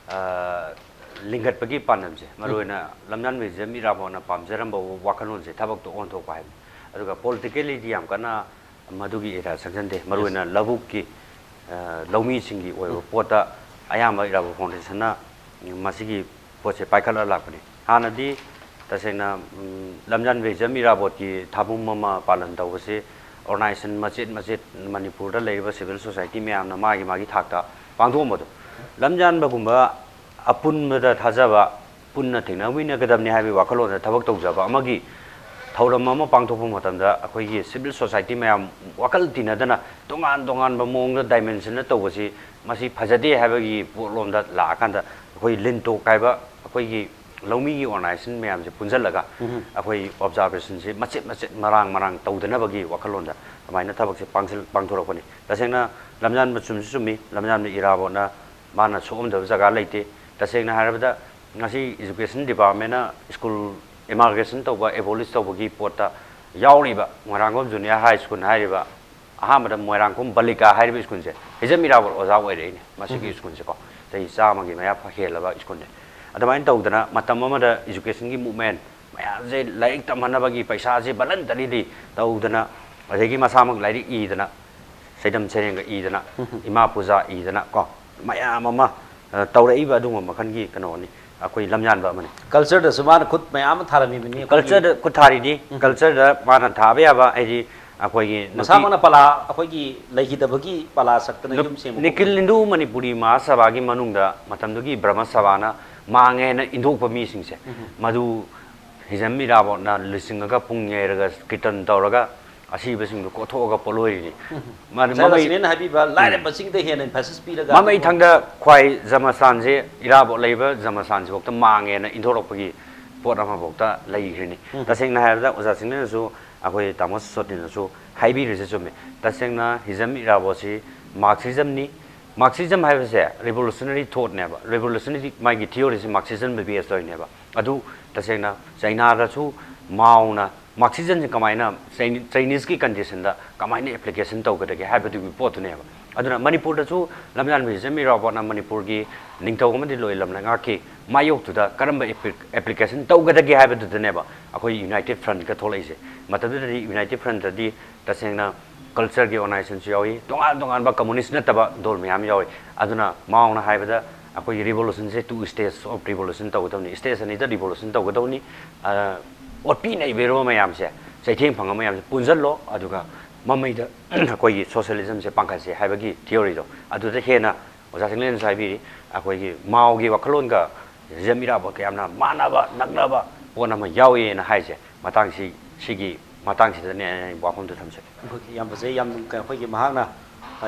ꯑ, ꯂꯤꯡꯈꯠꯄꯒꯤ ꯄꯥꯟꯗꯝꯁꯦ, ꯃꯔꯨꯑꯣꯏꯅ ꯂꯝꯖꯥꯟꯕ ꯍꯤꯖꯝ ꯏꯔꯥꯕꯣꯠꯅ ꯄꯥꯝꯖꯔꯝꯕ ꯋꯥꯈꯜꯂꯣꯟꯁꯦ ꯊꯕꯛꯇ ꯑꯣꯟꯊꯣꯛꯄ ꯍꯥꯏꯕꯅꯤ꯫ ꯑꯗꯨꯒ politically ꯗꯤ ꯌꯥꯝ ꯀꯟꯅ ꯃꯗꯨꯒꯤ area ꯆꯪꯁꯤꯟꯗꯦ꯫ ꯃꯔꯨꯑꯣꯏꯅ ꯂꯧꯕꯨꯛꯀꯤ, ꯑ, ꯂꯧꯃꯤꯁꯤꯡꯒꯤ ꯑꯣꯏꯕ ꯄꯣꯠꯇ ꯑꯌꯥꯝꯕ ꯏꯔꯥꯕꯣꯠ foundation ꯅ ꯃꯁꯤꯒꯤ ꯄꯣꯠꯁꯦ ꯄꯥꯏꯈꯠꯂ ꯂꯥꯛꯄꯅꯤ꯫ ꯍꯥꯟꯅꯗꯤ ꯇꯁꯦꯡꯅ, ꯎꯝ, ꯂꯝꯖꯥꯟꯕ ꯍꯤꯖꯝ ꯏꯔꯥꯕꯣꯠꯀꯤ ꯊꯥꯕꯨꯝ ꯑꯃ ꯄꯥꯂꯟ ꯇꯧꯕꯁꯤ organization ꯃꯆꯦꯠ ꯃꯆꯦꯠ ꯃꯅꯤꯄꯨꯔꯗ ꯂꯩꯔꯤꯕ civil society ꯃꯌꯥꯝꯅ ꯃꯥꯒꯤ ꯃꯥꯒꯤ ꯊꯥꯛꯇ ꯄꯥꯡꯊꯣꯛꯑꯝꯕꯗꯣ, ꯂꯝꯖꯥꯟꯕꯒꯨꯝꯕ ꯑꯄꯨꯟꯕꯗ ꯊꯥꯖꯕ, ꯄꯨꯟꯅ ꯊꯦꯡꯅꯃꯤꯟꯅꯒꯗꯕꯅꯤ ꯍꯥꯏꯕꯒꯤ ꯋꯥꯈꯜꯂꯣꯟꯗ ꯊꯕꯛ ꯇꯧꯖꯕ ꯑꯃꯒꯤ ꯊꯧꯔꯝ ꯑꯃ ꯄꯥꯡꯊꯣꯛꯄ ꯃꯇꯝꯗ, ꯑꯩꯈꯣꯏꯒꯤ civil society ꯃꯌꯥꯝ ꯋꯥꯈꯜ ꯇꯤꯟꯅꯗꯅ ꯇꯣꯉꯥꯟ ꯇꯣꯉꯥꯟꯕ ꯃꯑꯣꯡꯗ dimension ꯅ ꯇꯧꯕꯁꯤ, ꯃꯁꯤ ꯐꯖꯗꯦ ꯍꯥꯏꯕꯒꯤ ꯄꯣꯠꯂꯣꯝꯗ ꯂꯥꯛꯑꯀꯥꯟꯗ, ꯑꯩꯈꯣꯏ ꯂꯤꯟꯇꯣꯛ ꯍꯥꯏꯕ ꯑꯩꯈꯣꯏꯒꯤ ꯂꯧꯃꯤꯒꯤ organization ꯃꯌꯥꯝꯁꯦ ꯄꯨꯟꯁꯤꯜꯂꯒ, ꯑꯩꯈꯣꯏ observation ꯁꯦ ꯃꯆꯦꯠ ꯃꯆꯦꯠ, ꯃꯔꯥꯡ ꯃꯔꯥꯡ ꯇꯧꯗꯅꯕꯒꯤ ꯋꯥꯈꯜꯂꯣꯟꯗ ꯑꯗꯨꯃꯥꯏꯅ ꯊꯕꯛꯁꯦ ꯄꯥꯡꯁꯤꯜ-, ꯄꯥꯡꯊꯣꯔꯛꯄꯅꯤ꯫ ꯇꯁꯦꯡꯅ ꯂꯝꯖꯥꯟꯕ ꯆꯨꯝꯁꯨ ꯆꯨꯝꯃꯤ, ꯂꯝꯖꯥꯟꯕ ꯏꯔꯥꯕꯣꯠꯅ ꯃꯥꯅ ꯁꯣꯛꯑꯝꯗꯕ ꯖꯒꯥ ꯂꯩꯇꯦ꯫ ꯇꯁꯦꯡꯅ ꯍꯥꯏꯔꯕꯗ, ꯉꯁꯤ education department ꯅ school amalgamation ꯇꯧꯕ, abolish ꯇꯧꯕꯒꯤ ꯄꯣꯠꯇ ꯌꯥꯎꯔꯤꯕ ꯃꯣꯏꯔꯥꯡꯈꯣꯝ Junior High School ꯍꯥꯏꯔꯤꯕ, ꯑꯍꯥꯟꯕꯗ ꯃꯣꯏꯔꯥꯡꯈꯣꯝ ꯕꯥꯂꯤꯀꯥ ꯍꯥꯏꯔꯤꯕ school ꯁꯦ ꯍꯤꯖꯝ ꯏꯔꯥꯕꯣꯠ ꯑꯣꯖꯥ ꯑꯣꯏꯔꯛꯏꯅꯦ꯫ ꯃꯁꯤꯒꯤ school ꯁꯦꯀꯣ, ꯆꯍꯤ ꯆꯥꯝꯃꯒꯤ ꯃꯌꯥ ꯐ-, ꯍꯦꯜꯂꯕ school ꯅꯦ꯫ ꯑꯗꯨꯃꯥꯏꯅ ꯇꯧꯗꯅ ꯃꯇꯝ ꯑꯃꯗ education ꯒꯤ movement ꯃꯌꯥꯝꯁꯦ ꯂꯥꯏꯔꯤꯛ ꯇꯝꯍꯟꯅꯕꯒꯤ ꯄꯩꯁꯥꯁꯦ voluntary ꯗꯤ ꯇꯧꯗꯅ, ꯑꯗꯒꯤ ꯃꯁꯥꯃꯛ ꯂꯥꯏꯔꯤꯛ ꯏꯗꯅ, ꯁꯩꯗꯝ ꯁꯩꯔꯦꯡꯒ ꯏꯗꯅ, ꯏꯃꯥ ꯄꯨꯖꯥ ꯏꯗꯅ ꯀꯣ, ꯃꯌꯥꯝ ꯑꯃ, ꯑ, ꯇꯧꯔꯛꯏꯕ ꯑꯗꯨꯒꯨꯝꯕ ꯃꯈꯜꯒꯤ ꯀꯩꯅꯣꯅꯤ, ꯑꯩꯈꯣꯏ ꯂꯝꯌꯥꯟꯕ ꯑꯃꯅꯤ꯫ Culture ꯗꯁꯨ ꯃꯥꯅ ꯈꯨꯠ ꯃꯌꯥꯝ ꯑꯃ ꯊꯥꯔꯝꯃꯤꯕꯅꯤ ꯑꯩꯈꯣꯏꯒꯤ꯫ Culture ꯗ ꯈꯨꯠ ꯊꯥꯔꯤꯅꯤ꯫ Culture ꯗ ꯃꯥꯅ ꯊꯥꯕ ꯌꯥꯕ ꯍꯥꯏꯗꯤ ꯑꯩꯈꯣꯏꯒꯤ ꯅꯨꯄꯤ ꯃꯁꯥꯃꯛꯅ ꯄꯂꯥ ꯑꯩꯈꯣꯏꯒꯤ ꯂꯩꯈꯤꯗꯕꯒꯤ ꯄꯂꯥ ꯁꯛꯇꯅ ꯅꯨꯞ-, ꯌꯨꯝ ꯁꯦꯝꯕ ꯅꯤꯈꯤꯜ ꯈꯣꯠꯄ꯫ ꯍꯤꯟꯗꯨ ꯃꯅꯤꯄꯨꯔꯤ ꯃꯍꯥꯁꯚꯥꯒꯤ ꯃꯅꯨꯡꯗ ꯃꯇꯝꯗꯨꯒꯤ ꯕ꯭ꯔꯍꯃ ꯁꯚꯥꯅ ꯃꯥꯡꯉꯦꯅ ꯏꯟꯊꯣꯛꯄ ꯃꯤꯁꯤꯡꯁꯦ, ꯃꯗꯨ ꯍꯤꯖꯝ ꯏꯔꯥꯕꯣꯠꯅ ꯂꯨꯆꯤꯡꯉꯒ ꯄꯨꯡ ꯌꯩꯔꯒ ꯀꯤꯔꯇꯟ ꯇꯧꯔꯒ ꯑꯁꯤꯕꯁꯤꯡꯗꯨ ꯀꯣꯠꯊꯣꯛꯑꯒ ꯄꯣꯠꯂꯣꯏꯔꯤꯅꯤ꯫ ꯃꯥꯅ ꯃꯃꯩ ꯆꯥꯏꯔꯥꯁꯅꯦꯅ ꯍꯥꯏꯕꯤꯕ ꯂꯥꯏꯔꯕꯁꯤꯡꯗ ꯍꯦꯟꯅ emphasis ꯄꯤꯔꯒ ꯃꯃꯩ ꯑꯗꯨꯒꯨꯝꯕ ꯊꯪꯗ ꯈ꯭ꯋꯥꯏ ꯖꯃꯁꯥꯟꯁꯦ, ꯏꯔꯥꯕꯣꯠ ꯂꯩꯕ ꯖꯃꯁꯥꯟꯁꯤꯐꯥꯎꯗ ꯃꯥꯡꯉꯦꯅ ꯏꯟꯊꯣꯔꯛꯄꯒꯤ ꯄꯣꯠ ꯑꯃꯐꯥꯎꯗ ꯂꯩꯈ꯭ꯔꯤꯅꯤ꯫ ꯎꯝ꯫ ꯇꯁꯦꯡꯅ ꯍꯥꯏꯔꯕꯗ ꯑꯣꯖꯥ ꯁꯤꯡꯅꯁꯨ, ꯑꯩꯈꯣꯏ ꯇꯥꯃꯣ ꯁꯣꯇꯤꯅꯁꯨ ꯍꯥꯏꯕꯤꯔꯤꯁꯦ ꯆꯨꯝꯃꯤ꯫ ꯇꯁꯦꯡꯅ ꯍꯤꯖꯝ ꯏꯔꯥꯕꯣꯠꯁꯤ Marxism ꯅꯤ꯫ Marxism ꯍꯥꯏꯕꯁꯦ revolutionary thought ꯅꯦꯕ꯫ Revolutionary ꯃꯥꯒꯤ theory ꯁꯤ Marxism ꯗ base ꯇꯧꯔꯤꯅꯦꯕ꯫ ꯑꯗꯨ ꯇꯁꯦꯡꯅ ꯆꯩꯅꯥꯗꯁꯨ ꯃꯥꯎꯅ Marxism ꯁꯤ ꯀꯃꯥꯏꯅ ꯆꯩ-, Chinese ꯀꯤ condition ꯗ ꯀꯃꯥꯏꯅ application ꯇꯧꯒꯗꯒꯦ ꯍꯥꯏꯕꯗꯨꯒꯤ ꯄꯣꯠꯇꯨꯅꯦꯕ꯫ ꯑꯗꯨꯅ ꯃꯅꯤꯄꯨꯔꯗꯁꯨ ꯂꯝꯖꯥꯟꯕ ꯍꯤꯖꯝ ꯏꯔꯥꯕꯣꯠꯅ ꯃꯅꯤꯄꯨꯔꯒꯤ ꯅꯤꯡꯊꯧ ꯑꯃꯗꯤ ꯂꯣꯏ ꯂꯝ ꯂꯩꯉꯥꯛꯀꯤ ꯃꯥꯌꯣꯛꯇꯨꯗ ꯀꯔꯝꯕ ꯑꯦꯄ꯭ꯂꯤꯀꯦꯁꯟ ꯇꯧꯒꯗꯒꯦ ꯍꯥꯏꯕꯗꯨꯗꯅꯦꯕ ꯑꯩꯈꯣꯏ ꯌꯨꯅꯥꯏꯇꯦꯠ ꯐ꯭ꯔꯟꯠꯀ ꯊꯣꯛꯂꯛꯏꯁꯦ꯫ ꯃꯇꯝꯗꯨꯗꯗꯤ ꯌꯨꯅꯥꯏꯇꯦꯠ ꯐ꯭ꯔꯟꯠꯇꯗꯤ ꯇꯁꯦꯡꯅ ꯀꯜꯆꯔꯒꯤ ꯑꯣꯔꯒꯅꯥꯏꯖꯦꯁꯟꯁꯨ ꯌꯥꯎꯏ, ꯇꯣꯉꯥꯟ ꯇꯣꯉꯥꯟꯕ ꯀꯝꯃꯨꯅꯤꯁ ꯅꯠꯇꯕ ꯗꯣꯜ ꯃꯌꯥꯝ ꯌꯥꯎꯏ꯫ ꯑꯗꯨꯅ ꯃꯥꯎꯅ ꯍꯥꯏꯕꯗ ꯑꯩꯈꯣꯏꯒꯤ ꯔꯤꯚꯣꯂꯨꯁꯟꯁꯦ two stages of revolution ꯇꯧꯒꯗꯕꯅꯤ, ꯁ꯭ꯇꯦꯖ ꯑꯅꯤꯗ ꯔꯤꯚꯣꯂꯨꯁꯟ ꯇꯧꯒꯗꯕꯅꯤ꯫ ꯑꯣꯠꯄꯤ ꯅꯩꯕꯤꯔꯕ ꯃꯌꯥꯝꯁꯦ, ꯆꯩꯊꯦꯡ ꯐꯪꯉꯕ ꯃꯌꯥꯝꯁꯦ ꯄꯨꯟꯁꯤꯜꯂꯣ, ꯑꯗꯨꯒ ꯃꯃꯩꯗ ꯑꯩꯈꯣꯏꯒꯤ ꯁꯣꯁꯤꯌꯦꯂꯤꯖꯝꯁꯦ ꯄꯥꯡꯈꯠꯁꯦ ꯍꯥꯏꯕꯒꯤ ꯊꯤꯑꯣꯔꯤꯗꯣ ꯑꯗꯨꯗ ꯍꯦꯟꯅ ꯑꯣꯖꯥ ꯆꯤꯡꯂꯦꯟꯅꯁꯨ ꯍꯥꯏꯕꯤꯔꯤ, ꯑꯩꯈꯣꯏꯒꯤ ꯃꯥꯎꯒꯤ ꯋꯥꯈꯜꯂꯣꯟꯒ ꯍꯤꯖꯝ ꯏꯔꯥꯕꯣꯠꯀ ꯌꯥꯝꯅ ꯃꯥꯟꯅꯕ ꯅꯛꯅꯕ ꯄꯣꯠ ꯑꯃ ꯌꯥꯎꯏꯅ ꯍꯥꯏꯁꯦ꯫ ꯃꯇꯥꯡꯁꯤ ꯁꯤꯒꯤ ꯃꯇꯥꯡꯁꯤꯗꯅꯦ ꯑꯩ ꯋꯥꯐꯝꯗꯨ ꯊꯝꯖꯒꯦ꯫ ꯑꯩꯈꯣꯏꯒꯤ ꯌꯥꯝ ꯐꯖꯩ, ꯌꯥꯝ ꯑꯩꯈꯣꯏꯒꯤ ꯃꯍꯥꯛꯅ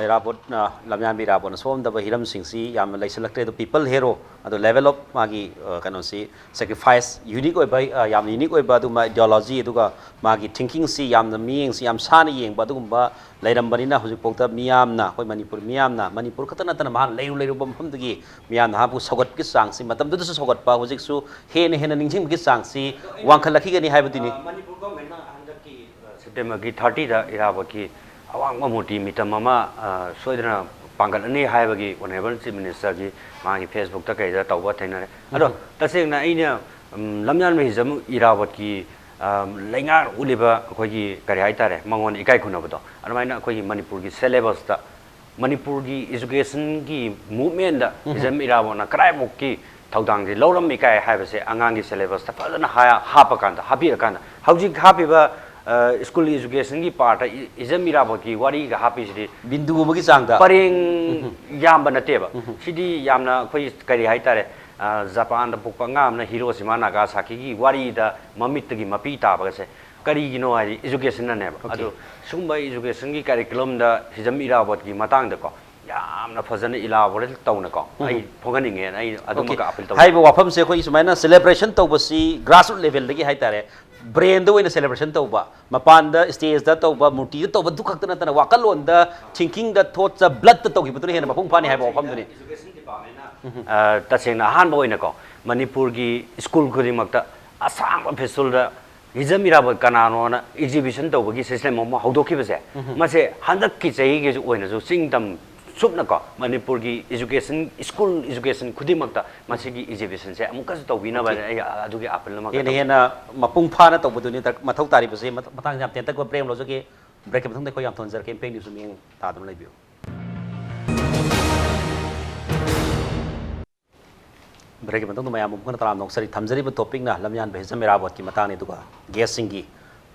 ꯏꯔꯥꯕꯣꯠꯅ, ꯂꯝꯌꯥꯟꯕ ꯏꯔꯥꯕꯣꯠꯅ ꯁꯣꯝꯗꯕ ꯍꯤꯔꯝꯁꯤꯡꯁꯤ ꯌꯥꯝꯅ ꯂꯩꯁꯤꯜꯂꯛꯇ꯭ꯔꯦ꯫ ꯑꯗꯣ ꯄꯤꯄꯜ ꯍꯦꯔꯣ, ꯑꯗꯣ ꯂꯦꯚꯦꯜ ꯑꯣꯐ ꯃꯥꯒꯤ ꯀꯩꯅꯣꯁꯤ, ꯁꯦꯀ꯭ꯔꯤꯐꯥꯏꯁ ꯌꯨꯅꯤꯛ ꯑꯣꯏꯕ, ꯌꯥꯝꯅ ꯌꯨꯅꯤꯛ ꯑꯣꯏꯕ ꯑꯗꯨꯒꯨꯝꯕ ꯑꯥꯏꯗꯤꯌꯣꯂꯣꯖꯤ, ꯑꯗꯨꯒ ꯃꯥꯒꯤ ꯊꯤꯡꯀꯤꯡꯁꯤ ꯌꯥꯝꯅ ꯃꯤꯠꯌꯦꯡꯁꯤ ꯌꯥꯝ ꯁꯥꯟꯅ ꯌꯦꯡꯕ ꯑꯗꯨꯒꯨꯝꯕ ꯂꯩꯔꯝꯕꯅꯤꯅ ꯍꯧꯖꯤꯛꯐꯥꯎꯗ ꯃꯤꯌꯥꯝꯅ, ꯑꯩꯈꯣꯏ ꯃꯅꯤꯄꯨꯔ ꯃꯤꯌꯥꯝꯅ, ꯃꯅꯤꯄꯨꯔ ꯈꯛꯇ ꯅꯠꯇꯅ ꯃꯍꯥꯛꯅ ꯂꯩꯔꯨ ꯂꯩꯔꯨꯕ ꯃꯐꯝꯗꯒꯤ ꯃꯤꯌꯥꯝꯅ ꯃꯍꯥꯛꯄꯨ ꯁꯧꯒꯠꯄꯒꯤ ꯆꯥꯡꯁꯤ, ꯃꯇꯝꯗꯨꯗꯁꯨ ꯁꯧꯒꯠꯄ, ꯍꯧꯖꯤꯛꯁꯨ ꯍꯦꯟꯅ ꯍꯦꯟꯅ ꯅꯤꯡꯁꯤꯡꯕꯒꯤ ꯆꯥꯡꯁꯤ ꯋꯥꯡꯈꯠꯂꯛꯈꯤꯒꯅꯤ ꯍꯥꯏꯕꯗꯨꯅꯤ꯫ ꯃꯅꯤꯄꯨꯔ ꯒꯣꯔꯃꯦꯟꯅ ꯍꯟꯗꯛꯀꯤ ꯁꯦꯞꯇꯦꯝꯕꯔꯒꯤ ꯊꯥꯔꯇꯤꯗ ꯏꯔꯥꯕꯣꯠꯀꯤ ꯑꯋꯥꯡꯕ ꯃꯨꯔꯇꯤ ꯃꯤꯇꯝ ꯑꯃ ꯁꯣꯏꯗꯅ ꯄꯥꯡꯒꯠꯂꯅꯤ ꯍꯥꯏꯕꯒꯤ ꯑꯣꯅꯔꯦꯕꯜ ꯆꯤꯐ ꯃꯤꯅꯤꯁꯇꯔꯒꯤ ꯃꯥꯒꯤ ꯐꯦꯁꯕꯨꯛꯇ ꯀꯩꯗ ꯇꯧꯕ ꯊꯦꯡꯅꯔꯦ꯫ ꯑꯗꯣ ꯇꯁꯦꯡꯅ ꯑꯩꯅ ꯂꯝꯌꯥꯟꯕ ꯍꯤꯖꯝ ꯏꯔꯥꯕꯣꯠꯀꯤ ꯂꯩꯉꯥꯛ ꯎꯠꯂꯤꯕ ꯑꯩꯈꯣꯏꯒꯤ ꯀꯔꯤ ꯍꯥꯏꯇꯥꯔꯦ, ꯃꯉꯣꯟꯗ ꯏꯀꯥꯏ ꯈꯨꯝꯅꯕꯗꯣ, ꯑꯗꯨꯃꯥꯏꯅ ꯑꯩꯈꯣꯏꯒꯤ ꯃꯅꯤꯄꯨꯔꯒꯤ ꯁꯦꯂꯦꯕꯁꯇ ꯃꯅꯤꯄꯨꯔꯒꯤ ꯏꯖꯨꯀꯦꯁꯟꯒꯤ ꯃꯨꯞꯃꯦꯟꯗ ꯍꯤꯖꯝ ꯏꯔꯥꯕꯣꯠꯅ ꯀꯗꯥꯏꯃꯨꯛꯀꯤ ꯊꯧꯗꯥꯡꯁꯤ ꯂꯧꯔꯝꯃꯤ ꯀꯥꯏ ꯍꯥꯏꯕꯁꯦ ꯑꯉꯥꯡꯒꯤ ꯁꯦꯂꯦꯕꯁꯇ ꯐꯖꯅ ꯍꯥꯞꯄꯀꯥꯟꯗ, ꯍꯥꯞꯄꯤꯔꯀꯥꯟꯗ, ꯍꯧꯖꯤꯛ ꯍꯥꯞꯄꯤꯕ ꯁ꯭ꯀꯨꯜ ꯏꯖꯨꯀꯦꯁꯟꯒꯤ ꯄꯥꯔꯠꯇ ꯍꯤꯖꯝ ꯏꯔꯥꯕꯣꯠꯀꯤ ꯋꯥꯔꯤꯒ ꯍꯥꯞꯄꯤꯁꯤꯗꯤ ꯕꯤꯟꯗꯨ ꯑꯃꯒꯤ ꯆꯥꯡꯗ ꯄꯔꯦꯡ ꯌꯥꯝꯕ ꯅꯠꯇꯦꯕ꯫ ꯁꯤꯗꯤ ꯌꯥꯝꯅ ꯑꯩꯈꯣꯏ ꯀꯔꯤ ꯍꯥꯏꯇꯥꯔꯦ, ꯖꯄꯥꯟꯗ ꯄꯣꯛꯄ ꯑꯉꯥꯡ ꯑꯃꯅ ꯍꯤꯔꯣꯁꯤꯃꯥ ꯅꯥꯒꯥꯁꯥꯀꯤꯒꯤ ꯋꯥꯔꯤꯗ ꯃꯃꯤꯠꯇꯒꯤ ꯃꯄꯤ ꯇꯥꯕꯒꯁꯦ ꯀꯔꯤꯒꯤꯅꯣ ꯍꯥꯏꯗꯤ ꯏꯖꯨꯀꯦꯁꯟꯅꯅꯦꯕ꯫ ꯑꯗꯣ ꯁꯤꯒꯨꯝꯕ ꯏꯖꯨꯀꯦꯁꯟꯒꯤ ꯀꯔꯤꯀꯨꯂꯝꯗ ꯍꯤꯖꯝ ꯏꯔꯥꯕꯣꯠꯀꯤ ꯃꯇꯥꯡꯗꯀꯣ ꯌꯥꯝꯅ ꯐꯖꯅ ꯏꯂꯥꯕꯣꯔꯦꯠ ꯇꯧꯅꯀꯣ ꯑꯩ ꯐꯣꯡꯍꯟꯅꯤꯡꯉꯦꯅ ꯑꯩ ꯑꯗꯨꯃꯛꯀ ꯑꯥꯄꯤꯜ ꯇꯧꯖꯩ꯫ ꯍꯥꯏꯔꯤꯕ ꯋꯥꯐꯝꯁꯦ ꯑꯩꯈꯣꯏꯒꯤ ꯁꯨꯃꯥꯏꯅ ꯁꯦꯂꯦꯕ꯭ꯔꯦꯁꯟ ꯇꯧꯕꯁꯤ ꯒ꯭ꯔꯥꯁꯔꯨꯠ ꯂꯦꯚꯦꯜꯗꯒꯤ ꯍꯥꯏꯇꯥꯔꯦ, ꯕ꯭ꯔꯦꯟꯗ ꯑꯣꯏꯅ ꯁꯦꯂꯦꯕ꯭ꯔꯦꯁꯟ ꯇꯧꯕ, ꯃꯄꯥꯟꯗ ꯁ꯭ꯇꯦꯖꯇ ꯇꯧꯕ, ꯃꯨꯔꯇꯤꯗ ꯇꯧꯕ ꯑꯗꯨ ꯈꯛꯇ ꯅꯠꯇꯅ ꯋꯥꯈꯜꯂꯣꯟꯗ, ꯊꯤꯡꯀꯤꯡꯗ, ꯊꯣꯠꯁ, ꯕ꯭ꯂꯠꯇ ꯇꯧꯈꯤꯕꯗꯨꯅ ꯍꯦꯟꯅ ꯃꯄꯨꯡ ꯐꯥꯅꯤ ꯍꯥꯏꯕ ꯋꯥꯐꯝꯗꯨꯅꯤ꯫ ꯇꯁꯦꯡꯅ ꯑꯍꯥꯟꯕ ꯑꯣꯏꯅꯀꯣ ꯃꯅꯤꯄꯨꯔꯒꯤ ꯁ꯭ꯀꯨꯜ ꯈꯨꯗꯤꯡꯃꯛꯇ ꯑꯁꯥꯡꯕ ꯐꯦꯁꯇꯤꯚꯦꯜꯗ ꯍꯤꯖꯝ ꯏꯔꯥꯕꯣꯠ ꯀꯅꯥꯅꯣꯅ ꯑꯦꯛꯖꯤꯕꯤꯁꯟ ꯇꯧꯕꯒꯤ ꯁꯤꯁꯇꯦꯝ ꯑꯃ ꯍꯧꯗꯣꯛꯈꯤꯕꯁꯦ, ꯃꯁꯦ ꯍꯟꯗꯛꯀꯤ ꯆꯍꯤꯒꯤꯁꯨ ꯑꯣꯏꯅꯁꯨ ꯆꯤꯡ ꯇꯝ ꯁꯨꯞꯅꯀꯣ ꯃꯅꯤꯄꯨꯔꯒꯤ ꯏꯖꯨꯀꯦꯁꯟ, ꯁ꯭ꯀꯨꯜ ꯏꯖꯨꯀꯦꯁꯟ ꯈꯨꯗꯤꯡꯃꯛꯇ ꯃꯁꯤꯒꯤ ꯑꯦꯛꯖꯤꯕꯤꯁꯟꯁꯦ ꯑꯃꯨꯛꯀꯁꯨ ꯇꯧꯕꯤꯅꯕ ꯑꯩ ꯑꯗꯨꯒꯤ ꯑꯥꯄꯤꯜ ꯑꯃ ꯍꯦꯟꯅ ꯍꯦꯟꯅ ꯃꯄꯨꯡ ꯐꯥꯅ ꯇꯧꯕꯗꯨꯅꯤ ꯗꯔ-, ꯃꯊꯧ ꯇꯥꯔꯤꯕꯁꯦ꯫ ꯃꯊ-, ꯃꯇꯥꯡ ꯌꯥꯝ ꯇꯦꯟꯇꯛꯄ ꯕ꯭ꯔꯦꯛ ꯑꯃ ꯂꯧꯖꯒꯦ꯫ ꯕ꯭ꯔꯦꯛꯀꯤ ꯃꯇꯨꯡꯗ ꯑꯩꯈꯣꯏ ꯌꯥꯝ ꯊꯣꯟꯖꯔꯛꯀꯦ, ꯏꯝꯄꯦꯛ ꯅ꯭ꯌꯨꯁ ꯃꯤꯠꯌꯦꯡ ꯇꯥꯗꯨꯅ ꯂꯩꯕꯤꯌꯨ꯫ ꯕ꯭ꯔꯦꯛꯀꯤ ꯃꯇꯨꯡꯗ ꯃꯌꯥꯝꯕꯨ ꯑꯃꯨꯛ ꯍꯟꯅ ꯇꯔꯥꯝꯅ ꯑꯣꯛꯆꯔꯤ꯫ ꯊꯝꯖꯔꯤꯕ ꯇꯣꯄꯤꯛꯅ ꯂꯝꯌꯥꯟꯕ ꯍꯤꯖꯝ ꯏꯔꯥꯕꯣꯠꯀꯤ ꯃꯇꯥꯡꯅꯤ, ꯑꯗꯨꯒ ꯒꯦꯁꯁꯤꯡꯒꯤ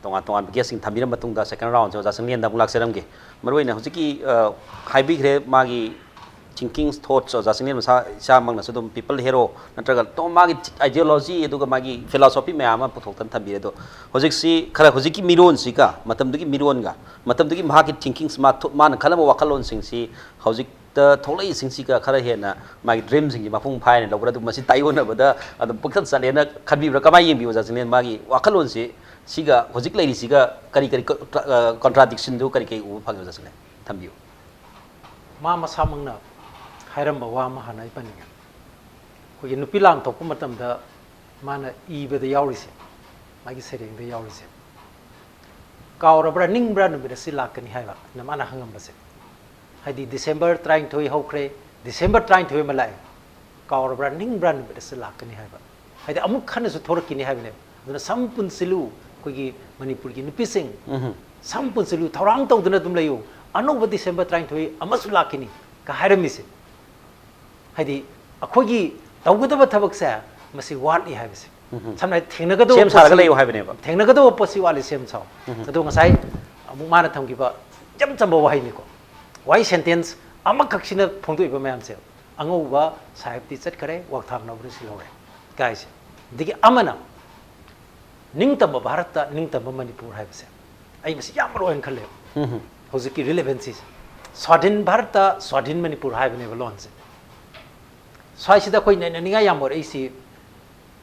ꯇꯣꯉꯥꯟ ꯇꯣꯉꯥꯟꯕ ꯒꯦꯁꯁꯤꯡ ꯊꯝꯕꯤꯔꯕ ꯃꯇꯨꯡꯗ ꯁꯦꯀꯦꯟ ꯔꯥꯎꯟꯁꯦ ꯑꯣꯖꯥ ꯆꯤꯡꯂꯦꯟꯗ ꯑꯃꯨꯛ ꯂꯥꯛꯆꯔꯝꯒꯦ꯫ ꯃꯔꯨꯑꯣꯏꯅ ꯍꯧꯖꯤꯛꯀꯤ, ꯑ, ꯍꯥꯏꯕꯤꯈ꯭ꯔꯦ ꯃꯥꯒꯤ ꯊꯤꯡꯀꯤꯡ ꯊꯣꯠꯁ, ꯑꯣꯖꯥ ꯆꯤꯡꯂꯦꯟ ꯃꯁꯥ ꯏꯁꯥꯃꯛꯅꯁꯨ ꯑꯗꯨꯝ ꯄꯤꯄꯜ ꯍꯦꯔꯣ ꯅꯠꯇ꯭ꯔꯒ ꯇꯣ-, ꯃꯥꯒꯤ ꯑꯥꯏꯗꯤꯌꯣꯂꯣꯖꯤ ꯑꯗꯨꯒ ꯃꯥꯒꯤ ꯐꯤꯂꯣꯁꯣꯐꯤ ꯃꯌꯥꯝ ꯑꯃ ꯄꯨꯊꯣꯛꯇꯅ ꯊꯝꯕꯤꯔꯦ꯫ ꯑꯗꯣ ꯍꯧꯖꯤꯛꯁꯤ ꯈꯔ ꯍꯧꯖꯤꯛꯀꯤ ꯃꯤꯔꯣꯟꯁꯤꯒ ꯃꯇꯝꯗꯨꯒꯤ ꯃꯤꯔꯣꯟꯒ ꯃꯇꯝꯗꯨꯒꯤ ꯃꯍꯥꯛꯀꯤ ꯊꯤꯡꯀꯤꯡꯁ, ꯃꯥ ꯊꯣ-, ꯃꯥꯅ ꯈꯜꯂꯝꯕ ꯋꯥꯈꯜꯂꯣꯟꯁꯤꯡꯁꯤ ꯍꯧꯖꯤꯛ ꯇ ꯊꯣꯛꯂꯛꯏꯁꯤꯡꯁꯤꯒ ꯈꯔ ꯍꯦꯟꯅ ꯃꯥꯒꯤ ꯗ꯭ꯔꯤꯝꯁꯤꯡꯁꯤ ꯃꯄꯨꯡ ꯐꯥꯏꯅ ꯂꯧꯕ꯭ꯔꯥ, ꯑꯗꯨ ꯃꯁꯤ ꯇꯥꯏꯑꯣꯟꯅꯕꯗ ꯑꯗꯨꯝ ꯄꯨꯡꯆꯠ ꯆꯠꯂꯦꯅ ꯈꯟꯕꯤꯕ꯭ꯔꯥ? ꯀꯃꯥꯏꯅ ꯌꯦꯡꯕꯤ, ꯑꯣꯖꯥ ꯆꯤꯡꯂꯦꯟ? ꯃꯥꯒꯤ ꯋꯥꯈꯜꯂꯣꯟꯁꯤ ꯁꯤꯒ ꯍꯧꯖꯤꯛ ꯂꯩꯔꯤꯁꯤꯒ ꯀꯔꯤ ꯀꯔꯤ ꯀ-, ꯀ-, ꯑ, ꯀꯣꯟꯇ꯭ꯔꯥꯗꯤꯛꯁꯟꯗꯨ ꯀꯔꯤ ꯀꯔꯤ ꯎꯕ ꯐꯪꯉꯤ, ꯑꯣꯖꯥ ꯆꯤꯡꯂꯦꯟ? ꯊꯝꯕꯤꯌꯨ꯫ ꯃꯥ ꯃꯁꯥꯃꯛꯅ ꯍꯥꯏꯔꯝꯕ ꯋꯥ ꯑꯃ ꯍꯥꯟꯅ ꯑꯩ ꯄꯟꯅꯤꯡꯉꯦ꯫ ꯑꯩꯈꯣꯏꯒꯤ ꯅꯨꯄꯤ ꯂꯥꯟ ꯊꯣꯛꯄ ꯃꯇꯝꯗ ꯃꯥꯅ ꯏꯕꯗ ꯌꯥꯎꯔꯤꯁꯦ, ꯃꯥꯒꯤ ꯁꯩꯔꯦꯡꯗ ꯌꯥꯎꯔꯤꯁꯦ, "ꯀꯥꯎꯔꯕ꯭ꯔꯥ, ꯅꯤꯡꯕ꯭ꯔꯥ ꯅꯨꯃꯤꯠ ꯑꯁꯤ ꯂꯥꯛꯀꯅꯤ ꯍꯥꯏꯕ?" ꯅ ꯃꯥꯅ ꯍꯪꯉꯝꯕꯁꯦ꯫ ꯍꯥꯏꯗꯤ ꯗꯤꯁꯦꯝꯕꯔ ꯇꯔꯥꯅꯤꯊꯣꯏ ꯍꯧꯈ꯭ꯔꯦ, ꯗꯤꯁꯦꯝꯕꯔ ꯇꯔꯥꯅꯤꯊꯣꯏ ꯑꯃ ꯂꯥꯛꯑꯦ, "ꯀꯥꯎꯔꯕ꯭ꯔꯥ, ꯅꯤꯡꯕ꯭ꯔꯥ ꯅꯨꯃꯤꯠ ꯑꯁꯤ ꯂꯥꯛꯀꯅꯤ ꯍꯥꯏꯕ?" ꯍꯥꯏꯗꯤ ꯑꯃꯨꯛ ꯍꯟꯅꯁꯨ ꯊꯣꯔꯛꯈꯤꯅꯤ ꯍꯥꯏꯕꯅꯦꯕ꯫ ꯑꯗꯨꯅ ꯁꯝ ꯄꯨꯟꯁꯤꯜꯂꯨ, ꯑꯩꯈꯣꯏꯒꯤ ꯃꯅꯤꯄꯨꯔꯒꯤ ꯅꯨꯄꯤꯁꯤꯡ, ꯎꯝꯍꯨꯝ꯫ "ꯁꯝ ꯄꯨꯟꯁꯤꯜꯂꯨ, ꯊꯧꯔꯥꯡ ꯇꯧꯗꯨꯅ ꯑꯗꯨꯝ ꯂꯩꯌꯨ, ꯑꯅꯧꯕ ꯗꯤꯁꯦꯝꯕꯔ ꯇꯔꯥꯅꯤꯊꯣꯏ ꯑꯃꯁꯨ ꯂꯥꯛꯈꯤꯅꯤ" ꯀ ꯍꯥꯏꯔꯝꯃꯤꯁꯦ꯫ ꯍꯥꯏꯗꯤ ꯑꯩꯈꯣꯏꯒꯤ ꯇꯧꯒꯗꯕ ꯊꯕꯛꯁꯦ ꯃꯁꯤ ꯋꯥꯠꯂꯤ ꯍꯥꯏꯕꯁꯦ꯫ ꯎꯝꯍꯨꯝ꯫ ꯁꯝꯅ ꯍꯥꯏ ꯊꯦꯡꯅꯒꯗꯕ ꯁꯦꯝ ꯁꯥꯔꯒ ꯄꯣꯠꯁꯤ, ꯂꯩꯌꯨ ꯍꯥꯏꯕꯅꯦꯕ꯫ ꯊꯦꯡꯅꯒꯗꯕ ꯄꯣꯠꯁꯤ ꯋꯥꯠꯂꯤ, ꯁꯦꯝ ꯁꯥꯎ꯫ ꯎꯝꯍꯨꯝ꯫ ꯑꯗꯣ ꯉꯁꯥꯏ ꯑꯃꯨꯛ ꯃꯥꯅ ꯊꯝꯈꯤꯕ ꯏꯆꯝ ꯆꯝꯕ ꯋꯥꯍꯩꯅꯤꯀꯣ, ꯋꯥꯍꯩ ꯁꯦꯟꯇꯦꯟꯁ ꯑꯃꯈꯛꯁꯤꯅ ꯐꯣꯡꯗꯣꯛꯏꯕ ꯃꯌꯥꯝꯁꯦ, "ꯑꯉꯧꯕ ꯁꯥꯍꯦꯕꯇꯤ ꯆꯠꯈꯔꯦ, ꯋꯥꯛꯊꯥꯡ ꯅꯧꯕꯅ ꯁꯤꯜꯍꯧꯔꯦ" ꯀꯥꯏꯁꯦ꯫ ꯑꯗꯒꯤ ꯑꯃꯅ, "ꯅꯤꯡꯇꯝꯕ ꯚꯥꯔꯠꯇ ꯅꯤꯡꯇꯝꯕ ꯃꯅꯤꯄꯨꯔ" ꯍꯥꯏꯕꯁꯦ ꯑꯩ ꯃꯁꯤ ꯌꯥꯝ ꯃꯔꯨ ꯑꯣꯏꯅ ꯈꯜꯂꯦꯕ꯫ ꯎꯝꯍꯨꯝ꯫ ꯍꯧꯖꯤꯛꯀꯤ ꯔꯤꯂꯦꯚꯦꯟꯁꯤꯁꯦ, "ꯁ꯭ꯋꯥꯙꯤꯟ ꯚꯥꯔꯠꯇ ꯁ꯭ꯋꯥꯙꯤꯟ ꯃꯅꯤꯄꯨꯔ" ꯍꯥꯏꯕꯅꯦꯕ ꯂꯣꯟꯁꯦ꯫ ꯁ꯭ꯋꯥꯏꯁꯤꯗ ꯑꯩꯈꯣꯏ ꯅꯩꯅꯅꯤꯡꯉꯥꯏ ꯌꯥꯝ ꯑꯣꯏꯔꯛꯏꯁꯤ,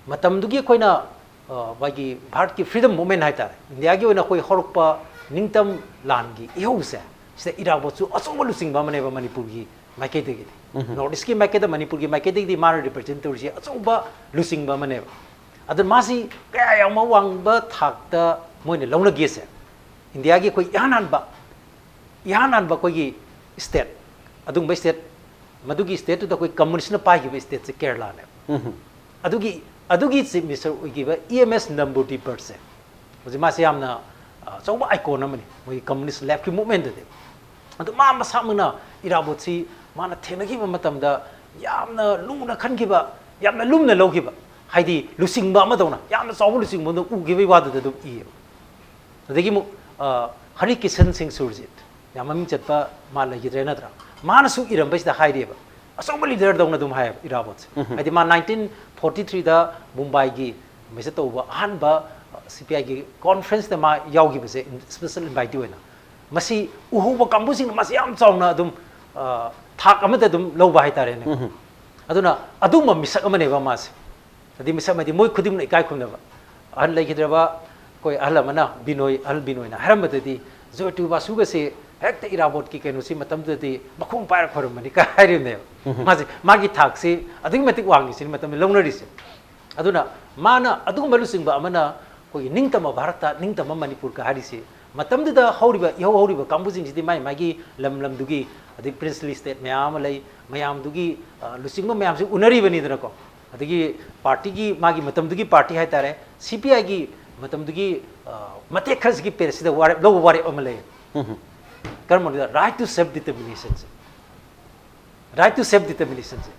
ꯃꯇꯝꯗꯨꯒꯤ ꯑꯩꯈꯣꯏꯅ, ꯑ, ꯃꯥꯒꯤ ꯚꯥꯔꯠꯀꯤ ꯐ꯭ꯔꯤꯗꯝ ꯃꯨꯚꯃꯦꯟ ꯍꯥꯏꯇꯥꯔꯦ, ꯏꯟꯗꯤꯌꯥꯒꯤ ꯑꯣꯏꯅ ꯑꯩꯈꯣꯏ ꯍꯧꯔꯛꯄ ꯅꯤꯡꯇꯝ ꯂꯥꯟꯒꯤ ꯏꯍꯧꯁꯦ, ꯁꯤꯗ ꯏꯔꯥꯕꯣꯠꯁꯨ ꯑꯆꯧꯕ ꯂꯨꯆꯤꯡꯕ ꯑꯃꯅꯦꯕ ꯃꯅꯤꯄꯨꯔꯒꯤ ꯃꯥꯏꯀꯩꯗꯒꯤꯗꯤ꯫ ꯎꯝꯍꯨꯝ꯫ ꯅꯣꯔꯠ ꯏꯁꯀꯤ ꯃꯥꯏꯀꯩꯗ, ꯃꯅꯤꯄꯨꯔꯒꯤ ꯃꯥꯏꯀꯩꯗꯒꯤꯗꯤ ꯃꯥꯅ ꯔꯤꯄ꯭ꯔꯖꯦꯟ ꯇꯧꯔꯤꯁꯤ ꯑꯆꯧꯕ ꯂꯨꯆꯤꯡꯕ ꯑꯃꯅꯦꯕ꯫ ꯑꯗꯨ ꯃꯥꯁꯤ ꯀꯌꯥ ꯌꯥꯝꯅ ꯋꯥꯡꯕ ꯊꯥꯛꯇ ꯃꯣꯏꯅ ꯂꯧꯅꯒꯦꯁꯦ, ꯏꯟꯗꯤꯌꯥꯒꯤ ꯑꯩꯈꯣꯏ ꯏꯍꯥꯟ ꯍꯥꯟꯕ, ꯏꯍꯥꯟ ꯍꯥꯟꯕ ꯑꯩꯈꯣꯏꯒꯤ state, ꯑꯗꯨꯒꯨꯝꯕ state, ꯃꯗꯨꯒꯤ stateꯇꯨꯗ ꯑꯩꯈꯣꯏ communistꯅ ꯄꯥꯏꯈꯤꯕ stateꯁꯦ ꯀꯦꯔꯂꯥꯅꯦꯕ꯫ ꯑꯗꯨꯒꯤ, ꯑꯗꯨꯒꯤ chief minister ꯑꯣꯏꯈꯤꯕ ꯏ ꯑꯦꯝ ꯑꯦꯁ ꯅꯝꯕꯨꯗꯤꯄꯔꯁꯦ ꯍꯧꯖꯤꯛ ꯃꯥꯁꯦ ꯌꯥꯝꯅ, ꯑ, ꯑꯆꯧꯕ icon ꯑꯃꯅꯤ ꯃꯣꯏꯒꯤ communist leftꯀꯤ movementꯇꯗꯤ꯫ ꯑꯗꯨ ꯃꯥ ꯃꯁꯥꯃꯛꯅ ꯏꯔꯥꯕꯣꯠꯁꯤ ꯃꯥꯅ ꯊꯦꯡꯅꯈꯤꯕ ꯃꯇꯝꯗ ꯌꯥꯝꯅ ꯂꯨꯅ ꯈꯟꯈꯤꯕ, ꯌꯥꯝꯅ ꯂꯨꯝꯅ ꯂꯧꯈꯤꯕ, ꯍꯥꯏꯗꯤ ꯂꯨꯆꯤꯡꯕ ꯑꯃꯗꯧꯅ, ꯌꯥꯝꯅ ꯆꯥꯎꯕ ꯂꯨꯆꯤꯡꯕ ꯑꯃꯗꯧꯅ ꯎꯈꯤꯕꯒꯤ ꯋꯥꯗꯨꯗ ꯑꯗꯨꯝ ꯏꯌꯦꯕ꯫ ꯑꯗꯒꯤ ꯑꯃꯨꯛ, ꯑ, ꯍꯔꯤ ꯀꯤꯁꯟ ꯁꯤꯡ ꯁꯨꯔꯖꯤꯠ, ꯌꯥꯝ ꯃꯃꯤꯡ ꯆꯠꯄ ꯃꯥ ꯂꯩꯈꯤꯗ꯭ꯔꯦ ꯅꯠꯇ꯭ꯔꯥ? ꯃꯥꯅꯁꯨ ꯏꯔꯝꯕꯁꯤꯗ ꯍꯥꯏꯔꯤꯑꯕ, ꯑꯆꯧꯕ leaderꯗꯧꯅ ꯑꯗꯨꯝ ꯍꯥꯏꯌꯦꯕ ꯏꯔꯥꯕꯣꯠꯁꯦ꯫ ꯎꯝꯍꯨꯝ꯫ ꯍꯥꯏꯗꯤ ꯃꯥ nineteen forty threeꯗ ꯃꯨꯝꯕꯥꯏꯒꯤ ꯃꯤꯁ ꯇꯧꯕ ꯑꯍꯥꯟꯕ, ꯑ, ꯁꯤ ꯄꯤ ꯑꯥꯏꯒꯤ conferenceꯇ ꯃꯥ ꯌꯥꯎꯈꯤꯕꯁꯦ, special invitee ꯑꯣꯏꯅ꯫ ꯃꯁꯤ ꯎꯍꯧꯕ ꯀꯥꯡꯕꯨꯁꯤꯡꯅ ꯃꯁꯤ ꯌꯥꯝ ꯆꯥꯎꯅ ꯑꯗꯨꯝ, ꯑ, ꯊꯥꯛ ꯑꯃꯗ ꯑꯗꯨꯝ ꯂꯧꯕ ꯍꯥꯏꯇꯥꯔꯦꯅꯦ꯫ ꯎꯝꯍꯨꯝ꯫ ꯑꯗꯨꯅ ꯑꯗꯨꯒꯨꯝꯕ ꯃꯤꯁꯛ ꯑꯃꯅꯦꯕ ꯃꯥꯁꯦ꯫ ꯑꯗꯩ ꯃꯤꯁꯛ ꯑꯃꯗꯤ ꯃꯣꯏ ꯈꯨꯗꯤꯡꯃꯛꯅ ꯏꯀꯥꯏ ꯈꯨꯝꯅꯕ꯫ ꯑꯍꯜ ꯂꯩꯈꯤꯗ꯭ꯔꯕ ꯑꯩꯈꯣꯏ ꯑꯍꯜ ꯑꯃꯅ, ꯕꯤꯅꯣꯏ, ꯑꯍꯜ ꯕꯤꯅꯣꯏꯅ ꯍꯥꯏꯔꯝꯕꯗꯗꯤ, "ꯖꯣꯏꯇꯨ ꯕꯥꯁꯨꯒꯁꯦ ꯍꯦꯛꯇ ꯏꯔꯥꯕꯣꯠꯀꯤ ꯀꯩꯅꯣꯁꯤ ꯃꯇꯝꯗꯨꯗꯗꯤ ꯃꯈꯣꯡ ꯄꯥꯏꯔ ꯈꯣꯏꯔꯝꯕꯅꯤ" ꯀꯥꯏ ꯍꯥꯏꯔꯤꯕꯅꯦꯕ꯫ ꯎꯝꯍꯨꯝ꯫ ꯃꯥꯁꯦ, ꯃꯥꯒꯤ ꯊꯥꯛꯁꯤ ꯑꯗꯨꯛꯀꯤ ꯃꯇꯤꯛ ꯋꯥꯡꯉꯤꯁꯤꯅꯤ ꯃꯇꯝꯗ ꯂꯧꯅꯔꯤꯁꯦ꯫ ꯑꯗꯨꯅ ꯃꯥꯅ ꯑꯗꯨꯒꯨꯝꯕ ꯂꯨꯆꯤꯡꯕ ꯑꯃꯅ ꯑꯩꯈꯣꯏꯒꯤ ꯅꯤꯡꯇꯝꯕ ꯚꯥꯔꯠꯇ, ꯅꯤꯡꯇꯝꯕ ꯃꯅꯤꯄꯨꯔꯒ ꯍꯥꯏꯔꯤꯁꯤ, ꯃꯇꯝꯗꯨꯗ ꯍꯧꯔꯤꯕ, ꯏꯍꯧ ꯍꯧꯔꯤꯕ ꯀꯥꯡꯕꯨꯁꯤꯡꯁꯤꯗꯤ ꯃꯥꯏ ꯃꯥꯒꯤ ꯂꯝ ꯂꯝꯗꯨꯒꯤ, ꯑꯗꯩ princely state ꯃꯌꯥꯝ ꯑꯃ ꯂꯩ, ꯃꯌꯥꯝꯗꯨꯒꯤ, ꯑ, ꯂꯨꯆꯤꯡꯕ ꯃꯌꯥꯝꯁꯤ ꯎꯅꯔꯤꯕꯅꯤꯗꯅꯀꯣ꯫ ꯑꯗꯒꯤ partyꯒꯤ, ꯃꯥꯒꯤ ꯃꯇꯝꯗꯨꯒꯤ party ꯍꯥꯏꯇꯥꯔꯦ, ꯁꯤ ꯄꯤ ꯑꯥꯏꯒꯤ ꯃꯇꯝꯗꯨꯒꯤ, ꯑ, ꯃꯇꯦꯛ ꯈꯔꯁꯤꯒꯤ ꯄꯦꯔꯦꯁꯤꯗ ꯋꯥꯔꯦꯞ, ꯂꯧꯕ ꯋꯥꯔꯦꯞ ꯑꯃ ꯂꯩ꯫ ꯎꯝꯍꯨꯝ꯫ ꯀꯔꯝꯕꯅꯣꯗ, right to self determinationꯁꯦ꯫ Right to self determinationꯁꯦ꯫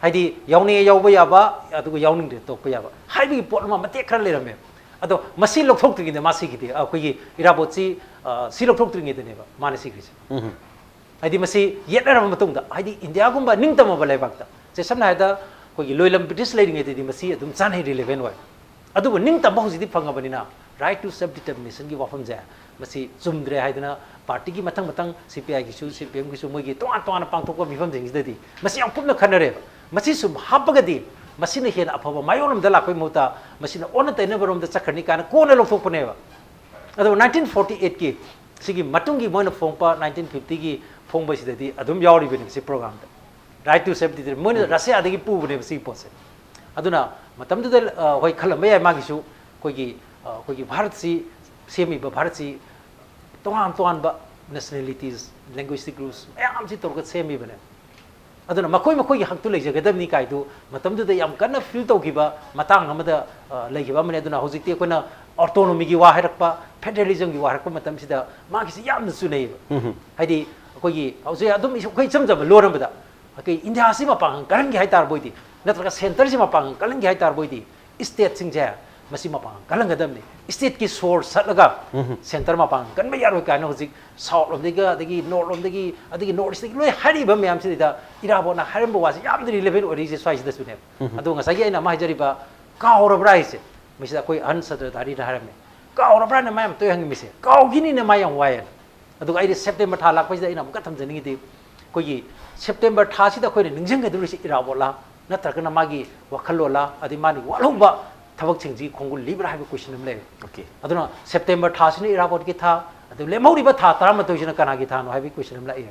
ꯍꯥꯏꯗꯤ ꯌꯥꯎꯅꯤꯡꯉꯦ ꯌꯥꯎꯕ ꯌꯥꯕ, ꯑꯗꯨꯒ ꯌꯥꯎꯅꯤꯡꯗ꯭ꯔꯦ ꯇꯣꯛꯄ ꯌꯥꯕ ꯍꯥꯏꯕꯒꯤ ꯄꯣꯠ ꯑꯃ ꯃꯇꯦꯛ ꯈꯔ ꯂꯩꯔꯝꯃꯦ꯫ ꯑꯗꯣ ꯃꯁꯤ ꯂꯧꯊꯣꯛꯇ꯭ꯔꯤꯉꯩꯗ ꯃꯥ ꯁꯤꯈꯤꯗꯦ, ꯑꯩꯈꯣꯏꯒꯤ ꯏꯔꯥꯕꯣꯠꯁꯤ, ꯑ, ꯁꯤ ꯂꯧꯊꯣꯛꯇ꯭ꯔꯤꯉꯩꯗꯅꯦꯕ ꯃꯥꯅ ꯁꯤꯈ꯭ꯔꯤꯁꯦ꯫ ꯎꯝꯍꯨꯝ꯫ ꯍꯥꯏꯗꯤ ꯃꯁꯤ ꯌꯦꯠꯅꯔꯕ ꯃꯇꯨꯡꯗ, ꯍꯥꯏꯗꯤ ꯏꯟꯗꯤꯌꯥꯒꯨꯝꯕ ꯅꯤꯡꯇꯝꯃꯕ ꯂꯩꯕꯥꯛꯇ, ꯁꯦ, ꯁꯝꯅ ꯍꯥꯏꯔꯕꯗ ꯑꯩꯈꯣꯏꯒꯤ ꯂꯣꯏꯂꯝ ꯕ꯭ꯔꯤꯇꯤꯁ ꯂꯩꯔꯤꯉꯩꯗꯗꯤ ꯃꯁꯤ ꯑꯗꯨꯝ ꯆꯥꯅꯩ, relevant ꯑꯣꯏ꯫ ꯑꯗꯨꯕꯨ ꯅꯤꯡꯇꯝꯕ ꯍꯧꯖꯤꯛꯇꯤ ꯐꯪꯉꯕꯅꯤꯅ, right to self determinationꯒꯤ ꯋꯥꯐꯝꯁꯦ ꯃꯁꯤ ꯆꯨꯝꯗ꯭ꯔꯦ ꯍꯥꯏꯗꯅ partyꯒꯤ ꯃꯊꯪ ꯃꯊꯪ, ꯁꯤ ꯄꯤ ꯑꯥꯏꯒꯤꯁꯨ, ꯁꯤ ꯄꯤ ꯑꯦꯝꯒꯤꯁꯨ, ꯃꯣꯏꯒꯤ ꯇꯣꯉꯥꯟ ꯇꯣꯉꯥꯟꯅ ꯄꯥꯡꯊꯣꯛꯄ ꯃꯤꯐꯝꯁꯤꯡꯁꯤꯗꯗꯤ ꯃꯁꯤ ꯌꯥꯝ ꯀꯨꯞꯅ ꯈꯟꯅꯔꯦꯕ꯫ ꯃꯁꯤ ꯁꯨꯝ ꯍꯥꯞꯄꯒꯗꯤ ꯃꯁꯤꯅ ꯍꯦꯟꯅ ꯑꯐꯕ ꯃꯥꯏꯌꯣꯟ ꯑꯃꯗ ꯂꯥꯛꯄꯒꯤ ꯃꯍꯨꯠꯇ ꯃꯁꯤꯅ ꯑꯣꯟꯅ ꯇꯩꯅꯕꯔꯣꯝꯗ ꯆꯠꯈ꯭ꯔꯅꯤ ꯀꯥꯏꯅ ꯀꯣꯟꯅ ꯂꯧꯊꯣꯛꯄꯅꯦꯕ꯫ ꯑꯗꯨꯕꯨ nineteen forty eightꯀꯤ ꯁꯤꯒꯤ ꯃꯇꯨꯡꯒꯤ ꯃꯣꯏꯅ ꯐꯣꯡꯕ nineteen fiftyꯒꯤ ꯐꯣꯡꯕꯁꯤꯗꯗꯤ ꯑꯗꯨꯝ ꯌꯥꯎꯔꯤꯕꯅꯦꯕ ꯁꯤ programꯗ꯫ Right to self determination꯫ ꯃꯣꯏꯅ ꯎꯝ꯫ ꯔꯁꯤꯌꯥꯗꯒꯤ ꯄꯨꯕꯅꯦꯕ ꯁꯤꯒꯤ ꯄꯣꯠꯁꯦ꯫ ꯑꯗꯨꯅ ꯃꯇꯝꯗꯨꯗ ꯑ, ꯍꯣꯏ, ꯈꯜꯂꯝꯕ ꯌꯥꯏ, ꯃꯥꯒꯤꯁꯨ ꯑꯩꯈꯣꯏꯒꯤ ꯑ, ꯑꯩꯈꯣꯏꯒꯤ ꯚꯥꯔꯠꯁꯤ, ꯁꯦꯝꯃꯤꯕ ꯚꯥꯔꯠꯁꯤ ꯇꯣꯉꯥꯟ ꯇꯣꯉꯥꯟꯕ nationalities, linguistic groups ꯃꯌꯥꯝꯁꯤ ꯇꯧꯔꯒ ꯁꯦꯝꯃꯤꯕꯅꯦ꯫ ꯑꯗꯨꯅ ꯃꯈꯣꯏ ꯃꯈꯣꯏꯒꯤ ꯍꯛꯇꯨ ꯂꯩꯖꯒꯗꯕꯅꯤ ꯀꯥꯏꯗꯨ ꯃꯇꯝꯗꯨꯗ ꯌꯥꯝ ꯀꯟꯅ feel ꯇꯧꯈꯤꯕ ꯃꯇꯥꯡ ꯑꯃꯗ ꯑ, ꯂꯩꯈꯤꯕ ꯑꯃꯅꯤ꯫ ꯑꯗꯨꯅ ꯍꯧꯖꯤꯛꯇꯤ ꯑꯩꯈꯣꯏꯅ autonomyꯒꯤ ꯋꯥ ꯍꯥꯏꯔꯛꯄ, federalismꯒꯤ ꯋꯥ ꯍꯥꯏꯔꯛꯄ ꯃꯇꯝꯁꯤꯗ ꯃꯥꯒꯤꯁꯤ ꯌꯥꯝꯅ ꯆꯨꯅꯩꯌꯦꯕ꯫ ꯍꯥꯏꯗꯤ ꯑꯩꯈꯣꯏꯒꯤ ꯍꯧꯖꯤꯛ ꯑꯗꯨꯝ ꯑꯩꯈꯣꯏ ꯏꯆꯝ ꯆꯝꯕ ꯂꯣꯟ ꯑꯃꯗ ꯑꯩꯈꯣꯏ ꯏꯟꯗꯤꯌꯥꯁꯤ ꯃꯄꯥꯡꯒꯜ ꯀꯜꯍꯟꯒꯦ ꯍꯥꯏꯇꯥꯔꯕ ꯑꯣꯏꯗꯤ, ꯅꯠꯇ꯭ꯔꯒ centreꯁꯤ ꯃꯄꯥꯡꯒꯜ ꯀꯜꯍꯟꯒꯦ ꯍꯥꯏꯇꯥꯔꯕ ꯑꯣꯏꯗꯤ, stateꯁꯤꯡꯁꯦ ꯃꯁꯤ ꯃꯄꯥꯡꯒꯜ ꯀꯜꯍꯟꯒꯗꯕꯅꯤ꯫ Stateꯀꯤ ꯁꯣꯔ ꯁꯠꯂꯒ centre ꯃꯄꯥꯡꯒꯜ ꯀꯟꯕ ꯌꯥꯔꯣꯏ ꯀꯥꯏꯅ ꯍꯧꯖꯤꯛ south ꯂꯣꯝꯗꯒꯤ, ꯑꯗꯒꯤ north ꯂꯣꯝꯗꯒꯤ, ꯑꯗꯒꯤ north eastꯇꯒꯤ ꯂꯣꯏ ꯍꯥꯏꯔꯤꯕ ꯃꯌꯥꯝꯁꯤꯗ ꯏꯔꯥꯕꯣꯠꯅ ꯍꯥꯏꯔꯝꯕ ꯋꯥꯁꯤ ꯌꯥꯝꯅ relevant ꯑꯣꯏꯔꯛꯏꯁꯦ ꯁ꯭ꯋꯥꯏꯁꯤꯗꯁꯨꯅꯦꯕ꯫ ꯑꯗꯣ ꯉꯁꯥꯏꯒꯤ ꯑꯩꯅ ꯑꯃ ꯍꯥꯏꯖꯔꯤꯕ ꯀꯥꯎꯔꯕ꯭ꯔꯥ ꯍꯥꯏꯁꯦ, ꯃꯁꯤꯗ ꯑꯩꯈꯣꯏ ꯑꯍꯟ ꯁꯇ꯭ꯔꯙꯥꯔꯤꯅ ꯍꯥꯏꯔꯝꯃꯦ, "ꯀꯥꯎꯔꯕ꯭ꯔꯥꯅ ꯃꯥ ꯌꯥꯝ ꯇꯣꯏ ꯍꯪꯉꯤ ꯃꯤꯁꯦ, ꯀꯥꯎꯈꯤꯅꯤꯅ ꯃꯥ ꯌꯥꯝ ꯋꯥꯏꯌꯦꯅ"꯫ ꯑꯗꯨꯒ ꯑꯩꯗꯤ September ꯊꯥ ꯂꯥꯛꯄꯁꯤꯗ ꯑꯩꯅ ꯑꯃꯨꯛꯀ ꯊꯝꯖꯅꯤꯡꯉꯤꯗꯤ, ꯑꯩꯈꯣꯏꯒꯤ September ꯊꯥꯁꯤꯗ ꯑꯩꯈꯣꯏꯅ ꯅꯤꯡꯁꯤꯡꯒꯗꯧꯔꯤꯁꯤ ꯏꯔꯥꯕꯣꯠꯂꯥ, ꯅꯠꯇ꯭ꯔꯒꯅ ꯃꯥꯒꯤ ꯋꯥꯈꯜꯂꯣꯟꯂꯥ, ꯑꯗꯩ ꯃꯥꯅ ꯋꯥꯠꯍꯧꯕ ꯊꯕꯛꯁꯤꯡꯁꯤ ꯈꯣꯡꯒꯨꯜ ꯂꯤꯕ꯭ꯔꯥ ꯍꯥꯏꯕ question ꯑꯃ ꯂꯩꯔꯦ꯫ Okay. ꯑꯗꯨꯅ September ꯊꯥꯁꯤꯅ ꯏꯔꯥꯕꯣꯠꯀꯤ ꯊꯥ, ꯑꯗꯨ ꯂꯦꯝꯍꯧꯔꯤꯕ ꯊꯥ ꯇꯔꯥꯃꯥꯊꯣꯏꯁꯤꯅ ꯀꯅꯥꯒꯤ ꯊꯥꯅꯣ ꯍꯥꯏꯕꯒꯤ question ꯑꯃ ꯂꯥꯛꯏ꯫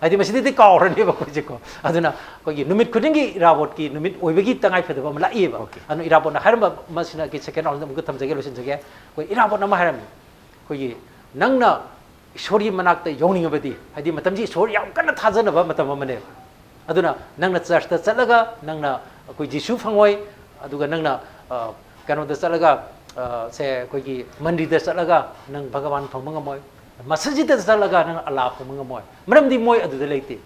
ꯍꯥꯏꯗꯤ ꯃꯁꯤꯗꯤ ꯀꯥꯎꯔꯅꯦꯕ ꯑꯩꯈꯣꯏꯁꯦꯀꯣ꯫ ꯑꯗꯨꯅ ꯑꯩꯈꯣꯏꯒꯤ ꯅꯨꯃꯤꯠ ꯈꯨꯗꯤꯡꯒꯤ ꯏꯔꯥꯕꯣꯠꯀꯤ ꯅꯨꯃꯤꯠ ꯑꯣꯏꯕꯒꯤ ꯇꯉꯥꯏꯐꯗꯕ ꯑꯃ ꯂꯥꯛꯏꯌꯦꯕ꯫ Okay. ꯑꯗꯨꯅ ꯏꯔꯥꯕꯣꯠꯅ ꯍꯥꯏꯔꯝꯕ ꯑꯃꯁꯤꯅ ꯑꯩꯒꯤ second roundꯗ ꯑꯃꯨꯛꯀ ꯊꯝꯖꯒꯦ, ꯂꯣꯏꯁꯤꯟꯖꯒꯦ꯫ ꯑꯩꯈꯣꯏ ꯏꯔꯥꯕꯣꯠꯅ ꯑꯃ ꯍꯥꯏꯔꯝꯃꯤ, ꯑꯩꯈꯣꯏꯒꯤ ꯅꯪꯅ ꯏꯁꯣꯔꯒꯤ ꯃꯅꯥꯛꯇ ꯌꯧꯅꯤꯡꯉꯕꯗꯤ, ꯍꯥꯏꯗꯤ ꯃꯇꯝꯁꯤ ꯏꯁꯣꯔ ꯌꯥꯝ ꯀꯟꯅ ꯊꯥꯖꯅꯕ ꯃꯇꯝ ꯑꯃꯅꯦꯕ꯫ ꯑꯗꯨꯅ ꯅꯪꯅ churchꯇ ꯆꯠꯂꯒ ꯅꯪꯅ ꯑꯩꯈꯣꯏ ꯖꯤꯁꯨ ꯐꯪꯉꯣꯏ, ꯑꯗꯨꯒ ꯅꯪꯅ ꯑ, ꯀꯩꯅꯣꯗ ꯆꯠꯂꯒ ꯑ, ꯁꯦ ꯑꯩꯈꯣꯏꯒꯤ ꯃꯟꯗꯤꯔꯗ ꯆꯠꯂꯒ ꯅꯪ ꯚꯒꯋꯥꯟ ꯐꯪꯕ ꯉꯝꯃꯣꯏ, ꯃꯁꯖꯤꯗꯇ ꯆꯠꯂꯒ ꯅꯪ ꯑꯜꯂꯥ ꯐꯪꯕ ꯉꯝꯃꯣꯏ, ꯃꯔꯝꯗꯤ ꯃꯣꯏ ꯑꯗꯨꯗ ꯂꯩꯇꯦ꯫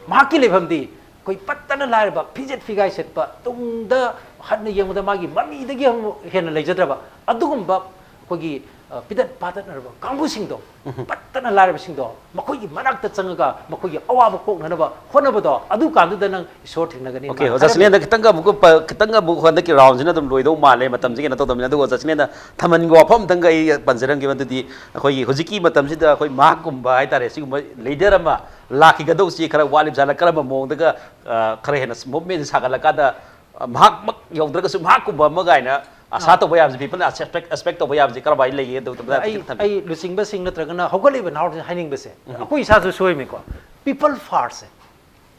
ꯃꯍꯥꯛꯀꯤ ꯂꯩꯐꯝꯗꯤ ꯑꯩꯈꯣꯏ ꯄꯠꯇꯅ ꯂꯥꯏꯔꯕ, ꯐꯤꯖꯦꯠ ꯐꯤꯒꯥꯏ ꯁꯦꯠꯄ, ꯇꯨꯡꯗ ꯍꯟꯅ ꯌꯦꯡꯕꯗ ꯃꯥꯒꯤ ꯃꯃꯤꯗꯒꯤ ꯍꯦꯟꯅ ꯂꯩꯖꯗ꯭ꯔꯕ ꯑꯗꯨꯒꯨꯝꯕ ꯑꯩꯈꯣꯏꯒꯤ ꯑ, ꯄꯤꯗꯠ ꯄꯥꯗꯠꯅꯔꯕ ꯀꯥꯡꯕꯨꯁꯤꯡꯗꯣ, ꯄꯠꯇꯅ ꯂꯥꯏꯔꯕꯁꯤꯡꯗꯣ, ꯃꯈꯣꯏꯒꯤ ꯃꯅꯥꯛꯇ ꯆꯪꯉꯒ ꯃꯈꯣꯏꯒꯤ ꯑꯋꯥꯕ ꯀꯣꯛꯅꯅꯕ ꯍꯣꯠꯅꯕꯗꯣ, ꯑꯗꯨ ꯀꯥꯟꯗꯨꯗ ꯅꯪ ꯏꯁꯣꯔ ꯊꯦꯡꯅꯒꯅꯤ꯫ Okay, ꯑꯣꯖꯥ ꯁꯅꯦꯟꯗ ꯈꯤꯇꯪꯒ ꯑꯃꯨꯛꯀ ꯄ- ꯈꯤꯇꯪꯒ ꯑꯃꯨꯛ ꯍꯟꯗꯛꯀꯤ roundꯁꯤꯅ ꯑꯗꯨꯝ ꯂꯣꯏꯗꯧ ꯃꯥꯜꯂꯦ, ꯃꯇꯝꯁꯤ ꯀꯩꯅꯣ ꯇꯧꯗꯕꯅꯤꯅ꯫ ꯑꯗꯨꯒ ꯑꯣꯖꯥ ꯁꯅꯦꯟꯗ ꯊꯝꯍꯟꯅꯤꯡꯕ ꯋꯥꯐꯝ ꯑꯝꯇꯪꯒ ꯑꯩ ꯄꯟꯖꯔꯝꯒꯦ꯫ ꯃꯗꯨꯗꯤ ꯑꯩꯈꯣꯏꯒꯤ ꯍꯧꯖꯤꯛꯀꯤ ꯃꯇꯝꯁꯤꯗ ꯑꯩꯈꯣꯏ ꯃꯍꯥꯛꯀꯨꯝꯕ ꯍꯥꯏꯇꯥꯔꯦ, ꯁꯤꯒꯨꯝꯕ leader ꯑꯃ ꯂꯥꯛꯈꯤꯒꯗꯧꯁꯤ ꯈꯔ ꯋꯥꯠꯂꯤꯕ ꯖꯥꯠꯂ, ꯀꯔꯝꯕ ꯃꯑꯣꯡꯗꯒ ꯑ, ꯈꯔ ꯍꯦꯟꯅ movement ꯁꯥꯒꯠꯂꯀꯥꯟꯗ ꯑ, ꯃꯍꯥꯛꯃꯛ ꯌꯧꯗ꯭ꯔꯒꯁꯨ ꯃꯍꯥꯛꯀꯨꯝꯕ ꯑꯃ ꯀꯥꯏꯅ ꯑꯁꯥ ꯇꯧꯕ ꯌꯥꯕꯁꯤ, people expect, expect ꯇꯧꯕ ꯌꯥꯕꯁꯤ ꯀꯔꯝꯍꯥꯏꯅ ꯂꯩꯒꯦ? ꯑꯗꯨ ꯃꯇꯥꯡꯗ ꯑꯩ ꯈꯤꯇꯪ ꯊꯝꯕꯤꯌꯨ꯫ ꯑꯩ ꯂꯨꯆꯤꯡꯕꯁꯤꯡ ꯅꯠꯇ꯭ꯔꯒꯅ ꯍꯧꯒꯠꯂꯤꯕ ꯅꯍꯥꯔꯣꯜꯁꯤꯡ ꯍꯥꯏꯅꯤꯡꯕꯁꯦ, ꯑꯩꯈꯣꯏ ꯏꯁꯥꯁꯨ ꯁꯣꯏꯃꯤꯀꯣ, people first ꯁꯦ,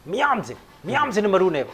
ꯃꯤꯌꯥꯝꯁꯦ, ꯃꯤꯌꯥꯝꯁꯤꯅ ꯃꯔꯨꯅꯦꯕ,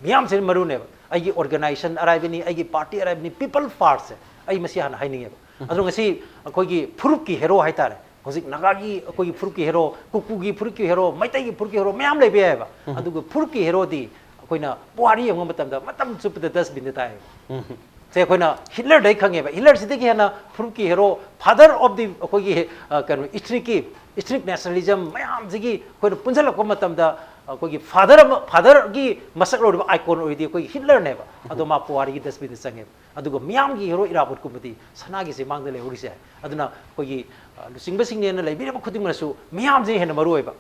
ꯃꯤꯌꯥꯝꯁꯤꯅ ꯃꯔꯨꯅꯦꯕ꯫ ꯑꯩꯒꯤ ꯑꯣꯔꯒꯅꯥꯏꯖꯦꯁꯟ ꯑꯔꯥꯏꯕꯅꯤ, ꯑꯩꯒꯤ ꯄꯥꯔꯇꯤ ꯑꯔꯥꯏꯕꯅꯤ, ꯄꯤꯄꯜ ꯐꯥꯔꯁꯁꯦ ꯑꯩ ꯃꯁꯤ ꯍꯥꯟꯅ ꯍꯥꯏꯅꯤꯡꯉꯦꯕ꯫ ꯑꯗꯣ ꯉꯁꯤ ꯑꯩꯈꯣꯏꯒꯤ ꯐꯨꯔꯨꯞꯀꯤ ꯍꯦꯔꯣ ꯍꯥꯏꯇꯥꯔꯦ, ꯍꯧꯖꯤꯛ ꯅꯥꯒꯥꯒꯤ ꯑꯩꯈꯣꯏꯒꯤ ꯐꯨꯔꯨꯞꯀꯤ ꯍꯦꯔꯣ, ꯀꯨꯀꯤꯒꯤ ꯐꯨꯔꯨꯞꯀꯤ ꯍꯦꯔꯣ, ꯃꯩꯇꯩꯒꯤ ꯐꯨꯔꯨꯞꯀꯤ ꯍꯦꯔꯣ ꯃꯌꯥꯝ ꯂꯩꯕ ꯌꯥꯏꯑꯕ꯫ ꯑꯗꯨꯒ ꯐꯨꯔꯨꯞꯀꯤ ꯍꯦꯔꯣꯗꯤ ꯑꯩꯈꯣꯏꯅ ꯄꯨꯋꯥꯔꯤ ꯌꯦꯡꯕ ꯃꯇꯝꯗ ꯃꯇꯝ ꯆꯨꯞꯄꯗ ꯗꯁꯕꯤꯟꯗ ꯇꯥꯏꯌꯦꯕ꯫ ꯁꯦ ꯑꯩꯈꯣꯏꯅ ꯍꯤꯠꯂꯔꯗꯩ ꯈꯪꯉꯦꯕ꯫ ꯍꯤꯠꯂꯔꯁꯤꯗꯒꯤ ꯍꯦꯟꯅ ꯐꯨꯔꯨꯞꯀꯤ ꯍꯦꯔꯣ, ꯐꯥꯗꯔ ꯑꯣꯐ ꯗꯤ ꯑꯩꯈꯣꯏꯒꯤ, ꯑ, ꯀꯩꯅꯣ, ꯏꯊꯅꯤꯛꯀꯤ, ꯏꯊꯅꯤꯛ ꯅꯦꯁꯅꯦꯂꯤꯖꯝ ꯃꯌꯥꯝꯁꯤꯒꯤ ꯑꯩꯈꯣꯏꯅ ꯄꯨꯟꯁꯤꯜꯂꯛꯄ ꯃꯇꯝꯗ ꯑꯩꯈꯣꯏꯒꯤ ꯐꯥꯗꯔ ꯑꯃ, ꯐꯥꯗꯔꯒꯤ ꯃꯁꯛ ꯂꯧꯔꯤꯕ ꯑꯥꯏꯀꯣꯟ ꯑꯣꯏꯔꯤꯗꯤ ꯑꯩꯈꯣꯏꯒꯤ ꯍꯤꯠꯂꯔꯅꯦꯕ꯫ ꯑꯗꯣ ꯃꯥ ꯄꯨꯋꯥꯔꯤꯒꯤ ꯗꯁꯕꯤꯟꯗ ꯆꯪꯉꯦꯕ꯫ ꯑꯗꯨꯒ ꯃꯤꯌꯥꯝꯒꯤ ꯍꯦꯔꯣ ꯏꯔꯥꯕꯣꯠꯀꯨꯝꯕꯗꯤ ꯁꯅꯥꯒꯤ ꯆꯦꯕꯥꯡꯗ ꯂꯩꯍꯧꯔꯤꯁꯦ꯫ ꯑꯗꯨꯅ ꯑꯩꯈꯣꯏꯒꯤ, ꯑ, ꯂꯨꯆꯤꯡꯕꯁꯤꯡꯅꯦꯅ ꯂꯩꯕꯤꯔꯤꯕ ꯈꯨꯗꯤꯡꯃꯛꯅꯁꯨ ꯃꯤꯌꯥꯝꯁꯤꯅ ꯍꯦꯟꯅ ꯃꯔꯨ ꯑꯣꯏꯕ꯫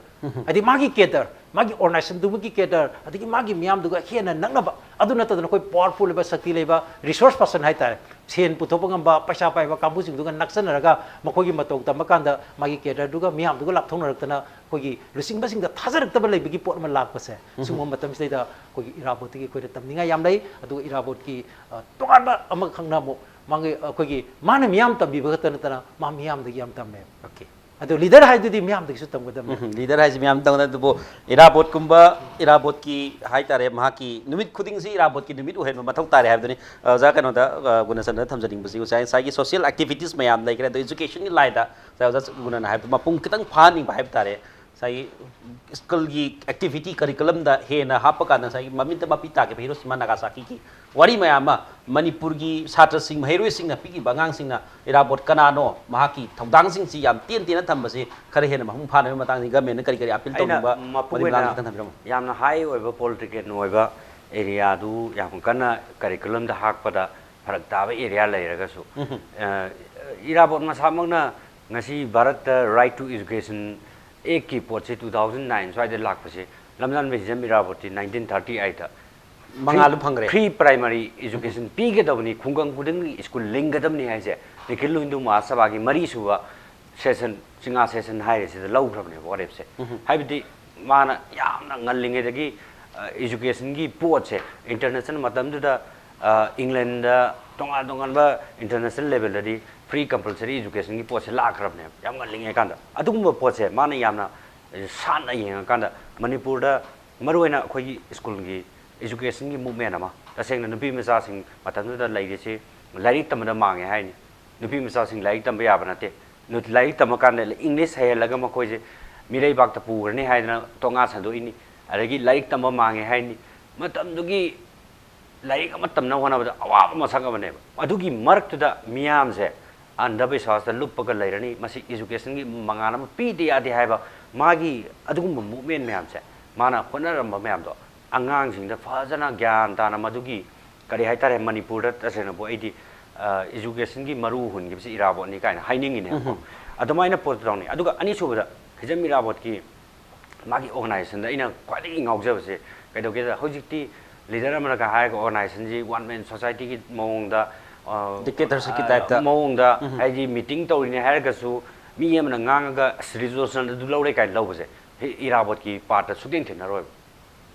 ꯍꯥꯏꯗꯤ ꯃꯥꯒꯤ ꯀꯦꯗꯔ, ꯃꯥꯒꯤ ꯑꯣꯔꯒꯅꯥꯏꯖꯦꯁꯟꯗꯨꯃꯒꯤ ꯀꯦꯗꯔ, ꯑꯗꯒꯤ ꯃꯥꯒꯤ ꯃꯤꯌꯥꯝꯗꯨꯒ ꯍꯦꯟꯅ ꯅꯛꯅꯕ, ꯑꯗꯨ ꯅꯠꯇꯗꯅ ꯑꯩꯈꯣꯏ ꯄꯋꯥꯔꯐꯨꯜ ꯑꯣꯏꯕ, ꯁꯛꯇꯤ ꯂꯩꯕ, ꯔꯤꯁꯣꯔꯁ ꯄꯔꯁꯟ ꯍꯥꯏꯇꯥꯔꯦ, ꯁꯦꯟ ꯄꯨꯊꯣꯛꯄ ꯉꯝꯕ, ꯄꯩꯁꯥ ꯄꯥꯏꯕ ꯀꯥꯡꯕꯨꯁꯤꯡꯗꯨꯒ ꯅꯛꯁꯟꯅꯔꯒ ꯃꯈꯣꯏꯒꯤ ꯃꯇꯧ ꯇꯝꯕ ꯀꯥꯟꯗ ꯃꯥꯒꯤ ꯀꯦꯗꯔꯗꯨꯒ ꯃꯤꯌꯥꯝꯗꯨꯒ ꯂꯥꯞꯊꯣꯛꯅꯔꯛꯇꯅ ꯑꯩꯈꯣꯏꯒꯤ ꯂꯨꯆꯤꯡꯕꯁꯤꯡꯗ ꯊꯥꯖꯔꯛꯇꯕ ꯂꯩꯕꯒꯤ ꯄꯣꯠ ꯑꯃ ꯂꯥꯛꯄꯁꯦ, ꯁꯤꯒꯨꯝꯕ ꯃꯇꯝꯁꯤꯗꯩꯗ ꯑꯩꯈꯣꯏꯒꯤ ꯏꯔꯥꯕꯣꯠꯇꯒꯤ ꯑꯩꯈꯣꯏꯅ ꯇꯝꯅꯤꯡꯉꯥꯏ ꯌꯥꯝ ꯂꯩ꯫ ꯑꯗꯨꯒ ꯏꯔꯥꯕꯣꯠꯀꯤ, ꯑ, ꯇꯣꯉꯥꯟꯕ ꯑꯃꯈꯛꯅ ꯑꯃꯨꯛ ꯃꯥꯒꯤ, ꯑꯩꯈꯣꯏꯒꯤ ꯃꯥꯅ ꯃꯤꯌꯥꯝ ꯇꯝꯕꯤꯕ ꯈꯛꯇ ꯅꯠꯇꯅ ꯃꯥ ꯃꯤꯌꯥꯝꯗꯒꯤ ꯌꯥꯝ ꯇꯝꯃꯦ꯫ ꯑꯣꯀꯦ꯫ ꯑꯗꯣ ꯂꯤꯗꯔ ꯍꯥꯏꯗꯨꯗꯤ ꯃꯤꯌꯥꯝꯗꯒꯤꯁꯨ ꯇꯝꯒꯗꯕꯅꯦ꯫ ꯎꯝ, ꯂꯤꯗꯔ ꯍꯥꯏꯁꯤ ꯃꯌꯥꯝ ꯇꯧꯅ, ꯑꯗꯨꯕꯨ ꯏꯔꯥꯕꯣꯠꯀꯨꯝꯕ, ꯏꯔꯥꯕꯣꯠꯀꯤ ꯍꯥꯏꯇꯥꯔꯦ, ꯃꯍꯥꯛꯀꯤ ꯅꯨꯃꯤꯠ ꯈꯨꯗꯤꯡꯁꯤ ꯏꯔꯥꯕꯣꯠꯀꯤ ꯅꯨꯃꯤꯠ ꯑꯣꯏꯍꯟꯕ ꯃꯊꯧ ꯇꯥꯔꯦ ꯍꯥꯏꯕꯗꯨꯅꯤ꯫ ꯑ, ꯑꯣꯖꯥ ꯀꯩꯅꯣꯗ, ꯑ, ꯒꯨꯅꯆꯟꯗ꯭ꯔꯗ ꯊꯝꯖꯅꯤꯡꯕꯁꯤ, ꯉꯁꯥꯏ ꯉꯁꯥꯏꯒꯤ ꯁꯣꯁꯤꯌꯦꯜ ꯑꯦꯛꯇꯤꯚꯤꯇꯤꯁ ꯃꯌꯥꯝ ꯂꯩꯈ꯭ꯔꯦ, ꯑꯗꯣ ꯏꯖꯨꯀꯦꯁꯟꯒꯤ ꯂꯥꯏꯟꯗ ꯉꯁꯥꯏ ꯑꯣꯖꯥ ꯒꯨꯅꯅ ꯍꯥꯏꯕꯗꯣ ꯃꯄꯨꯡ ꯈꯤꯇꯪ ꯐꯥꯍꯟꯅꯤꯡꯕ ꯍꯥꯏꯕ ꯇꯥꯔꯦ꯫ ꯉꯁꯥꯏꯒꯤ ꯁ꯭ꯀꯨꯜꯒꯤ ꯑꯦꯛꯇꯤꯚꯤꯇꯤ ꯀꯔꯤꯀꯨꯂꯝꯗ ꯍꯦꯟꯅ ꯍꯥꯞꯄ ꯀꯥꯟꯗ ꯉꯁꯥꯏꯒꯤ ꯃꯃꯤꯠꯇ ꯃꯄꯤ ꯇꯥꯈꯤꯕ ꯍꯤꯔꯣꯁꯤꯃꯥ ꯅꯥꯒꯥꯁꯥꯀꯤꯒꯤ ꯋꯥꯔꯤ ꯃꯌꯥꯝ ꯑꯃ, ꯃꯅꯤꯄꯨꯔꯒꯤ ꯁꯥꯇ꯭ꯔꯁꯤꯡ, ꯃꯍꯩꯔꯣꯏꯁꯤꯡꯅ, ꯄꯤꯛꯂꯤꯕ ꯑꯉꯥꯡꯁꯤꯡꯅ ꯏꯔꯥꯕꯣꯠ ꯀꯅꯥꯅꯣ, ꯃꯍꯥꯛꯀꯤ ꯊꯧꯗꯥꯡꯁꯤꯡꯁꯤ ꯌꯥꯝ ꯇꯦꯟ ꯇꯦꯟꯅ ꯊꯝꯕꯁꯤ ꯈꯔ ꯍꯦꯟꯅ ꯃꯄꯨꯡ ꯐꯥꯅꯕꯒꯤ ꯃꯇꯥꯡꯗ ꯒꯃꯦꯟꯅ ꯀꯔꯤ ꯀꯔꯤ ꯑꯄꯤꯜ ꯑꯩꯅ ꯇꯧꯅꯤꯡꯕ, ꯃꯄꯨꯡ ꯃꯗꯨꯒꯤ ꯑꯣꯏꯅ ꯃꯇꯥꯡꯗ ꯈꯤꯇꯪ ꯊꯝꯕꯤꯔꯝꯃꯣ꯫ ꯌꯥꯝꯅ ꯍꯥꯏ ꯑꯣꯏꯕ ꯄꯣꯂꯤꯇꯤꯀꯦꯜ ꯑꯣꯏꯕ ꯑꯦꯔꯤꯌꯥꯗꯨ ꯌꯥꯝ ꯀꯟꯅ ꯀꯔꯤꯀꯨꯂꯝꯗ ꯍꯥꯞꯄꯗ ꯐꯔꯛ ꯇꯥꯕ ꯑꯦꯔꯤꯌꯥ ꯂꯩꯔꯒꯁꯨ, ꯑ, ꯏꯔꯥꯕꯣꯠ ꯃꯁꯥꯃꯛꯅ ꯉꯁꯤ ꯚꯥꯔꯠꯇ ꯔꯥꯏꯠ ꯇꯨ ꯏꯖꯨꯀꯦꯁꯟ ꯑꯦꯛꯀꯤ ꯄꯣꯠꯁꯤ two thousand nine ꯁ꯭ꯋꯥꯏꯗ ꯂꯥꯛꯄꯁꯦ, ꯂꯝꯖꯥꯟꯕ ꯍꯤꯖꯝ ꯏꯔꯥꯕꯣꯠꯇꯤ nineteen thirty eight ꯃꯉꯥꯂꯨ ꯐꯪꯈ꯭ꯔꯦ꯫ ꯐ꯭ꯔꯤ ꯄ꯭ꯔꯥꯏꯃꯔꯤ ꯏꯖꯨꯀꯦꯁꯟ ꯄꯤꯒꯗꯕꯅꯤ, ꯈꯨꯡꯒꯪ ꯈꯨꯗꯤꯡꯒꯤ ꯁ꯭ꯀꯨꯜ ꯂꯤꯡꯒꯗꯕꯅꯤ ꯍꯥꯏꯁꯦ ꯅꯤꯈꯤꯜ ꯍꯤꯟꯗꯨ ꯃꯍꯥꯁꯚꯥꯒꯤ ꯃꯔꯤꯁꯨꯕ ꯁꯦꯁꯟ, ꯆꯤꯉꯥ ꯁꯦꯁꯟ ꯍꯥꯏꯔꯤꯁꯤꯗ ꯂꯧꯈ꯭ꯔꯕꯅꯦꯕ ꯋꯥꯔꯦꯞꯁꯦ꯫ ꯍꯥꯏꯕꯗꯤ ꯃꯥꯅ ꯌꯥꯝꯅ ꯉꯜꯂꯤꯉꯩꯗꯒꯤ, ꯑ, ꯏꯖꯨꯀꯦꯁꯟꯒꯤ ꯄꯣꯠꯁꯦ ꯏꯟꯇꯔꯅꯦꯁꯅꯦꯜ ꯃꯇꯝꯗꯨꯗ, ꯑ, ꯏꯪꯂꯦꯟꯗ ꯇꯣꯉꯥꯟ ꯇꯣꯉꯥꯟꯕ ꯏꯟꯇꯔꯅꯦꯁꯅꯦꯜ ꯂꯦꯚꯦꯜꯗꯗꯤ ꯐ꯭ꯔꯤ ꯀꯝꯄꯜꯁꯔꯤ ꯏꯖꯨꯀꯦꯁꯟꯒꯤ ꯄꯣꯠꯁꯦ ꯂꯥꯛꯈ꯭ꯔꯕꯅꯦꯕ ꯌꯥꯝ ꯉꯜꯂꯤꯉꯩ ꯀꯥꯟꯗ꯫ ꯑꯗꯨꯒꯨꯝꯕ ꯄꯣꯠꯁꯦ ꯃꯥꯅ ꯌꯥꯝꯅ ꯁꯥꯟꯅ ꯌꯦꯡꯉꯀꯥꯟꯗ ꯃꯅꯤꯄꯨꯔꯗ ꯃꯔꯨꯑꯣꯏꯅ ꯑꯩꯈꯣꯏꯒꯤ ꯁ꯭ꯀꯨꯜꯒꯤ educationꯒꯤ movement ꯑꯃ, ꯇꯁꯦꯡꯅ ꯅꯨꯄꯤ ꯃꯆꯥꯁꯤꯡ ꯃꯇꯝꯗꯨꯗ ꯂꯩꯔꯤꯁꯤ ꯂꯥꯏꯔꯤꯛ ꯇꯝꯕꯗ ꯃꯥꯡꯉꯦ ꯍꯥꯏꯅꯤ꯫ ꯅꯨꯄꯤ ꯃꯆꯥꯁꯤꯡ ꯂꯥꯏꯔꯤꯛ ꯇꯝꯕ ꯌꯥꯕ ꯅꯠꯇꯦ꯫ ꯅꯨ-, ꯂꯥꯏꯔꯤꯛ ꯇꯝꯃꯀꯥꯟꯗ English ꯍꯩꯍꯜꯂꯒ ꯃꯈꯣꯏꯁꯦ ꯃꯤꯔꯩꯕꯥꯛꯇ ꯄꯨꯈ꯭ꯔꯅꯤ ꯍꯥꯏꯗꯅ ꯇꯣꯉꯥꯟ ꯁꯟꯗꯣꯛꯏꯅꯤ꯫ ꯑꯗꯒꯤ ꯂꯥꯏꯔꯤꯛ ꯇꯝꯕ ꯃꯥꯡꯉꯦ ꯍꯥꯏꯅꯤ꯫ ꯃꯇꯝꯗꯨꯒꯤ ꯂꯥꯏꯔꯤꯛ ꯑꯃ ꯇꯝꯅꯕ ꯍꯣꯠꯅꯕꯗ ꯑꯋꯥꯕ ꯃꯁꯛ ꯑꯃꯅꯦꯕ꯫ ꯑꯗꯨꯒꯤ ꯃꯔꯛꯇꯨꯗ ꯃꯤꯌꯥꯝꯁꯦ ꯑꯟꯙꯕꯤꯁ꯭ꯋꯥꯁꯇ ꯂꯨꯞꯄꯒ ꯂꯩꯔꯅꯤ꯫ ꯃꯁꯤ educationꯒꯤ ꯃꯉꯥꯜ ꯑꯃ ꯄꯤꯗ ꯌꯥꯗꯦ ꯍꯥꯏꯕ ꯃꯥꯒꯤ ꯑꯗꯨꯒꯨꯝꯕ movement ꯃꯌꯥꯝꯁꯦ, ꯃꯥꯅ ꯍꯣꯠꯅꯔꯝꯕ ꯃꯌꯥꯝꯗꯣ ꯑꯉꯥꯡꯁꯤꯡꯗ ꯐꯖꯅ ꯒ꯭ꯌꯥꯟ ꯇꯥꯅ, ꯃꯗꯨꯒꯤ ꯀꯔꯤ ꯍꯥꯏꯇꯥꯔꯦ, ꯃꯅꯤꯄꯨꯔꯗ ꯇꯁꯦꯡꯅꯕꯨ ꯑꯩꯗꯤ, ꯑ, educationꯒꯤ ꯃꯔꯨ ꯍꯨꯟꯈꯤꯕꯁꯤ ꯏꯔꯥꯕꯣꯠꯅꯤ ꯀꯥꯏꯅ ꯍꯥꯏꯅꯤꯡꯉꯤꯅꯦꯕꯀꯣ꯫ ꯎꯝ꯫ ꯑꯗꯨꯃꯥꯏꯅ ꯄꯣꯠꯇꯨ ꯇꯧꯅꯤ꯫ ꯑꯗꯨꯒ ꯑꯅꯤꯁꯨꯕꯗ ꯍꯤꯖꯝ ꯏꯔꯥꯕꯣꯠꯀꯤ ꯃꯥꯒꯤ organizationꯗ ꯑꯩꯅ ꯈ꯭ꯋꯥꯏꯗꯒꯤ ꯉꯥꯎꯖꯕꯁꯦ ꯀꯩꯗꯧꯒꯦꯗ, ꯍꯧꯖꯤꯛꯇꯤ leader ꯑꯃꯅꯒ ꯍꯥꯏꯔꯒ organizationꯁꯤ one man societyꯒꯤ ꯃꯑꯣꯡꯗ, ꯑ, dictatorshipꯀꯤ typeꯇ꯫ ꯃꯑꯣꯡꯗ, ꯎꯝ꯫ ꯍꯥꯏꯗꯤ meeting ꯇꯧꯔꯤꯅꯦ ꯍꯥꯏꯔꯒꯁꯨ ꯃꯤ ꯑꯃꯅ ꯉꯥꯡꯉꯒ ꯑꯁ resolution ꯑꯗꯨ ꯂꯧꯔꯦ ꯀꯥꯏꯅ ꯂꯧꯕꯁꯦ, ꯍꯤ-, ꯏꯔꯥꯕꯣꯠꯀꯤ partꯇ ꯁꯨꯛꯊꯦꯡ ꯊꯦꯡꯅꯔꯣꯏꯕ꯫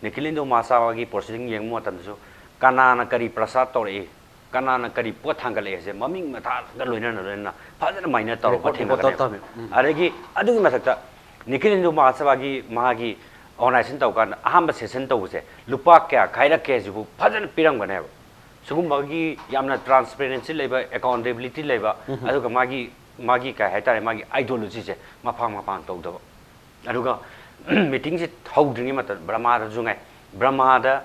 ꯅꯤꯈꯤꯂꯦꯟꯗꯨ ꯃꯍꯥꯁꯥꯕꯥꯒꯤ proceeding ꯌꯦꯡꯕ ꯃꯇꯝꯗꯁꯨ ꯀꯅꯥꯅ ꯀꯔꯤ ꯄ꯭ꯔꯁꯥꯗ ꯇꯧꯔꯛꯏ, ꯀꯅꯥꯅ ꯀꯔꯤ ꯄꯣꯠ ꯊꯥꯡꯒꯠꯂꯛꯑꯦ ꯍꯥꯏꯁꯦ ꯃꯃꯤꯡ ꯃꯊꯥꯒ ꯂꯣꯏꯅꯅ, ꯂꯣꯏꯅꯅ ꯐꯖꯅ ꯃꯥꯏꯅ ꯇꯧꯔꯛꯄ report, report ꯊꯦꯡꯅꯒꯅꯦꯕ꯫ ꯇꯧꯔꯝꯃꯦ꯫ ꯎꯝ꯫ ꯑꯗꯒꯤ ꯑꯗꯨꯒꯤ ꯃꯊꯛꯇ ꯅꯤꯈꯤꯂꯦꯟꯗꯨ ꯃꯍꯥꯁꯥꯕꯥꯒꯤ ꯃꯥꯒꯤ organization ꯇꯧꯀꯥꯟꯗ ꯑꯍꯥꯟꯕ session ꯇꯧꯕꯁꯦ ꯂꯨꯄꯥ ꯀꯌꯥ ꯈꯥꯏꯔꯛꯀꯦ ꯍꯥꯏꯁꯤꯕꯨ ꯐꯖꯅ ꯄꯤꯔꯝꯒꯅꯦꯕ꯫ ꯁꯤꯒꯨꯝꯕꯒꯤ ꯌꯥꯝꯅ transparency ꯂꯩꯕ, accountability ꯂꯩꯕ, ꯎꯝ꯫ ꯑꯗꯨꯒ ꯃꯥꯒꯤ, ꯃꯥꯒꯤ ꯀꯩ ꯍꯥꯏꯇꯥꯔꯦ, ꯃꯥꯒꯤ ideologyꯁꯦ ꯃꯐꯥꯡ ꯃꯐꯥꯡ ꯇꯧꯗꯕ꯫ ꯑꯗꯨꯒ meetingꯁꯤ ꯍꯧꯗ꯭ꯔꯤꯉꯩ ꯃꯇꯝ ꯕ꯭ꯔꯍꯃꯥꯗꯁꯨ ꯉꯥꯏ, ꯕ꯭ꯔꯍꯃꯥꯗ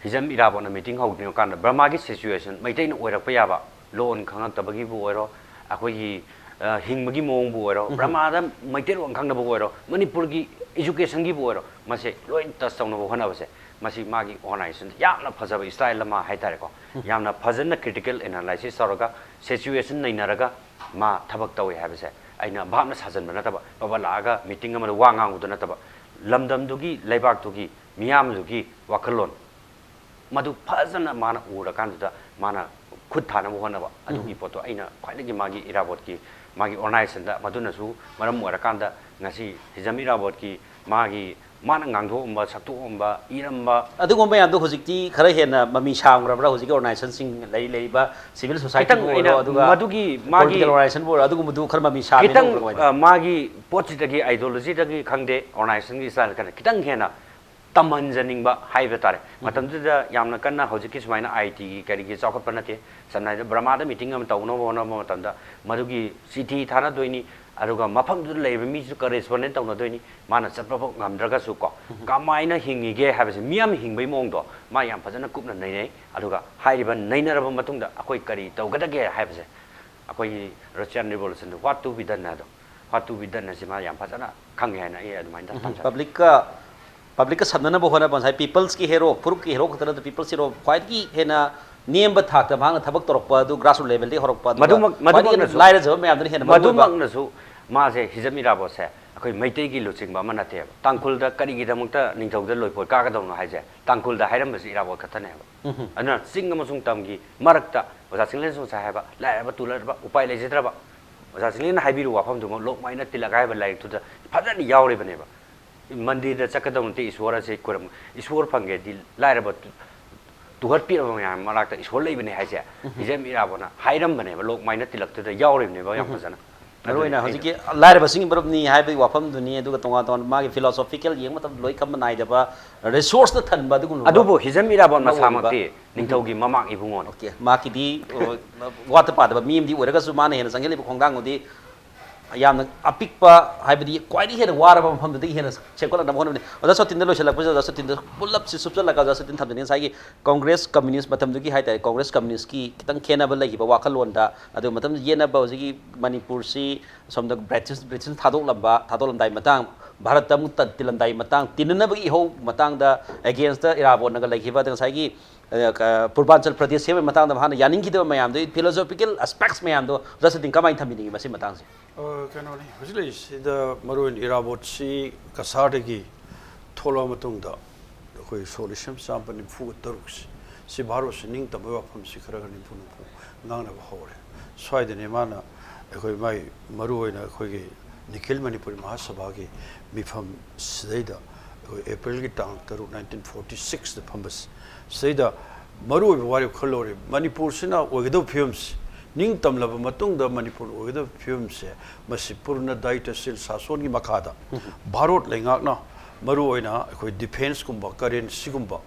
ꯍꯤꯖꯝ ꯏꯔꯥꯕꯣꯠꯅ meeting ꯍꯧꯗ꯭ꯔꯤꯉꯩ ꯀꯥꯟꯗ ꯕ꯭ꯔꯍꯃꯥꯒꯤ situation, ꯃꯩꯇꯩꯅ ꯑꯣꯏꯔꯛꯄ ꯌꯥꯕ ꯂꯣꯟ ꯈꯪꯉꯛꯇꯕꯒꯤꯕꯨ ꯑꯣꯏꯔꯣ, ꯑꯩꯈꯣꯏꯒꯤ, ꯑ, ꯍꯤꯡꯕꯒꯤ ꯃꯑꯣꯡꯕꯨ ꯑꯣꯏꯔꯣ, ꯎꯝ꯫ ꯕ꯭ꯔꯍꯃꯥꯗ ꯃꯩꯇꯩꯂꯣꯟ ꯈꯪꯗꯕꯕꯨ ꯑꯣꯏꯔꯣ, ꯃꯅꯤꯄꯨꯔꯒꯤ educationꯒꯤꯕꯨ ꯑꯣꯏꯔꯣ, ꯃꯁꯦ ꯂꯣꯏ touch ꯇꯧꯅꯕ ꯍꯣꯠꯅꯕꯁꯦ, ꯃꯁꯤ ꯃꯥꯒꯤ organizationꯗ ꯌꯥꯝꯅ ꯐꯖꯕ style ꯑꯃ ꯍꯥꯏꯇꯥꯔꯦꯀꯣ꯫ ꯎꯝ꯫ ꯌꯥꯝꯅ ꯐꯖꯅ critical analysis ꯇꯧꯔꯒ, situation ꯅꯩꯅꯔꯒ ꯃꯥ ꯊꯕꯛ ꯇꯧꯏ ꯍꯥꯏꯕꯁꯦ ꯑꯩꯅ ꯚꯥꯞꯅ ꯁꯥꯖꯟꯕ ꯅꯠꯇꯕ, ꯕꯕꯥ ꯂꯥꯛꯑꯒ meeting ꯑꯃꯗ ꯋꯥ ꯉꯥꯡꯕꯗꯨ ꯅꯠꯇꯕ, ꯂꯝꯗꯝꯗꯨꯒꯤ, ꯂꯩꯕꯥꯛꯇꯨꯒꯤ, ꯃꯤꯌꯥꯝꯗꯨꯒꯤ ꯋꯥꯈꯜꯂꯣꯟ ꯃꯗꯨ ꯐꯖꯅ ꯃꯥꯅ ꯎꯔꯀꯥꯟꯗꯨꯗ ꯃꯥꯅ ꯈꯨꯠ ꯊꯥꯅꯕ ꯍꯣꯠꯅꯕ, ꯑꯗꯨꯒꯤ ꯎꯝ꯫ ꯄꯣꯠꯇꯣ ꯑꯩꯅ ꯈ꯭ꯋꯥꯏꯗꯒꯤ ꯃꯥꯒꯤ ꯏꯔꯥꯕꯣꯠꯀꯤ, ꯃꯥꯒꯤ organizationꯗ, ꯃꯗꯨꯅꯁꯨ ꯃꯔꯝ ꯑꯣꯏꯔꯀꯥꯟꯗ ꯉꯁꯤ ꯍꯤꯖꯝ ꯏꯔꯥꯕꯣꯠꯀꯤ ꯃꯥꯒꯤ, ꯃꯥꯅ ꯉꯥꯡꯊꯣꯛꯑꯝꯕ, ꯁꯛꯇꯣꯛꯑꯝꯕ, ꯏꯔꯝꯕ ꯑꯗꯨꯒꯨꯝꯕ ꯃꯌꯥꯝꯗꯣ ꯍꯧꯖꯤꯛꯇꯤ ꯈꯔ ꯍꯦꯟꯅ ꯃꯃꯤ ꯁꯥꯡꯈ꯭ꯔꯕ꯭ꯔꯥ? ꯍꯧꯖꯤꯛꯀꯤ organizationꯁꯤꯡ ꯂꯩ-, ꯂꯩꯔꯤꯕ civil societyꯕꯨ ꯈꯤꯇꯪ ꯑꯣꯏꯔꯣ, ꯑꯩꯅ ꯑꯗꯨꯒ ꯃꯗꯨꯒꯤ ꯃꯥꯒꯤ political organizationꯕꯨ ꯑꯣꯏꯔꯣ, ꯑꯗꯨꯒꯨꯝꯕꯗꯨ ꯈꯔ ꯃꯃꯤ ꯁꯥꯡꯉꯦ ꯈꯤꯇꯪ, ꯅꯠꯇ꯭ꯔꯣ ꯀꯃꯥꯏꯅ? ꯑ, ꯃꯥꯒꯤ ꯄꯣꯠꯁꯤꯗꯒꯤ, ideologyꯗꯒꯤ ꯈꯪꯗꯦ, organizationꯒꯤ style ꯈꯔ ꯈꯤꯇꯪ ꯍꯦꯟꯅ ꯇꯝꯍꯟꯖꯅꯤꯡꯕ ꯍꯥꯏꯕ ꯇꯥꯔꯦ꯫ ꯃꯇꯝꯗꯨꯗ ꯌꯥꯝꯅ ꯀꯟꯅ ꯍꯧꯖꯤꯛꯀꯤ ꯁꯨꯃꯥꯏꯅ ꯑꯥꯏ ꯇꯤꯒꯤ ꯀꯔꯤꯒꯤ ꯆꯥꯎꯈꯠꯄ ꯅꯠꯇꯦ꯫ ꯁꯝꯅ ꯍꯥꯏꯔꯕꯗ ꯕꯔꯃꯥꯗ ꯃꯤꯇꯤꯡ ꯑꯃ ꯇꯧꯅꯕ ꯍꯣꯠꯅꯕ ꯃꯇꯝꯗ ꯃꯗꯨꯒꯤ ꯆꯤꯊꯤ ꯊꯥꯅꯗꯣꯏꯅꯤ, ꯑꯗꯨꯒ ꯃꯐꯝꯗꯨꯗ ꯂꯩꯔꯤꯕ ꯃꯤꯁꯨ ꯀꯔꯦꯁꯄꯣꯟꯗꯦꯟ ꯇꯧꯅꯗꯣꯏꯅꯤ꯫ ꯃꯥꯅ ꯆꯠꯄ ꯐꯥꯎ ꯉꯝꯗ꯭ꯔꯒꯁꯨ ꯀꯣ, ꯀꯃꯥꯏꯅ ꯍꯤꯡꯉꯤꯒꯦ ꯍꯥꯏꯕꯁꯦ, ꯃꯤꯌꯥꯝ ꯍꯤꯡꯕꯒꯤ ꯃꯑꯣꯡꯗꯣ ꯃꯥ ꯌꯥꯝ ꯐꯖꯅ ꯀꯨꯞꯅ ꯅꯩꯅꯩ꯫ ꯑꯗꯨꯒ ꯍꯥꯏꯔꯤꯕ ꯅꯩꯅꯔꯕ ꯃꯇꯨꯡꯗ ꯑꯩꯈꯣꯏ ꯀꯔꯤ ꯇꯧꯒꯗꯒꯦ ꯍꯥꯏꯕꯁꯦ, ꯑꯩꯈꯣꯏꯒꯤ Russian Revolution, what to be done ꯍꯥꯏꯗꯣ, what to be done ꯍꯥꯏꯁꯦ ꯃꯥ ꯌꯥꯝ ꯐꯖꯅ ꯈꯪꯉꯦ ꯍꯥꯏꯅ ꯑꯩ ꯑꯗꯨꯃꯥꯏꯅ ꯊꯝꯖꯒꯦ꯫ ꯄꯕ꯭ꯂꯤꯛꯀ ꯄꯕ꯭ꯂꯤꯛꯀ ꯁꯝꯅꯅꯕ ꯍꯣꯠꯅꯕ, ꯉꯁꯥꯏ ꯄꯤꯄꯜꯁꯀꯤ ꯍꯦꯔꯣ, ꯐꯨꯔꯨꯞꯀꯤ ꯍꯦꯔꯣ ꯈꯛꯇ ꯅꯠꯇ, ꯄꯤꯄꯜꯁ ꯍꯦꯔꯣ ꯈ꯭ꯋꯥꯏꯗꯒꯤ ꯍꯦꯟꯅ ꯅꯦꯝꯕ ꯊꯥꯛꯇ ꯃꯍꯥꯛꯅ ꯊꯕꯛ ꯇꯧꯔꯛꯄ ꯑꯗꯨ grassroot levelꯗꯒꯤ ꯍꯧꯔꯛꯄ, ꯑꯗꯨꯒ ꯃꯗꯨꯃꯛ- ꯈ꯭ꯋꯥꯏꯗꯒꯤ ꯍꯦꯟꯅ ꯃꯗꯨꯃꯛꯅꯁꯨ- ꯂꯥꯏꯔꯖꯕ ꯃꯌꯥꯝꯗꯨꯅ ꯍꯦꯟꯅ ꯃꯔꯨꯑꯣꯏꯕ꯫ ꯃꯗꯨꯃꯛꯅꯁꯨ ꯃꯥꯁꯦ, ꯍꯤꯖꯝ ꯏꯔꯥꯕꯣꯠꯁꯦ ꯑꯩꯈꯣꯏ ꯃꯩꯇꯩꯒꯤ ꯂꯨꯆꯤꯡꯕ ꯑꯃ ꯅꯠꯇꯦꯕ꯫ ꯇꯥꯡꯈꯨꯜꯗ ꯀꯔꯤꯒꯤꯗꯃꯛꯇ ꯅꯤꯡꯊꯧꯗ ꯂꯣꯏꯄꯣꯠ ꯀꯥꯒꯗꯕꯅꯣ ꯍꯥꯏꯁꯦ ꯇꯥꯡꯈꯨꯜꯗ ꯍꯥꯏꯔꯝꯕꯁꯤ ꯏꯔꯥꯕꯣꯠ ꯈꯛꯇꯅꯦꯕ꯫ ꯑꯗꯨꯅ ꯆꯤꯡ ꯑꯃꯁꯨꯡ ꯇꯝꯒꯤ ꯃꯔꯛꯇ ꯑꯣꯖꯥ ꯆꯤꯡꯂꯦꯟ ꯁꯣꯡꯁꯥꯏ ꯍꯥꯏꯕ ꯂꯥꯏꯔꯕ ꯇꯨꯔꯕ ꯎꯄꯥꯏ ꯂꯩꯖꯗ꯭ꯔꯕ ꯑꯣꯖꯥ ꯆꯤꯡꯂꯦꯟꯅ ꯍꯥꯏꯕꯤꯔꯨ ꯋꯥꯐꯝꯗꯨꯃꯛ ꯂꯣꯛꯃꯥꯏꯅ ꯇꯤꯂꯛ ꯍꯥꯏꯕ ꯂꯥꯏꯔꯤꯛꯇꯨꯗ ꯐꯖꯅ ꯌꯥꯎꯔꯤꯕꯅꯦꯕ꯫ ꯃꯟꯗꯤꯔꯗ ꯆꯠꯀꯗꯕ ꯅꯠꯇꯦ ꯏꯁꯣꯔ ꯑꯁꯦ ꯈꯣꯏꯔꯝ, ꯏꯁꯣꯔ ꯐꯪꯒꯦꯗꯤ ꯂꯥꯏꯔꯕ ꯇꯨ-, ꯇꯨꯍꯠꯄꯤꯔꯕ ꯃꯌꯥꯝ ꯃꯔꯛꯇ ꯏꯁꯣꯔ ꯂꯩꯕꯅꯦ ꯍꯥꯏꯁꯦ ꯍꯤꯖꯝ ꯏꯔꯥꯕꯣꯠꯅ ꯍꯥꯏꯔꯝꯕꯅꯦꯕ, ꯂꯣꯛꯃꯥꯏꯅ ꯇꯤꯂꯛꯇꯨꯗ ꯌꯥꯎꯔꯤꯕꯅꯦꯕ ꯌꯥꯝ ꯐꯖꯅ꯫ ꯃꯔꯨꯑꯣꯏꯅ ꯑꯗꯨꯅꯤ꯫ ꯍꯧꯖꯤꯛꯀꯤ ꯂꯥꯏꯔꯕꯁꯤꯡꯒꯤ ꯃꯔꯨꯞꯅꯤ ꯍꯥꯏꯕꯒꯤ ꯋꯥꯐꯝꯗꯨꯅꯤ, ꯑꯗꯨꯒ ꯇꯣꯉꯥꯟ ꯇꯣꯉꯥꯟꯕ ꯃꯥꯒꯤ philosophical ꯌꯦꯡꯕ ꯃꯇꯝꯗ ꯂꯣꯏ ꯈꯝꯕ ꯅꯥꯏꯗꯕ, resourceꯅ ꯊꯟꯕ ꯑꯗꯨꯒꯨꯝꯂꯕ ꯑꯗꯨꯕꯨ ꯍꯤꯖꯝ ꯏꯔꯥꯕꯣꯠ ꯃꯔꯨꯑꯣꯏꯕ꯫ ꯃꯁꯥꯃꯛꯇꯤ ꯅꯤꯡꯊꯧꯒꯤ ꯃꯃꯥꯡ ꯏꯕꯨꯡꯉꯣꯅꯤ꯫ Okay, ꯃꯍꯥꯛꯀꯤꯗꯤ, ꯑ, ꯋꯥꯠꯇ ꯄꯥꯗꯕ ꯃꯤ ꯑꯃꯗꯤ ꯑꯣꯏꯔꯒꯁꯨ ꯃꯥꯅ ꯍꯦꯟꯅ ꯆꯪꯁꯤꯜꯂꯤꯕ ꯈꯣꯡꯊꯥꯡꯗꯨꯗꯤ ꯌꯥꯝꯅ ꯑꯄꯤꯛꯄ, ꯍꯥꯏꯕꯗꯤ ꯈ꯭ꯋꯥꯏꯗꯒꯤ ꯍꯦꯟꯅ ꯋꯥꯔꯕ ꯃꯐꯝꯗꯨꯗꯒꯤ ꯍꯦꯟꯅ ꯁꯦꯝꯒꯠꯂꯛꯅꯕ ꯍꯣꯠꯅꯕꯅꯤ꯫ ꯑꯣꯖꯥ ꯁꯣꯇꯤꯟꯗ ꯂꯣꯏꯁꯤꯜꯂꯛꯄꯁꯤꯗ, ꯑꯣꯖꯥ ꯁꯣꯇꯤꯟꯗ ꯄꯨꯂꯞꯁꯤ ꯁꯨꯞꯆꯜꯂꯒ ꯑꯣꯖꯥ ꯁꯣꯇꯤꯟ ꯊꯝꯖꯅꯤꯡꯉꯤ꯫ ꯉꯁꯥꯏꯒꯤ Congress Communist ꯃꯇꯝꯗꯨꯒꯤ ꯍꯥꯏꯇꯥꯔꯦ, Congress Communistꯀꯤ ꯈꯤꯇꯪ ꯈꯦꯠꯅꯕ ꯂꯩꯈꯤꯕ ꯋꯥꯈꯜꯂꯣꯟꯗ, ꯑꯗꯨ ꯃꯇꯝꯗ ꯌꯦꯠꯅꯕ ꯍꯧꯖꯤꯛꯀꯤ ꯃꯅꯤꯄꯨꯔꯁꯤ ꯁꯣꯝꯗ ꯕ꯭ꯔꯤꯇꯤꯁ, ꯕ꯭ꯔꯤꯇꯤꯁꯅ ꯊꯥꯗꯣꯛꯂꯝꯕ, ꯊꯥꯗꯣꯛꯂꯝꯗꯥꯏ ꯃꯇꯥꯡ, ꯚꯥꯔꯠꯇ ꯑꯃꯨꯛ ꯇ-, ꯇꯤꯜꯂꯝꯗꯥꯏ ꯃꯇꯥꯡ, ꯇꯤꯟꯅꯅꯕꯒꯤ ꯏꯍꯧ ꯃꯇꯥꯡꯗ againstꯇ ꯏꯔꯥꯕꯣꯠꯅꯒ ꯂꯩꯈꯤꯕ, ꯑꯗ ꯉꯁꯥꯏꯒꯤ, ꯑ, ꯀ-, ꯄꯨꯔꯕꯥꯟꯆꯜ ꯄ꯭ꯔꯗꯦꯁ ꯁꯦꯝꯕꯒꯤ ꯃꯇꯥꯡꯗ ꯃꯍꯥꯛꯅ ꯌꯥꯅꯤꯡꯈꯤꯗꯕ ꯃꯌꯥꯝꯗꯣ, philosophical aspects ꯃꯌꯥꯝꯗꯣ ꯑꯣꯖꯥ ꯁꯣꯇꯤꯟ ꯀꯃꯥꯏꯅ ꯊꯝꯕꯤꯅꯤꯡꯉꯤ ꯃꯁꯤ ꯃꯇꯥꯡꯁꯦ? ꯑ, ꯀꯩꯅꯣꯅꯤ, ꯍꯧꯖꯤꯛ ꯂꯩꯔꯤꯁꯤꯗ ꯃꯔꯨ ꯑꯣꯏꯅ ꯏꯔꯥꯕꯣꯠꯁꯤ ꯀꯁꯥꯔꯗꯒꯤ ꯊꯣꯛꯂꯛꯑ ꯃꯇꯨꯡꯗ ꯑꯩꯈꯣꯏ ꯁꯣꯛ ꯂꯤꯁꯤꯡ ꯆꯥꯝꯃꯥꯄꯟ ꯅꯤꯐꯨꯒ ꯇꯔꯨꯛꯁꯤ, ꯁꯤ ꯚꯥꯔꯠꯁꯤ ꯅꯤꯡꯇꯝꯕꯒꯤ ꯋꯥꯐꯝꯁꯤ ꯈꯔ ꯈꯔ ꯅꯤꯝꯐꯨ ꯅꯤꯝꯐꯨ ꯉꯥꯡꯅꯕ ꯍꯧꯔꯦ꯫ ꯁ꯭ꯋꯥꯏꯗꯅꯦ ꯃꯥꯅ ꯑꯩꯈꯣꯏ ꯃꯥꯏ ꯃꯔꯨ ꯑꯣꯏꯅ ꯑꯩꯈꯣꯏꯒꯤ ꯅꯤꯈꯤꯜ ꯃꯅꯤꯄꯨꯔꯤ ꯃꯍꯥꯁꯚꯥꯒꯤ ꯃꯤꯐꯝ ꯁꯤꯗꯩꯗ ꯑꯩꯈꯣꯏ ꯑꯦꯄ꯭ꯔꯤꯜꯒꯤ ꯇꯥꯡ ꯇꯔꯨꯛ, nineteen forty sixꯇ ꯐꯝꯕꯁꯤ, ꯁꯤꯗꯩꯗ ꯃꯔꯨ ꯑꯣꯏꯕ ꯋꯥꯔꯦꯞ ꯈꯔ ꯂꯧꯔꯦ꯫ ꯃꯅꯤꯄꯨꯔꯁꯤꯅ ꯑꯣꯏꯒꯗꯕ ꯐꯤꯕꯝꯁꯤ, ꯅꯤꯡꯇꯝꯂꯕ ꯃꯇꯨꯡꯗ ꯃꯅꯤꯄꯨꯔ ꯑꯣꯏꯒꯗꯕ ꯐꯤꯕꯝꯁꯦ, ꯃꯁꯤ ꯄꯨꯔꯅ ꯗꯥꯏꯇ꯭ꯌꯁꯤꯜ ꯁꯥꯁꯣꯟꯒꯤ ꯃꯈꯥꯗ ꯚꯥꯔꯠ ꯂꯩꯉꯥꯛꯅ ꯃꯔꯨꯑꯣꯏꯅ ꯑꯩꯈꯣꯏ ꯗꯤꯐꯦꯟꯁꯀꯨꯝꯕ, ꯀꯔꯦꯟꯁꯤꯒꯨꯝꯕ,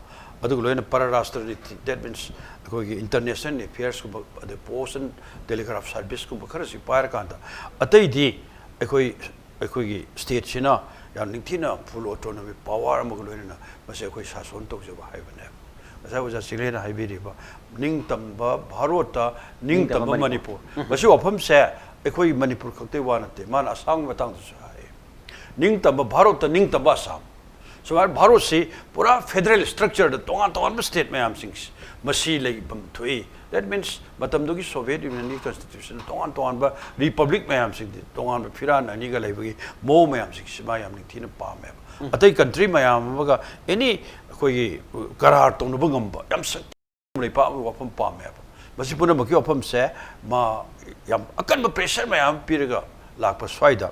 ꯑꯗꯨꯒ ꯂꯣꯏꯅꯅ ꯄꯔꯥꯔꯥꯁꯇ꯭ꯔ ꯅꯤꯇꯤ, that means ꯑꯩꯈꯣꯏꯒꯤ ꯏꯟꯇꯔꯅꯦꯁꯅꯦꯜ ꯑꯦꯐꯤꯌꯔꯁꯀꯨꯝꯕ, ꯑꯗꯩ ꯄꯣꯁ ꯑꯦꯟ ꯇꯦꯂꯤꯒ꯭ꯔꯥꯐ ꯁꯥꯔꯚꯤꯁꯀꯨꯝꯕ ꯈꯔꯁꯤ ꯄꯥꯏꯔꯀꯥꯟꯗ, ꯑꯇꯩꯗꯤ ꯑꯩꯈꯣꯏ, ꯑꯩꯈꯣꯏꯒꯤ ꯁ꯭ꯇꯦꯠꯁꯤꯅ ꯌꯥꯝ ꯅꯤꯡꯊꯤꯅ ꯐꯨꯜ ꯑꯣꯇꯣꯅꯣꯃꯤ ꯄꯥꯋꯔ ꯑꯃꯒ ꯂꯣꯏꯅꯅ ꯃꯁꯤ ꯑꯩꯈꯣꯏ ꯁꯥꯁꯣꯟ ꯇꯧꯖꯕ ꯍꯥꯏꯕꯅꯦꯕ꯫ ꯉꯁꯥꯏ ꯑꯣꯖꯥ ꯆꯤꯡꯂꯦꯟꯅ ꯍꯥꯏꯕꯤꯔꯤꯕ ꯅꯤꯡꯇꯝꯕ ꯚꯥꯔꯣꯠꯇ ꯅꯤꯡꯇꯝꯕ ꯅꯤꯡꯇꯝꯕ ꯃꯅꯤꯄꯨꯔ꯫ ꯃꯅꯤꯄꯨꯔ꯫ ꯎꯝ꯫ ꯃꯁꯤ ꯋꯥꯐꯝꯁꯦ ꯑꯩꯈꯣꯏ ꯃꯅꯤꯄꯨꯔ ꯈꯛꯇꯒꯤ ꯋꯥ ꯅꯠꯇꯦ, ꯃꯥꯅ ꯑꯁꯥꯝꯒꯤ ꯃꯇꯥꯡꯗꯁꯨ ꯍꯥꯏ꯫ ꯅꯤꯡꯇꯝꯕ ꯚꯥꯔꯣꯠꯇ ꯅꯤꯡꯇꯝꯕ ꯑꯁꯥꯝ꯫ ꯁꯨꯃꯥꯏꯅ ꯚꯥꯔꯣꯠꯁꯤ ꯄꯨꯔꯥ ꯐꯦꯗꯔꯦꯜ ꯁ꯭ꯇ꯭ꯔꯛꯆꯔꯗ ꯇꯣꯉꯥꯟ ꯇꯣꯉꯥꯟꯕ ꯁ꯭ꯇꯦꯠ ꯃꯌꯥꯝꯁꯤꯡꯁꯤ ꯃꯁꯤ ꯂꯩꯐꯝ ꯊꯣꯛꯏ꯫ That means ꯃꯇꯝꯗꯨꯒꯤ ꯁꯣꯚꯤꯌꯦꯠ ꯌꯨꯅꯤꯌꯟꯒꯤ ꯀꯟꯁꯇꯤꯇ꯭ꯌꯨꯁꯟ ꯇꯣꯉꯥꯟ ꯇꯣꯉꯥꯟꯕ ꯔꯤꯄꯕ꯭ꯂꯤꯛ ꯃꯌꯥꯝꯁꯤꯡꯗꯤ ꯇꯣꯉꯥꯟꯕ ꯐꯤꯔꯥꯟ ꯑꯅꯤꯒ ꯂꯩꯕꯒꯤ ꯃꯑꯣꯡ ꯃꯌꯥꯝꯁꯤꯡꯁꯤ ꯃꯥ ꯌꯥꯝ ꯅꯤꯡꯊꯤꯅ ꯄꯥꯝꯃꯦꯕ꯫ ꯎꯝ꯫ ꯑꯇꯩ ꯀꯟꯇ꯭ꯔꯤ ꯃꯌꯥꯝ ꯑꯃꯒ ꯑꯦꯅꯤ ꯑꯩꯈꯣꯏꯒꯤ ꯀꯔꯥꯔ ꯇꯧꯅꯕ ꯉꯝꯕ ꯌꯥꯝ ꯁꯛꯇꯤ ꯂꯩꯄꯥꯛ ꯑꯃꯒꯤ ꯋꯥꯐꯝ ꯄꯥꯝꯃꯦꯕ꯫ ꯃꯁꯤ ꯄꯨꯝꯅꯃꯛꯀꯤ ꯋꯥꯐꯝꯁꯦ ꯃꯥ ꯌꯥꯝ ꯑꯀꯟꯕ ꯄ꯭ꯔꯦꯁꯔ ꯃꯌꯥꯝ ꯑꯃ ꯄꯤꯔꯒ ꯂꯥꯛꯄ ꯁ꯭ꯋꯥꯏꯗ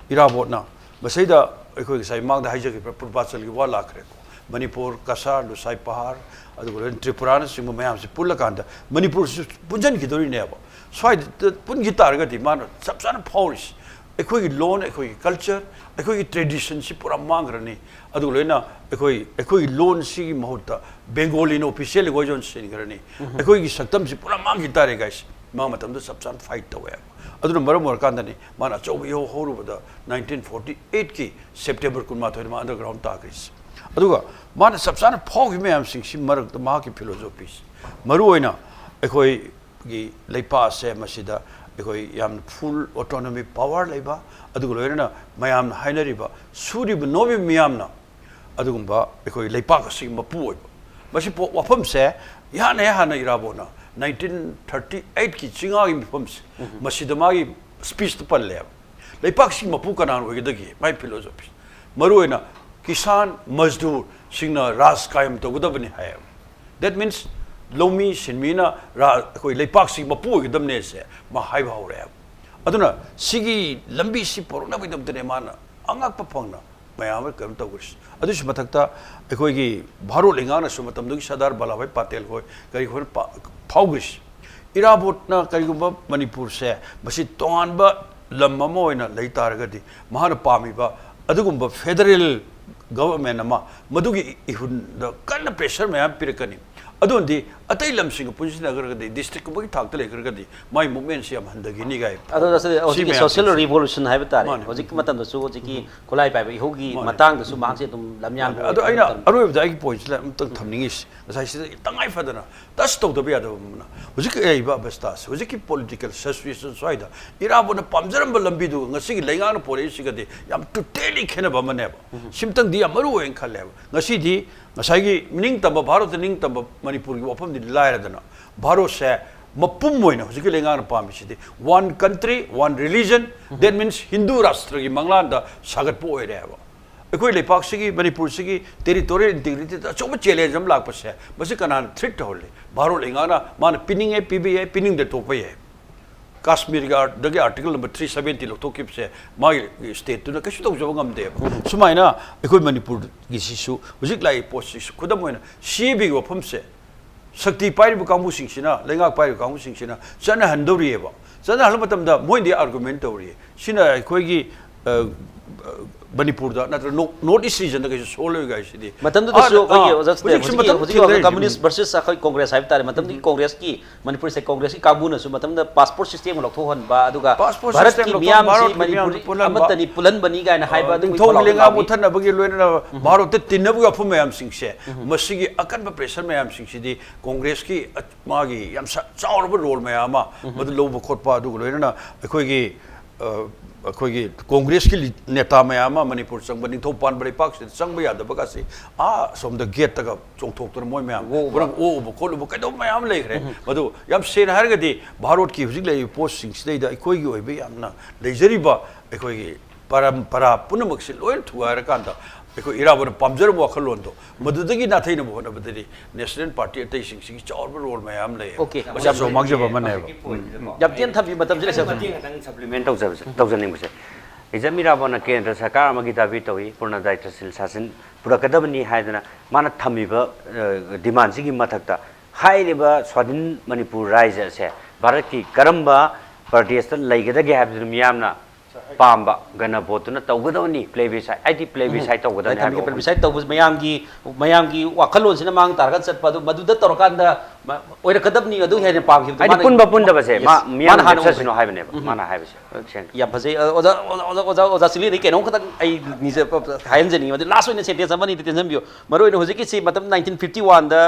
ꯏꯔꯥꯕꯣꯠꯅ ꯃꯁꯤꯗ ꯑꯩꯈꯣꯏ ꯉꯁꯥꯏ ꯃꯥꯡꯗ ꯍꯥꯏꯖꯈꯤꯕ ꯄꯨꯔꯕꯥꯆꯜꯒꯤ ꯋꯥ ꯂꯥꯛꯈ꯭ꯔꯦꯀꯣ꯫ ꯃꯅꯤꯄꯨꯔ, ꯀꯁꯥꯔ, ꯂꯨꯁꯥꯏ ꯄꯍꯥꯔ, ꯑꯗꯨꯒ ꯂꯣꯏꯅ ꯇ꯭ꯔꯤꯄꯨꯔꯥꯅꯆꯤꯡꯕ ꯃꯌꯥꯝꯁꯤ ꯄꯨꯜꯂꯀꯥꯟꯗ ꯃꯅꯤꯄꯨꯔꯁꯤꯁꯨ ꯄꯨꯟꯁꯤꯟꯈꯤꯗꯣꯔꯤꯅꯦꯕ꯫ ꯁ꯭ꯋꯥꯏꯗ ꯄꯨꯟꯈꯤ ꯇꯥꯔꯒꯗꯤ ꯃꯥꯅ ꯆꯞ ꯆꯥꯅ ꯐꯥꯎꯔꯤꯁꯤ ꯑꯩꯈꯣꯏꯒꯤ ꯂꯣꯟ, ꯑꯩꯈꯣꯏꯒꯤ ꯀꯜꯆꯔ, ꯑꯩꯈꯣꯏꯒꯤ ꯇ꯭ꯔꯦꯗꯤꯁꯟꯁꯤ ꯄꯨꯔꯥ ꯃꯥꯡꯈ꯭ꯔꯅꯤ꯫ ꯑꯗꯨꯒ ꯂꯣꯏꯅ ꯑꯩꯈꯣꯏ, ꯑꯩꯈꯣꯏꯒꯤ ꯂꯣꯟꯁꯤꯒꯤ ꯃꯍꯨꯠꯇ ꯕꯦꯡꯒꯣꯂꯤꯅ ꯑꯣꯐꯤꯁꯤꯌꯦꯜ ꯂꯦꯡꯒ꯭ꯋꯦꯖ ꯑꯣꯏꯅ ꯁꯤꯟꯈ꯭ꯔꯅꯤ꯫ ꯎꯝ꯫ ꯑꯩꯈꯣꯏꯒꯤ ꯁꯛꯇꯝꯁꯤ ꯄꯨꯔꯥ ꯃꯥꯡꯈꯤ ꯇꯥꯔꯦ guys꯫ ꯃꯥ ꯃꯇꯝꯗ ꯆꯞ ꯆꯥꯅ ꯐꯥꯏꯠ ꯇꯧꯋꯦ꯫ ꯑꯗꯨꯅ ꯃꯔꯝ ꯑꯣꯏꯔꯀꯥꯟꯗꯅꯤ ꯃꯥꯅ ꯑꯆꯧꯕ ꯏꯍꯧ ꯍꯧꯔꯨꯕꯗ ꯅꯥꯏꯟꯇꯤꯟ ꯐꯣꯔꯇꯤ ꯑꯩꯠꯀꯤ ꯁꯦꯞꯇꯦꯝꯕꯔ ꯀꯨꯟꯃꯥꯊꯣꯏꯗ ꯃꯥ ꯑꯟꯗꯔꯒ꯭ꯔꯥꯎꯟ ꯇꯥꯈ꯭ꯔꯤꯁꯤ꯫ ꯑꯗꯨꯒ ꯃꯥꯅ ꯆꯞ ꯆꯥꯅ ꯐꯥꯎꯈꯤꯕ ꯃꯌꯥꯝꯁꯤꯡꯁꯤ ꯃꯔꯛꯇ ꯃꯍꯥꯛꯀꯤ ꯐꯤꯂꯣꯁꯣꯐꯤꯁꯤ, ꯃꯔꯨꯑꯣꯏꯅ ꯑꯩꯈꯣꯏꯒꯤ ꯂꯩꯄꯥꯛ ꯑꯁꯦ ꯃꯁꯤꯗ ꯑꯩꯈꯣꯏ ꯌꯥꯝꯅ ꯐꯨꯜ ꯑꯣꯇꯣꯅꯣꯃꯤ ꯄꯥꯋꯔ ꯂꯩꯕ, ꯑꯗꯨꯒ ꯂꯣꯏꯅꯅ ꯃꯌꯥꯝꯅ ꯍꯥꯏꯅꯔꯤꯕ ꯁꯨꯔꯤꯕ ꯅꯣꯝꯃꯤꯕ ꯃꯤꯌꯥꯝꯅ ꯑꯗꯨꯒꯨꯝꯕ ꯑꯩꯈꯣꯏ ꯂꯩꯄꯥꯛ ꯑꯁꯤꯒꯤ ꯃꯄꯨ ꯑꯣꯏꯕ꯫ ꯃꯁꯤ ꯄꯣ-, ꯋꯥꯐꯝꯁꯦ ꯏꯍꯥꯟ ꯍꯦꯛ ꯍꯥꯟꯅ ꯏꯔꯥꯕꯣꯠꯅ ꯅꯥꯏꯟꯇꯤꯟ ꯊꯥꯔꯇꯤ ꯑꯩꯠꯀꯤ ꯆꯤꯡꯉꯥꯒꯤ ꯃꯤꯐꯝꯁꯦ, ꯎꯝ꯫ ꯃꯁꯤꯗ ꯃꯥꯒꯤ ꯁ꯭ꯄꯤꯆꯇ ꯄꯜꯂꯦꯕ꯫ ꯂꯩꯄꯥꯛꯁꯤꯒꯤ ꯃꯄꯨ ꯀꯅꯥꯅ ꯑꯣꯏꯒꯗꯒꯦ? ꯃꯥꯒꯤ ꯐꯤꯂꯣꯁꯣꯐꯤ꯫ ꯃꯔꯨꯑꯣꯏꯅ ꯀꯤꯁꯥꯟ, ꯃꯖꯗꯨꯔꯁꯤꯡꯅ ꯔꯥꯖ ꯀꯥꯌꯝ ꯇꯧꯒꯗꯕꯅꯤ ꯍꯥꯏꯌꯦꯕ꯫ That means ꯂꯧꯃꯤ ꯁꯤꯟꯃꯤꯅ ꯔꯥ-, ꯑꯩꯈꯣꯏ ꯂꯩꯄꯥꯛꯁꯤꯒꯤ ꯃꯄꯨ ꯑꯣꯏꯒꯗꯕꯅꯦꯁꯦ ꯃꯥ ꯍꯥꯏꯕ ꯍꯧꯔꯛꯑꯦꯕ꯫ ꯑꯗꯨꯅ ꯁꯤꯒꯤ ꯂꯝꯕꯤꯁꯤ ꯄꯨꯔꯛꯅꯕꯒꯤꯗꯃꯛꯇꯅꯦ ꯃꯥꯅ ꯑꯉꯛꯄ ꯐꯪꯅ ꯃꯌꯥꯝ ꯑꯃ ꯀꯩꯅꯣ ꯇꯧꯈ꯭ꯔꯤꯁꯤ꯫ ꯑꯗꯨꯒꯤꯁꯨ ꯃꯊꯛꯇ ꯑꯩꯈꯣꯏꯒꯤ ꯚꯥꯔꯣꯠ ꯂꯩꯉꯥꯛꯅꯁꯨ ꯃꯇꯝꯗꯨꯒꯤ ꯁꯔꯗꯥꯔ ꯚꯜꯂꯥꯚꯥꯏ ꯄꯥꯇꯦꯜ ꯍꯣꯏ ꯀꯔꯤ ꯍꯣꯏꯅ ꯄꯥ-, ꯐꯥꯎꯈ꯭ꯔꯤꯁꯤ꯫ ꯏꯔꯥꯕꯣꯠꯅ ꯀꯔꯤꯒꯨꯝꯕ ꯃꯅꯤꯄꯨꯔꯁꯦ ꯃꯁꯤ ꯇꯣꯉꯥꯟꯕ ꯂꯝ ꯑꯃ ꯑꯣꯏꯅ ꯂꯩ ꯇꯥꯔꯒꯗꯤ ꯃꯍꯥꯛꯅ ꯄꯥꯝꯃꯤꯕ ꯑꯗꯨꯒꯨꯝꯕ ꯐꯦꯗꯔꯦꯜ ꯒꯚꯔꯟꯃꯦꯟ ꯑꯃ ꯃꯗꯨꯒꯤ ꯏꯍꯨꯟꯗ ꯀꯟꯅ ꯄ꯭ꯔꯦꯁꯔ ꯃꯌꯥꯝ ꯄꯤꯔꯛꯀꯅꯤ꯫ ꯑꯗꯨꯅꯗꯤ ꯑꯇꯩ ꯂꯝꯁꯤꯡꯒ ꯄꯨꯟꯁꯤꯟꯅꯈ꯭ꯔꯒꯗꯤ, ꯗꯤꯁꯇ꯭ꯔꯤꯛꯀꯨꯝꯕꯒꯤ ꯊꯥꯛꯇ ꯂꯩꯈ꯭ꯔꯒꯗꯤ ꯃꯥꯏ ꯃꯨꯚꯃꯦꯟꯁꯤ ꯌꯥꯝ ꯍꯟꯊꯈꯤꯅꯤ ꯀꯥꯏ꯫ ꯑꯗꯣ ꯉꯁꯤꯗꯤ ꯁꯤ ꯍꯧꯖꯤꯛꯀꯤ ꯃꯌꯥꯝꯁꯤꯡꯁꯦ꯫ ꯁꯣꯁꯤꯌꯦꯜ ꯔꯤꯚꯣꯂꯨꯁꯟ ꯍꯥꯏꯕ ꯇꯥꯔꯦ, ꯃꯥꯅꯦ꯫ ꯍꯧꯖꯤꯛꯀꯤ ꯃꯇꯝꯗꯁꯨ ꯍꯧꯖꯤꯛꯀꯤ ꯈꯨꯠꯂꯥꯏ ꯄꯥꯏꯕ ꯏꯍꯧꯒꯤ ꯃꯥꯅꯦ꯫ ꯃꯇꯥꯡꯗꯁꯨ ꯃꯍꯥꯛꯁꯦ ꯑꯗꯨꯝ ꯂꯝꯌꯥꯟꯕ ꯑꯗꯣ ꯑꯣꯏꯅ ꯑꯩꯅ ꯇꯧꯔꯤ꯫ ꯑꯔꯣꯏꯕꯗ ꯑꯩꯒꯤ ꯄꯣꯏꯟꯠꯁꯤꯗ ꯑꯃꯇꯪ ꯊꯝꯅꯤꯡꯉꯤꯁꯤ, ꯉꯁꯥꯏ ꯁꯤꯗ ꯇꯉꯥꯏ ꯐꯗꯅ ꯇꯁ ꯇꯧꯗꯕ ꯌꯥꯗꯕ ꯑꯃꯅ, ꯍꯧꯖꯤꯛꯀꯤ ꯂꯩꯔꯤꯕ ꯑꯕꯁꯇꯥꯁꯦ, ꯍꯧꯖꯤꯛꯀꯤ ꯄꯣꯂꯤꯇꯤꯀꯦꯜ ꯁꯤꯆꯨꯋꯦꯁꯟ ꯁ꯭ꯋꯥꯏꯗ ꯏꯔꯥꯕꯣꯠꯅ ꯄꯥꯝꯖꯔꯝꯕ ꯂꯝꯕꯤꯗꯨꯒ ꯉꯁꯤꯒꯤ ꯂꯩꯉꯥꯛꯅ ꯄꯣꯔꯛꯏꯁꯤꯒꯗꯤ ꯌꯥꯝ ꯇꯣꯇꯦꯂꯤ ꯈꯦꯠꯅꯕ ꯑꯃꯅꯦꯕ꯫ ꯁꯤꯝꯇꯪꯗꯤ ꯌꯥꯝ ꯃꯔꯨ ꯑꯣꯏꯅ ꯈꯜꯂꯦꯕ꯫ ꯉꯁꯤꯗꯤ ꯉꯁꯥꯏꯒꯤ ꯅꯤꯡꯇꯝꯕ, ꯚꯥꯔꯠꯇ ꯅꯤꯡꯇꯝꯕ ꯃꯅꯤꯄꯨꯔꯒꯤ ꯋꯥꯐꯝꯗꯤ ꯂꯥꯏꯔꯗꯅ, ꯚꯥꯔꯠꯁꯦ ꯃꯄꯨꯝ ꯑꯣꯏꯅ ꯍꯧꯖꯤꯛꯀꯤ ꯂꯩꯉꯥꯛꯅ ꯄꯥꯝꯃꯤꯁꯤꯗꯤ one country, one religion, that means Hindu ꯔꯥꯁꯇ꯭ꯔꯒꯤ ꯃꯪꯂꯥꯟꯗ ꯁꯥꯒꯠꯄ ꯑꯣꯏꯔꯦꯕ꯫ ꯑꯩꯈꯣꯏ ꯂꯩꯄꯥꯛꯁꯤꯒꯤ, ꯃꯅꯤꯄꯨꯔꯁꯤꯒꯤ ꯇꯦꯔꯤꯇꯣꯔꯤꯌꯦꯜ ꯏꯟꯇꯤꯒ꯭ꯔꯤꯇꯤꯗ ꯑꯆꯧꯕ ꯆꯦꯂꯦꯟꯖ ꯑꯃ ꯂꯥꯛꯄꯁꯦ, ꯃꯁꯤ ꯀꯅꯥꯅ ꯊ꯭ꯔꯤꯠ ꯇꯧꯍꯜꯂꯤ? ꯚꯥꯔꯠ ꯂꯩꯉꯥꯛꯅ ꯃꯥꯅ ꯄꯤꯅꯤꯡꯉꯦ ꯄꯤꯕ ꯌꯥꯏ, ꯄꯤꯅꯤꯡꯗ ꯇꯣꯛꯄ ꯌꯥꯏ꯫ ꯀꯥꯁꯃꯤꯔꯒꯤ ꯑꯥꯔ-, ꯗꯒꯤ ꯑꯥꯔꯇꯤꯀꯜ ꯅꯝꯕꯔ ꯊ꯭ꯔꯤ ꯁꯕꯦꯟꯇꯤ ꯂꯧꯊꯣꯛꯈꯤꯕꯁꯦ ꯃꯥꯒꯤ ꯁ꯭ꯇꯦꯠꯇꯨꯅ ꯀꯩꯁꯨ ꯇꯧꯖꯕ ꯉꯝꯗꯦꯕ꯫ ꯁꯨꯃꯥꯏꯅ ꯑꯩꯈꯣꯏ ꯃꯅꯤꯄꯨꯔꯒꯤꯁꯤꯁꯨ ꯍꯧꯖꯤꯛ ꯂꯥꯛꯏ ꯄꯣꯠꯁꯤꯁꯨ, ꯈꯨꯗꯝ ꯑꯣꯏꯅ ꯁꯤ ꯑꯦ ꯕꯤꯒꯤ ꯋꯥꯐꯝꯁꯦ ꯁꯛꯇꯤ ꯄꯥꯏꯔꯤꯕ ꯀꯥꯡꯕꯨꯁꯤꯡꯁꯤꯅ, ꯂꯩꯉꯥꯛ ꯄꯥꯏꯔꯤꯕ ꯀꯥꯡꯕꯨꯁꯤꯡꯁꯤꯅ ꯆꯠꯅꯍꯟꯗꯧꯔꯤꯑꯕ꯫ ꯆꯠꯅꯍꯜꯂꯕ ꯃꯇꯝꯗ ꯃꯣꯏꯅꯗꯤ ꯑꯥꯔꯒꯨꯃꯦꯟ ꯇꯧꯔꯤ, ꯁꯤꯅ ꯑꯩꯈꯣꯏꯒꯤ, ꯑ, ꯑ, ꯃꯅꯤꯄꯨꯔꯗ ꯅꯠꯇ꯭ꯔꯒ ꯅꯣꯔꯠ ꯏꯁ ꯔꯤꯖꯟꯗ ꯀꯩꯁꯨ ꯁꯣꯜꯂꯣꯏ ꯀꯥꯏꯁꯤꯗꯤ꯫ ꯃꯇꯝꯗꯨꯗꯁꯨ ꯑꯥ, ꯑꯩꯈꯣꯏꯒꯤ ꯑꯥ, ꯑꯣꯖꯥ ꯁꯤꯗ ꯍꯧꯖꯤꯛꯁꯨ ꯍꯧꯖꯤꯛꯀꯤ ꯃꯇꯝ ꯍꯧꯖꯤꯛꯀꯤ ꯍꯧꯖꯤꯛ ꯊꯦꯡꯅꯔꯤꯁꯤꯅꯤ꯫ ꯀꯝꯃꯨꯅꯤꯁ ꯚꯔꯁꯦꯁ ꯑꯩꯈꯣꯏ ꯀꯣꯡꯒ꯭ꯔꯦꯁ ꯍꯥꯏꯕ ꯇꯥꯔꯦ, ꯃꯇꯝꯗꯨꯒꯤ ꯀꯣꯡꯒ꯭ꯔꯦꯁꯀꯤ, ꯃꯅꯤꯄꯨꯔ ꯁ꯭ꯇꯦꯠ ꯀꯣꯡꯒ꯭ꯔꯦꯁꯀꯤ ꯀꯥꯡꯕꯨꯅ ꯁꯨ ꯃꯇꯝꯗ ꯄꯥꯁꯄꯣꯔꯠ ꯁꯤꯁꯇꯦꯝ ꯂꯧꯊꯣꯛꯍꯟꯕ, ꯑꯗꯨꯒ ꯄꯥꯁꯄꯣꯔꯠ ꯚꯥꯔꯠꯀꯤ ꯁꯤꯁꯇꯦꯝ ꯂꯧꯊꯣꯛ-, ꯃꯤꯌꯥꯝꯁꯤ ꯚꯥꯔꯠꯀꯤ ꯃꯤꯌꯥꯝ ꯃꯅꯤꯄꯨꯔ ꯄꯨꯟꯍꯟꯕ꯫ ꯑꯃꯠꯇꯅꯤ, ꯄꯨꯜꯍꯟꯕꯅꯤ ꯀꯥꯏꯅ ꯍꯥꯏꯕ ꯑꯗꯨꯒꯨꯝꯕ ꯅꯤꯡꯊꯧꯒꯤ ꯄꯥꯎꯇꯥꯛ ꯂꯩꯉꯥꯛ ꯂꯧꯔꯤ꯫ ꯃꯨꯠꯊꯠꯅꯕꯒꯤ ꯂꯣꯏꯅꯅ ꯚꯥꯔꯠꯇ ꯇꯤꯟꯅꯕꯒꯤ ꯋꯥꯐꯝ ꯃꯌꯥꯝꯁꯤꯡꯁꯦ, ꯃꯁꯤꯒꯤ ꯑꯀꯟꯕ ꯄ꯭ꯔꯦꯁꯔ ꯃꯌꯥꯝꯁꯤꯡꯁꯤꯗꯤ ꯀꯣꯡꯒ꯭ꯔꯦꯁꯀꯤ ꯑ-, ꯃꯥꯒꯤ ꯌꯥꯝ ꯁ-, ꯆꯥꯎꯔꯕ ꯔꯣꯜ ꯃꯌꯥꯝ ꯑꯃ ꯃꯗꯨ ꯂꯧꯕ ꯈꯣꯠꯄ, ꯑꯗꯨꯒ ꯂꯣꯏꯅꯅ ꯑꯩꯈꯣꯏꯒꯤ, ꯑ, ꯑꯩꯈꯣꯏꯒꯤ ꯀꯣꯡꯒ꯭ꯔꯦꯁꯀꯤ ꯂꯤ-, ꯅꯦꯇꯥ ꯃꯌꯥꯝ ꯑꯃ ꯃꯅꯤꯄꯨꯔ ꯆꯪꯕ, ꯅꯤꯡꯊꯧ ꯄꯥꯟꯕ ꯂꯩꯄꯥꯛꯁꯤꯗ ꯆꯪꯕ ꯌꯥꯗꯕꯒꯁꯤ ꯑꯥ ꯑꯁꯣꯝꯗ ꯒꯦꯠꯇꯒ ꯆꯣꯡꯊꯣꯛꯇꯅ ꯃꯣꯏ ꯃꯌꯥꯝ ꯑꯣꯛꯎꯕ꯫ ꯄꯨꯔꯥ ꯑꯣꯛꯎꯕ ꯈꯣꯠꯂꯨꯕ ꯀꯩꯗꯧꯕ ꯃꯌꯥꯝ ꯂꯩꯈ꯭ꯔꯦ꯫ ꯃꯗꯨ ꯌꯥꯝ ꯁꯦꯡꯅ ꯍꯥꯏꯔꯒꯗꯤ ꯚꯥꯔꯠꯀꯤ ꯍꯧꯖꯤꯛ ꯂꯩꯔꯤꯕ ꯄꯣꯠꯁꯤꯡꯁꯤꯗꯩꯗ ꯑꯩꯈꯣꯏꯒꯤ ꯑꯣꯏꯕ ꯌꯥꯝꯅ ꯂꯩꯖꯔꯤꯕ ꯑꯩꯈꯣꯏꯒꯤ ꯄꯔꯝꯄꯔꯥ ꯄꯨꯝꯅꯃꯛꯁꯤ ꯂꯣꯏꯅ ꯊꯨꯒꯥꯏꯔꯀꯥꯟꯗ ꯑꯩꯈꯣꯏ ꯏꯔꯥꯕꯣꯠꯅ ꯄꯥꯝꯖꯔꯝꯕ ꯋꯥꯈꯜꯂꯣꯟꯗꯣ ꯃꯗꯨꯗꯒꯤ ꯅꯥꯊꯩꯅꯕ ꯍꯣꯠꯅꯕꯗꯗꯤ ꯅꯦꯁꯅꯦꯜ ꯄꯥꯔꯇꯤ ꯑꯇꯩꯁꯤꯡꯁꯤꯒꯤ ꯆꯥꯎꯔꯕ ꯔꯣꯜ ꯃꯌꯥꯝ ꯂꯩꯌꯦꯕ꯫ Okay. ꯃꯁꯤ ꯑꯆꯧꯕ ꯃꯥꯡꯖꯕ ꯑꯃꯅꯦꯕ꯫ ꯌꯥꯝ ꯇꯦꯟꯅ ꯊꯝꯕꯤ, ꯃꯇꯝꯁꯤ ꯂꯩꯁꯜꯂꯛꯇ꯭ꯔꯦ꯫ ꯃꯇꯦꯡ ꯈꯛꯇꯪ ꯁꯄ꯭ꯂꯤꯃꯦꯟ ꯇꯧꯖꯕꯁꯦ, ꯇꯧꯖꯅꯤꯡꯕꯁꯦ, ꯏꯖꯝ ꯏꯔꯥꯕꯣꯠꯅ ꯀꯦꯟꯗ꯭ꯔ ꯁꯔꯀꯥꯔ ꯑꯃꯒꯤ ꯗꯥꯕꯤ ꯇꯧꯏ, ꯄꯨꯔꯅ ꯗꯥꯏꯇ꯭ꯔꯁꯤꯜ ꯁꯥꯁꯟ ꯄꯨꯔꯛꯀꯗꯕꯅꯤ ꯍꯥꯏꯗꯅ ꯃꯥꯅ ꯊꯝꯃꯤꯕ, ꯑ, ꯗꯤꯃꯥꯟꯁꯤꯒꯤ ꯃꯊꯛꯇ ꯍꯥꯏꯔꯤꯕ ꯁ꯭ꯋꯥꯙꯤꯟ ꯃꯅꯤꯄꯨꯔ ꯔꯥꯏꯖ꯭ꯌ ꯑꯁꯦ ꯚꯥꯔꯠꯀꯤ ꯀꯔꯝꯕ ꯄ꯭ꯔꯗꯦꯁꯇ ꯂꯩꯒꯗꯒꯦ ꯍꯥꯏꯕꯗꯨ ꯃꯤꯌꯥꯝꯅ ꯄꯥꯝꯕ ꯒꯅ ꯚꯣꯠꯇꯨꯅ ꯇꯧꯒꯗꯕꯅꯤ, ꯄ꯭ꯂꯦꯕꯤꯁꯥꯏꯠ ꯍꯥꯏꯗꯤ ꯄ꯭ꯂꯦꯕꯤꯁꯥꯏꯠ ꯇꯧꯒꯗꯕꯅꯤ ꯍꯥꯏꯕ ꯋꯥꯐꯝ꯫ ꯄ꯭ꯂꯦꯕꯤꯁꯥꯏꯠ ꯇꯧꯕꯁꯤ ꯃꯌꯥꯝꯒꯤ ꯃꯌꯥꯝꯒꯤ ꯋꯥꯈꯜꯂꯣꯟꯁꯤꯅ ꯃꯥꯡ ꯇꯥꯔꯒ ꯆꯠꯄ ꯑꯗꯨ ꯃꯗꯨꯗ ꯇꯧꯔꯀꯥꯟꯗ ꯃ- ꯑꯣꯏꯔꯛꯀꯗꯕꯅꯤ ꯑꯗꯨ ꯍꯦꯟꯅ ꯄꯥꯝꯈꯤꯕꯗꯨ ꯍꯥꯏꯗꯤ ꯃꯥꯅ ꯄꯨꯟꯕ ꯄꯨꯟꯗꯕꯁꯦ Yes. ꯃꯥ ꯃꯥꯅ ꯃꯤꯌꯥꯝꯅ ꯍꯥꯟꯅ ꯂꯦꯞꯆꯁꯅꯨ ꯎꯈ꯭ꯔꯦ꯫ ꯍꯥꯏꯕꯅꯦꯕ ꯃꯥꯅ ꯍꯥꯏꯕꯁꯦ꯫ ꯁꯦꯡꯅ꯫ ꯌꯥꯝ ꯐꯖꯩ꯫ ꯑ, ꯑꯣꯖꯥ ꯑꯣꯖꯥ ꯑꯣꯖꯥ ꯑꯣꯖꯥ ꯑꯣꯖꯥ ꯆꯤꯂꯦꯟ, ꯑꯩ ꯀꯩꯅꯣꯝ ꯈꯛꯇꯪ ꯑꯩ ꯅꯤꯖ- ꯍꯥꯏꯍꯟꯖꯅꯤꯡꯉꯤ, ꯃꯗꯨ ꯂꯥꯁ ꯑꯣꯏꯅ ꯁꯦꯟꯇꯦꯟꯁ ꯑꯃꯅꯤ ꯇꯦꯟꯁꯤꯟꯕꯤꯌꯨ꯫ ꯃꯔꯨꯑꯣꯏꯅ ꯍꯧꯖꯤꯛꯀꯤꯁꯤ ꯃꯇꯝ ꯅꯥꯏꯟꯇꯤꯟ ꯐꯤꯐꯇꯤ ꯋꯥꯟꯗ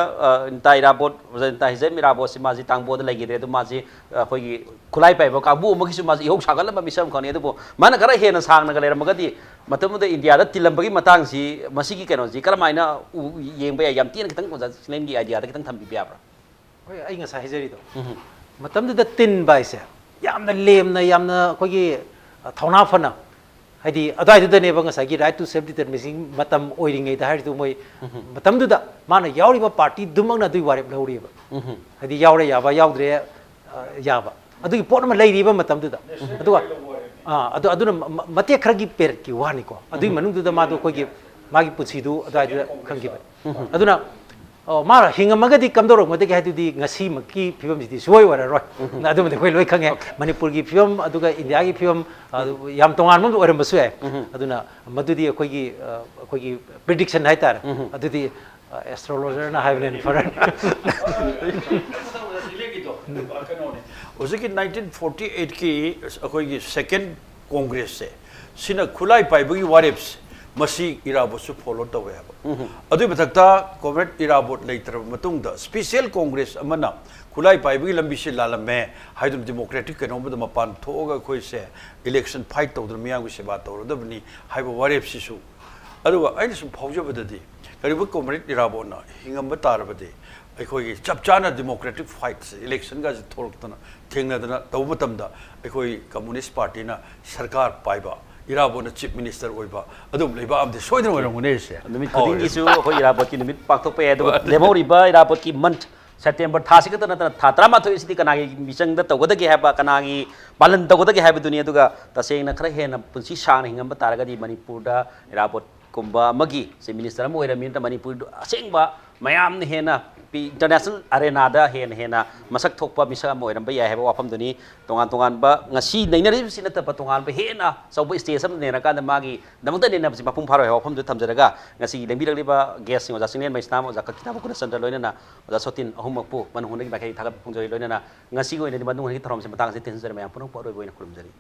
ꯅꯤꯇꯥ ꯏꯔꯥꯕꯣꯠ, ꯑꯣꯖꯥ ꯅꯤꯇꯥ ꯍꯤꯖꯝ ꯏꯔꯥꯕꯣꯠꯁꯤ ꯃꯥꯁꯤ ꯇꯥꯡꯕꯣꯗ ꯂꯩꯈꯤꯗ꯭ꯔꯦ꯫ ꯑꯗꯨ ꯃꯥꯁꯤ ꯑ, ꯑꯩꯈꯣꯏꯒꯤ ꯈꯨꯠꯂꯥꯏ ꯄꯥꯏꯕ ꯀꯥꯡꯕꯨ ꯑꯃꯒꯤꯁꯨ ꯃꯥꯁꯤ ꯏꯍꯧ ꯁꯥꯒꯠꯂꯝꯕ ꯃꯤꯁꯛ ꯑꯃ ꯈꯪꯅꯩ꯫ ꯑꯗꯨꯕꯨ ꯃꯥꯅ ꯈꯔ ꯍꯦꯟꯅ ꯁꯥꯡꯅꯒ ꯂꯩꯔꯝꯃꯒꯗꯤ ꯃꯇꯝꯗꯨꯗ ꯏꯟꯗꯤꯌꯥꯗ ꯇꯤꯜꯂꯝꯕꯒꯤ ꯃꯇꯥꯡꯁꯤ, ꯃꯁꯤꯒꯤ ꯀꯩꯅꯣꯁꯤ ꯀꯔꯝꯍꯥꯏꯅ ꯎ- ꯌꯦꯡꯕ ꯌꯥꯏ? ꯌꯥꯝ ꯇꯦꯟꯅ ꯈꯤꯇꯪ ꯑꯣꯖꯥ ꯆꯤꯂꯦꯟꯒꯤ ꯑꯥꯏꯗꯤꯌꯥꯗ ꯈꯤꯇꯪ ꯊꯝꯕꯤꯕ ꯌꯥꯕ꯭ꯔꯥ? ꯍꯣꯏ, ꯑꯩ ꯉꯁꯥꯏ ꯍꯥꯏꯖꯔꯤꯗꯣ, ꯃꯇꯝꯗꯨꯗ ꯇꯤꯟꯕ ꯍꯥꯏꯁꯦ ꯌꯥꯝꯅ ꯂꯦꯝꯅ, ꯌꯥꯝꯅ ꯑꯩꯈꯣꯏꯒꯤ, ꯑ, ꯊꯧꯅꯥ ꯐꯅ, ꯍꯥꯏꯗꯤ ꯑꯗꯨꯋꯥꯏꯗꯨꯗꯅꯦꯕ ꯉꯁꯥꯏꯒꯤ right to self determination ꯃꯇꯝ ꯑꯣꯏꯔꯤꯉꯩꯗ ꯍꯥꯏꯔꯤꯗꯨ ꯃꯣꯏ ꯃꯇꯝꯗꯨꯗ ꯃꯥꯅ ꯌꯥꯎꯔꯤꯕ ꯄꯥꯔꯇꯤꯗꯨꯃꯛꯅ ꯑꯗꯨꯒꯤ ꯋꯥꯔꯦꯞ ꯂꯧꯔꯤꯕ꯫ ꯍꯥꯏꯗꯤ ꯌꯥꯎꯔꯦ ꯌꯥꯕ, ꯌꯥꯎꯗ꯭ꯔꯦ, ꯑ, ꯌꯥꯕ, ꯑꯗꯨꯒꯤ ꯄꯣꯠ ꯑꯃ ꯂꯩꯔꯤꯕ ꯃꯇꯝꯗꯨꯗ꯫ ꯑꯗꯨꯒ ꯑ, ꯑꯗꯨ ꯑꯗꯨꯅ ꯃ- ꯃ- ꯃꯇꯦꯛ ꯈꯔꯒꯤ ꯄꯦꯔꯠꯀꯤ ꯋꯥꯅꯤꯀꯣ꯫ ꯑꯗꯨꯒꯤ ꯃꯅꯨꯡꯗꯨꯗ ꯃꯥꯗꯣ ꯑꯩꯈꯣꯏꯒꯤ ꯃꯥꯒꯤ ꯄꯨꯟꯁꯤꯗꯨ ꯑꯗꯨꯋꯥꯏꯗꯨꯗ ꯈꯪꯈꯤꯕꯅꯤ꯫ ꯑꯗꯨꯅ ꯑ, ꯃꯥ ꯍꯤꯡꯉꯝꯃꯒꯗꯤ ꯀꯝꯗꯧꯔꯝꯒꯗꯒꯦ ꯍꯥꯏꯗꯨꯗꯤ ꯉꯁꯤꯃꯛꯀꯤ ꯐꯤꯕꯝꯁꯤꯗꯤ ꯁꯨꯡꯑꯣꯏ ꯑꯣꯏꯔꯔꯣꯏ꯫ ꯑꯗꯨꯃꯗꯤ ꯑꯩꯈꯣꯏ ꯂꯣꯏ ꯈꯪꯉꯦ꯫ ꯃꯅꯤꯄꯨꯔꯒꯤ ꯐꯤꯕꯝ ꯑꯗꯨꯒ ꯏꯟꯗꯤꯌꯥꯒꯤ ꯐꯤꯕꯝ, ꯑ, ꯌꯥꯝ ꯇꯣꯉꯥꯟꯕ ꯑꯃ ꯑꯣꯏꯔꯝꯕꯁꯨ ꯌꯥꯏ꯫ ꯑꯗꯨꯅ ꯃꯗꯨꯗꯤ ꯑꯩꯈꯣꯏꯒꯤ, ꯑ, ꯑꯩꯈꯣꯏꯒꯤ ꯄ꯭ꯔꯤꯗꯤꯛꯁꯟ ꯍꯥꯏꯇꯥꯔꯦ꯫ ꯑꯗꯨꯗꯤ, ꯑ, ꯑꯦꯁꯇ꯭ꯔꯣꯂꯣꯖꯔꯅ ꯍꯥꯏꯕꯅ ꯍꯦꯟꯅ ꯐꯔꯅꯤ꯫ ꯍꯧꯖꯤꯛꯀꯤ ꯅꯥꯏꯟꯇꯤꯟ ꯐꯣꯔꯇꯤ ꯑꯩꯠꯀꯤ ꯑꯩꯈꯣꯏꯒꯤ ꯁꯦꯀꯦꯟ ꯀꯣꯡꯒ꯭ꯔꯦꯁꯁꯦ, ꯁꯤꯅ ꯈꯨꯠꯂꯥꯏ ꯄꯥꯏꯕꯒꯤ ꯋꯥꯔꯦꯞꯁꯦ, ꯃꯁꯤ ꯏꯔꯥꯕꯣꯠꯁꯨ ꯐꯣꯂꯣ ꯇꯧꯋꯦ ꯍꯥꯏꯕ꯫ ꯑꯗꯨꯒꯤ ꯃꯊꯛꯇ ꯀꯣꯝꯔꯦꯗ ꯏꯔꯥꯕꯣꯠ ꯂꯩꯇ꯭ꯔꯕ ꯃꯇꯨꯡꯗ ꯁ꯭ꯄꯤꯁꯦꯜ ꯀꯣꯡꯒ꯭ꯔꯦꯁ ꯑꯃꯅ ꯈꯨꯠꯂꯥꯏ ꯄꯥꯏꯕꯒꯤ ꯂꯝꯕꯤꯁꯦ ꯂꯥꯜꯂꯝꯃꯦ ꯍꯥꯏꯗꯨꯅ ꯗꯤꯃꯣꯀ꯭ꯔꯦꯇꯤꯛ ꯀꯩꯅꯣꯝꯗ ꯃꯄꯥꯟ ꯊꯣꯛꯑꯒ ꯑꯩꯈꯣꯏꯁꯦ ꯏꯂꯦꯛꯁꯟ ꯐꯥꯏꯠ ꯇꯧꯗꯨꯅ ꯃꯤꯌꯥꯝꯒꯤ ꯁꯦꯕꯥ ꯇꯧꯔꯗꯕꯅꯤ ꯍꯥꯏꯕ ꯋꯥꯔꯦꯞꯁꯤꯁꯨ꯫ ꯑꯗꯨꯒ ꯑꯩꯅ ꯁꯨꯝ ꯐꯥꯎꯖꯕꯗꯗꯤ, ꯀꯔꯤꯒꯨꯝꯕ ꯀꯣꯝꯔꯦꯗ ꯏꯔꯥꯕꯣꯠꯅ ꯍꯤꯡꯉꯝꯕ ꯇꯥꯔꯕꯗꯤ, ꯑꯩꯈꯣꯏꯒꯤ ꯆꯞ ꯆꯥꯅ ꯗꯤꯃꯣꯀ꯭ꯔꯦꯇꯤꯛ ꯐꯥꯏꯠꯁꯦ, ꯏꯂꯦꯛꯁꯟꯒꯁꯦ ꯊꯣꯛꯂꯛꯇꯅ ꯊꯦꯡꯅꯗꯅ ꯇꯧꯕ ꯃꯇꯝꯗ, ꯑꯩꯈꯣꯏ ꯀꯝꯃꯨꯅꯤꯁ ꯄꯥꯔꯇꯤꯅ ꯁꯔꯀꯥꯔ ꯄꯥꯏꯕ, ꯏꯔꯥꯕꯣꯠꯅ ꯆꯤꯐ ꯃꯤꯅꯤꯁꯇꯔ ꯑꯣꯏꯕ, ꯑꯗꯨꯝ ꯂꯩꯕꯥꯛ ꯑꯃꯗꯤ ꯁꯣꯏꯗꯅ ꯑꯣꯏꯔꯝꯒꯅꯤ ꯑꯩꯁꯦ꯫ ꯅꯨꯃꯤꯠ ꯈꯨꯗꯤꯡꯒꯤꯁꯨ ꯑꯩꯈꯣꯏ ꯏꯔꯥꯕꯣꯠꯀꯤ ꯅꯨꯃꯤꯠ ꯄꯥꯡꯊꯣꯛꯄ ꯌꯥꯏ꯫ ꯑꯗꯨꯒ ꯂꯦꯝꯍꯧꯔꯤꯕ ꯏꯔꯥꯕꯣꯠꯀꯤ ꯃꯟꯊ, ꯁꯦꯞꯇꯦꯝꯕꯔ ꯊꯥꯁꯤ ꯈꯛꯇ ꯅꯠꯇꯅ ꯊꯥ ꯇꯔꯥꯃꯥꯊꯣꯏ ꯑꯁꯤꯗꯤ ꯀꯅꯥꯒꯤ ꯃꯤꯆꯪꯗ ꯇꯧꯒꯗꯒꯦ ꯍꯥꯏꯕ, ꯀꯅꯥꯒꯤ ꯄꯥꯂꯟ ꯇꯧꯒꯗꯒꯦ ꯍꯥꯏꯕꯗꯨꯅꯤ꯫ ꯑꯗꯨꯒ ꯇꯁꯦꯡꯅ ꯈꯔ ꯍꯦꯟꯅ ꯄꯨꯟꯁꯤ ꯁꯥꯡꯅ ꯍꯤꯡꯉꯝꯕ ꯇꯥꯔꯒꯗꯤ ꯃꯅꯤꯄꯨꯔꯗ ꯏꯔꯥꯕꯣꯠ ꯀꯨꯝꯕ ꯑꯃꯒꯤ ꯆꯤꯐ ꯃꯤꯅꯤꯁꯇꯔ ꯑꯃ ꯑꯣꯏꯔꯝꯃꯤ ꯅꯠꯇ꯭ꯔ ꯃꯅꯤꯄꯨꯔꯗ ꯑꯁꯦꯡꯕ ꯃꯌꯥꯝꯅ ꯍꯦꯟꯅ ꯏꯟꯇꯔꯅꯦꯁꯅꯦꯜ ꯑꯔꯦꯅꯥꯗ ꯍꯦꯟꯅ ꯍꯦꯟꯅ ꯃꯁꯛ ꯊꯣꯛꯄ ꯃꯤꯁꯛ ꯑꯃ ꯑꯣꯏꯔꯝꯕ ꯌꯥꯏ ꯍꯥꯏꯕ ꯋꯥꯐꯝꯗꯨꯅꯤ꯫ ꯇꯣꯉꯥꯟ ꯇꯣꯉꯥꯟꯕ ꯉꯁꯤ ꯅꯩꯅꯔꯤꯕꯁꯤ ꯅꯠꯇꯕ ꯇꯣꯉꯥꯟꯕ ꯍꯦꯟꯅ ꯑꯆꯧꯕ ꯁ꯭ꯇꯦꯖ ꯑꯃꯗ ꯅꯩꯅꯔꯀꯥꯟꯗ ꯃꯥꯒꯤꯗꯃꯛꯇ ꯅꯩꯅꯕꯁꯤ ꯃꯄꯨꯡ ꯐꯥꯔꯣꯏ ꯍꯥꯏꯕ ꯋꯥꯐꯝꯗꯨ ꯊꯝꯖꯔꯒ ꯉꯁꯤꯒꯤ ꯂꯦꯡꯕꯤꯔꯛꯂꯤꯕ ꯒꯦꯁꯁꯤꯡ ꯑꯣꯖꯥ ꯆꯤꯡꯂꯦꯟ ꯃꯩꯁꯅꯥꯝ, ꯑꯣꯖꯥ ꯀꯀꯤꯇꯥꯕ ꯒꯨꯅꯆꯟꯗ꯭ꯔ ꯂꯣꯏꯅꯅ ꯑꯣꯖꯥ ꯁꯣꯇꯤꯟ ꯑꯍꯨꯝꯃꯛꯄꯨ ꯃꯅꯨꯡ ꯍꯨꯠꯅꯒꯤ ꯃꯥꯏꯀꯩ ꯊꯥꯒꯠꯄ ꯐꯣꯡꯖꯔꯤ꯫ ꯂꯣꯏꯅꯅ ꯉꯁꯤꯒꯤ ꯑꯣꯏꯅꯗꯤ ꯃꯅꯨꯡ ꯍꯨꯠꯅꯒꯤ ꯊꯧꯔꯝꯁꯤ ꯃꯇꯥꯡ ꯑꯁꯤꯗ ꯇꯦꯟꯖꯔꯦ꯫ ꯃꯌꯥꯝ ꯄꯨꯝꯅꯃꯛꯄꯨ ꯑꯔꯣꯏꯕ ꯑꯣꯏꯅ ꯈꯨꯔꯨꯝꯖꯔꯤ꯫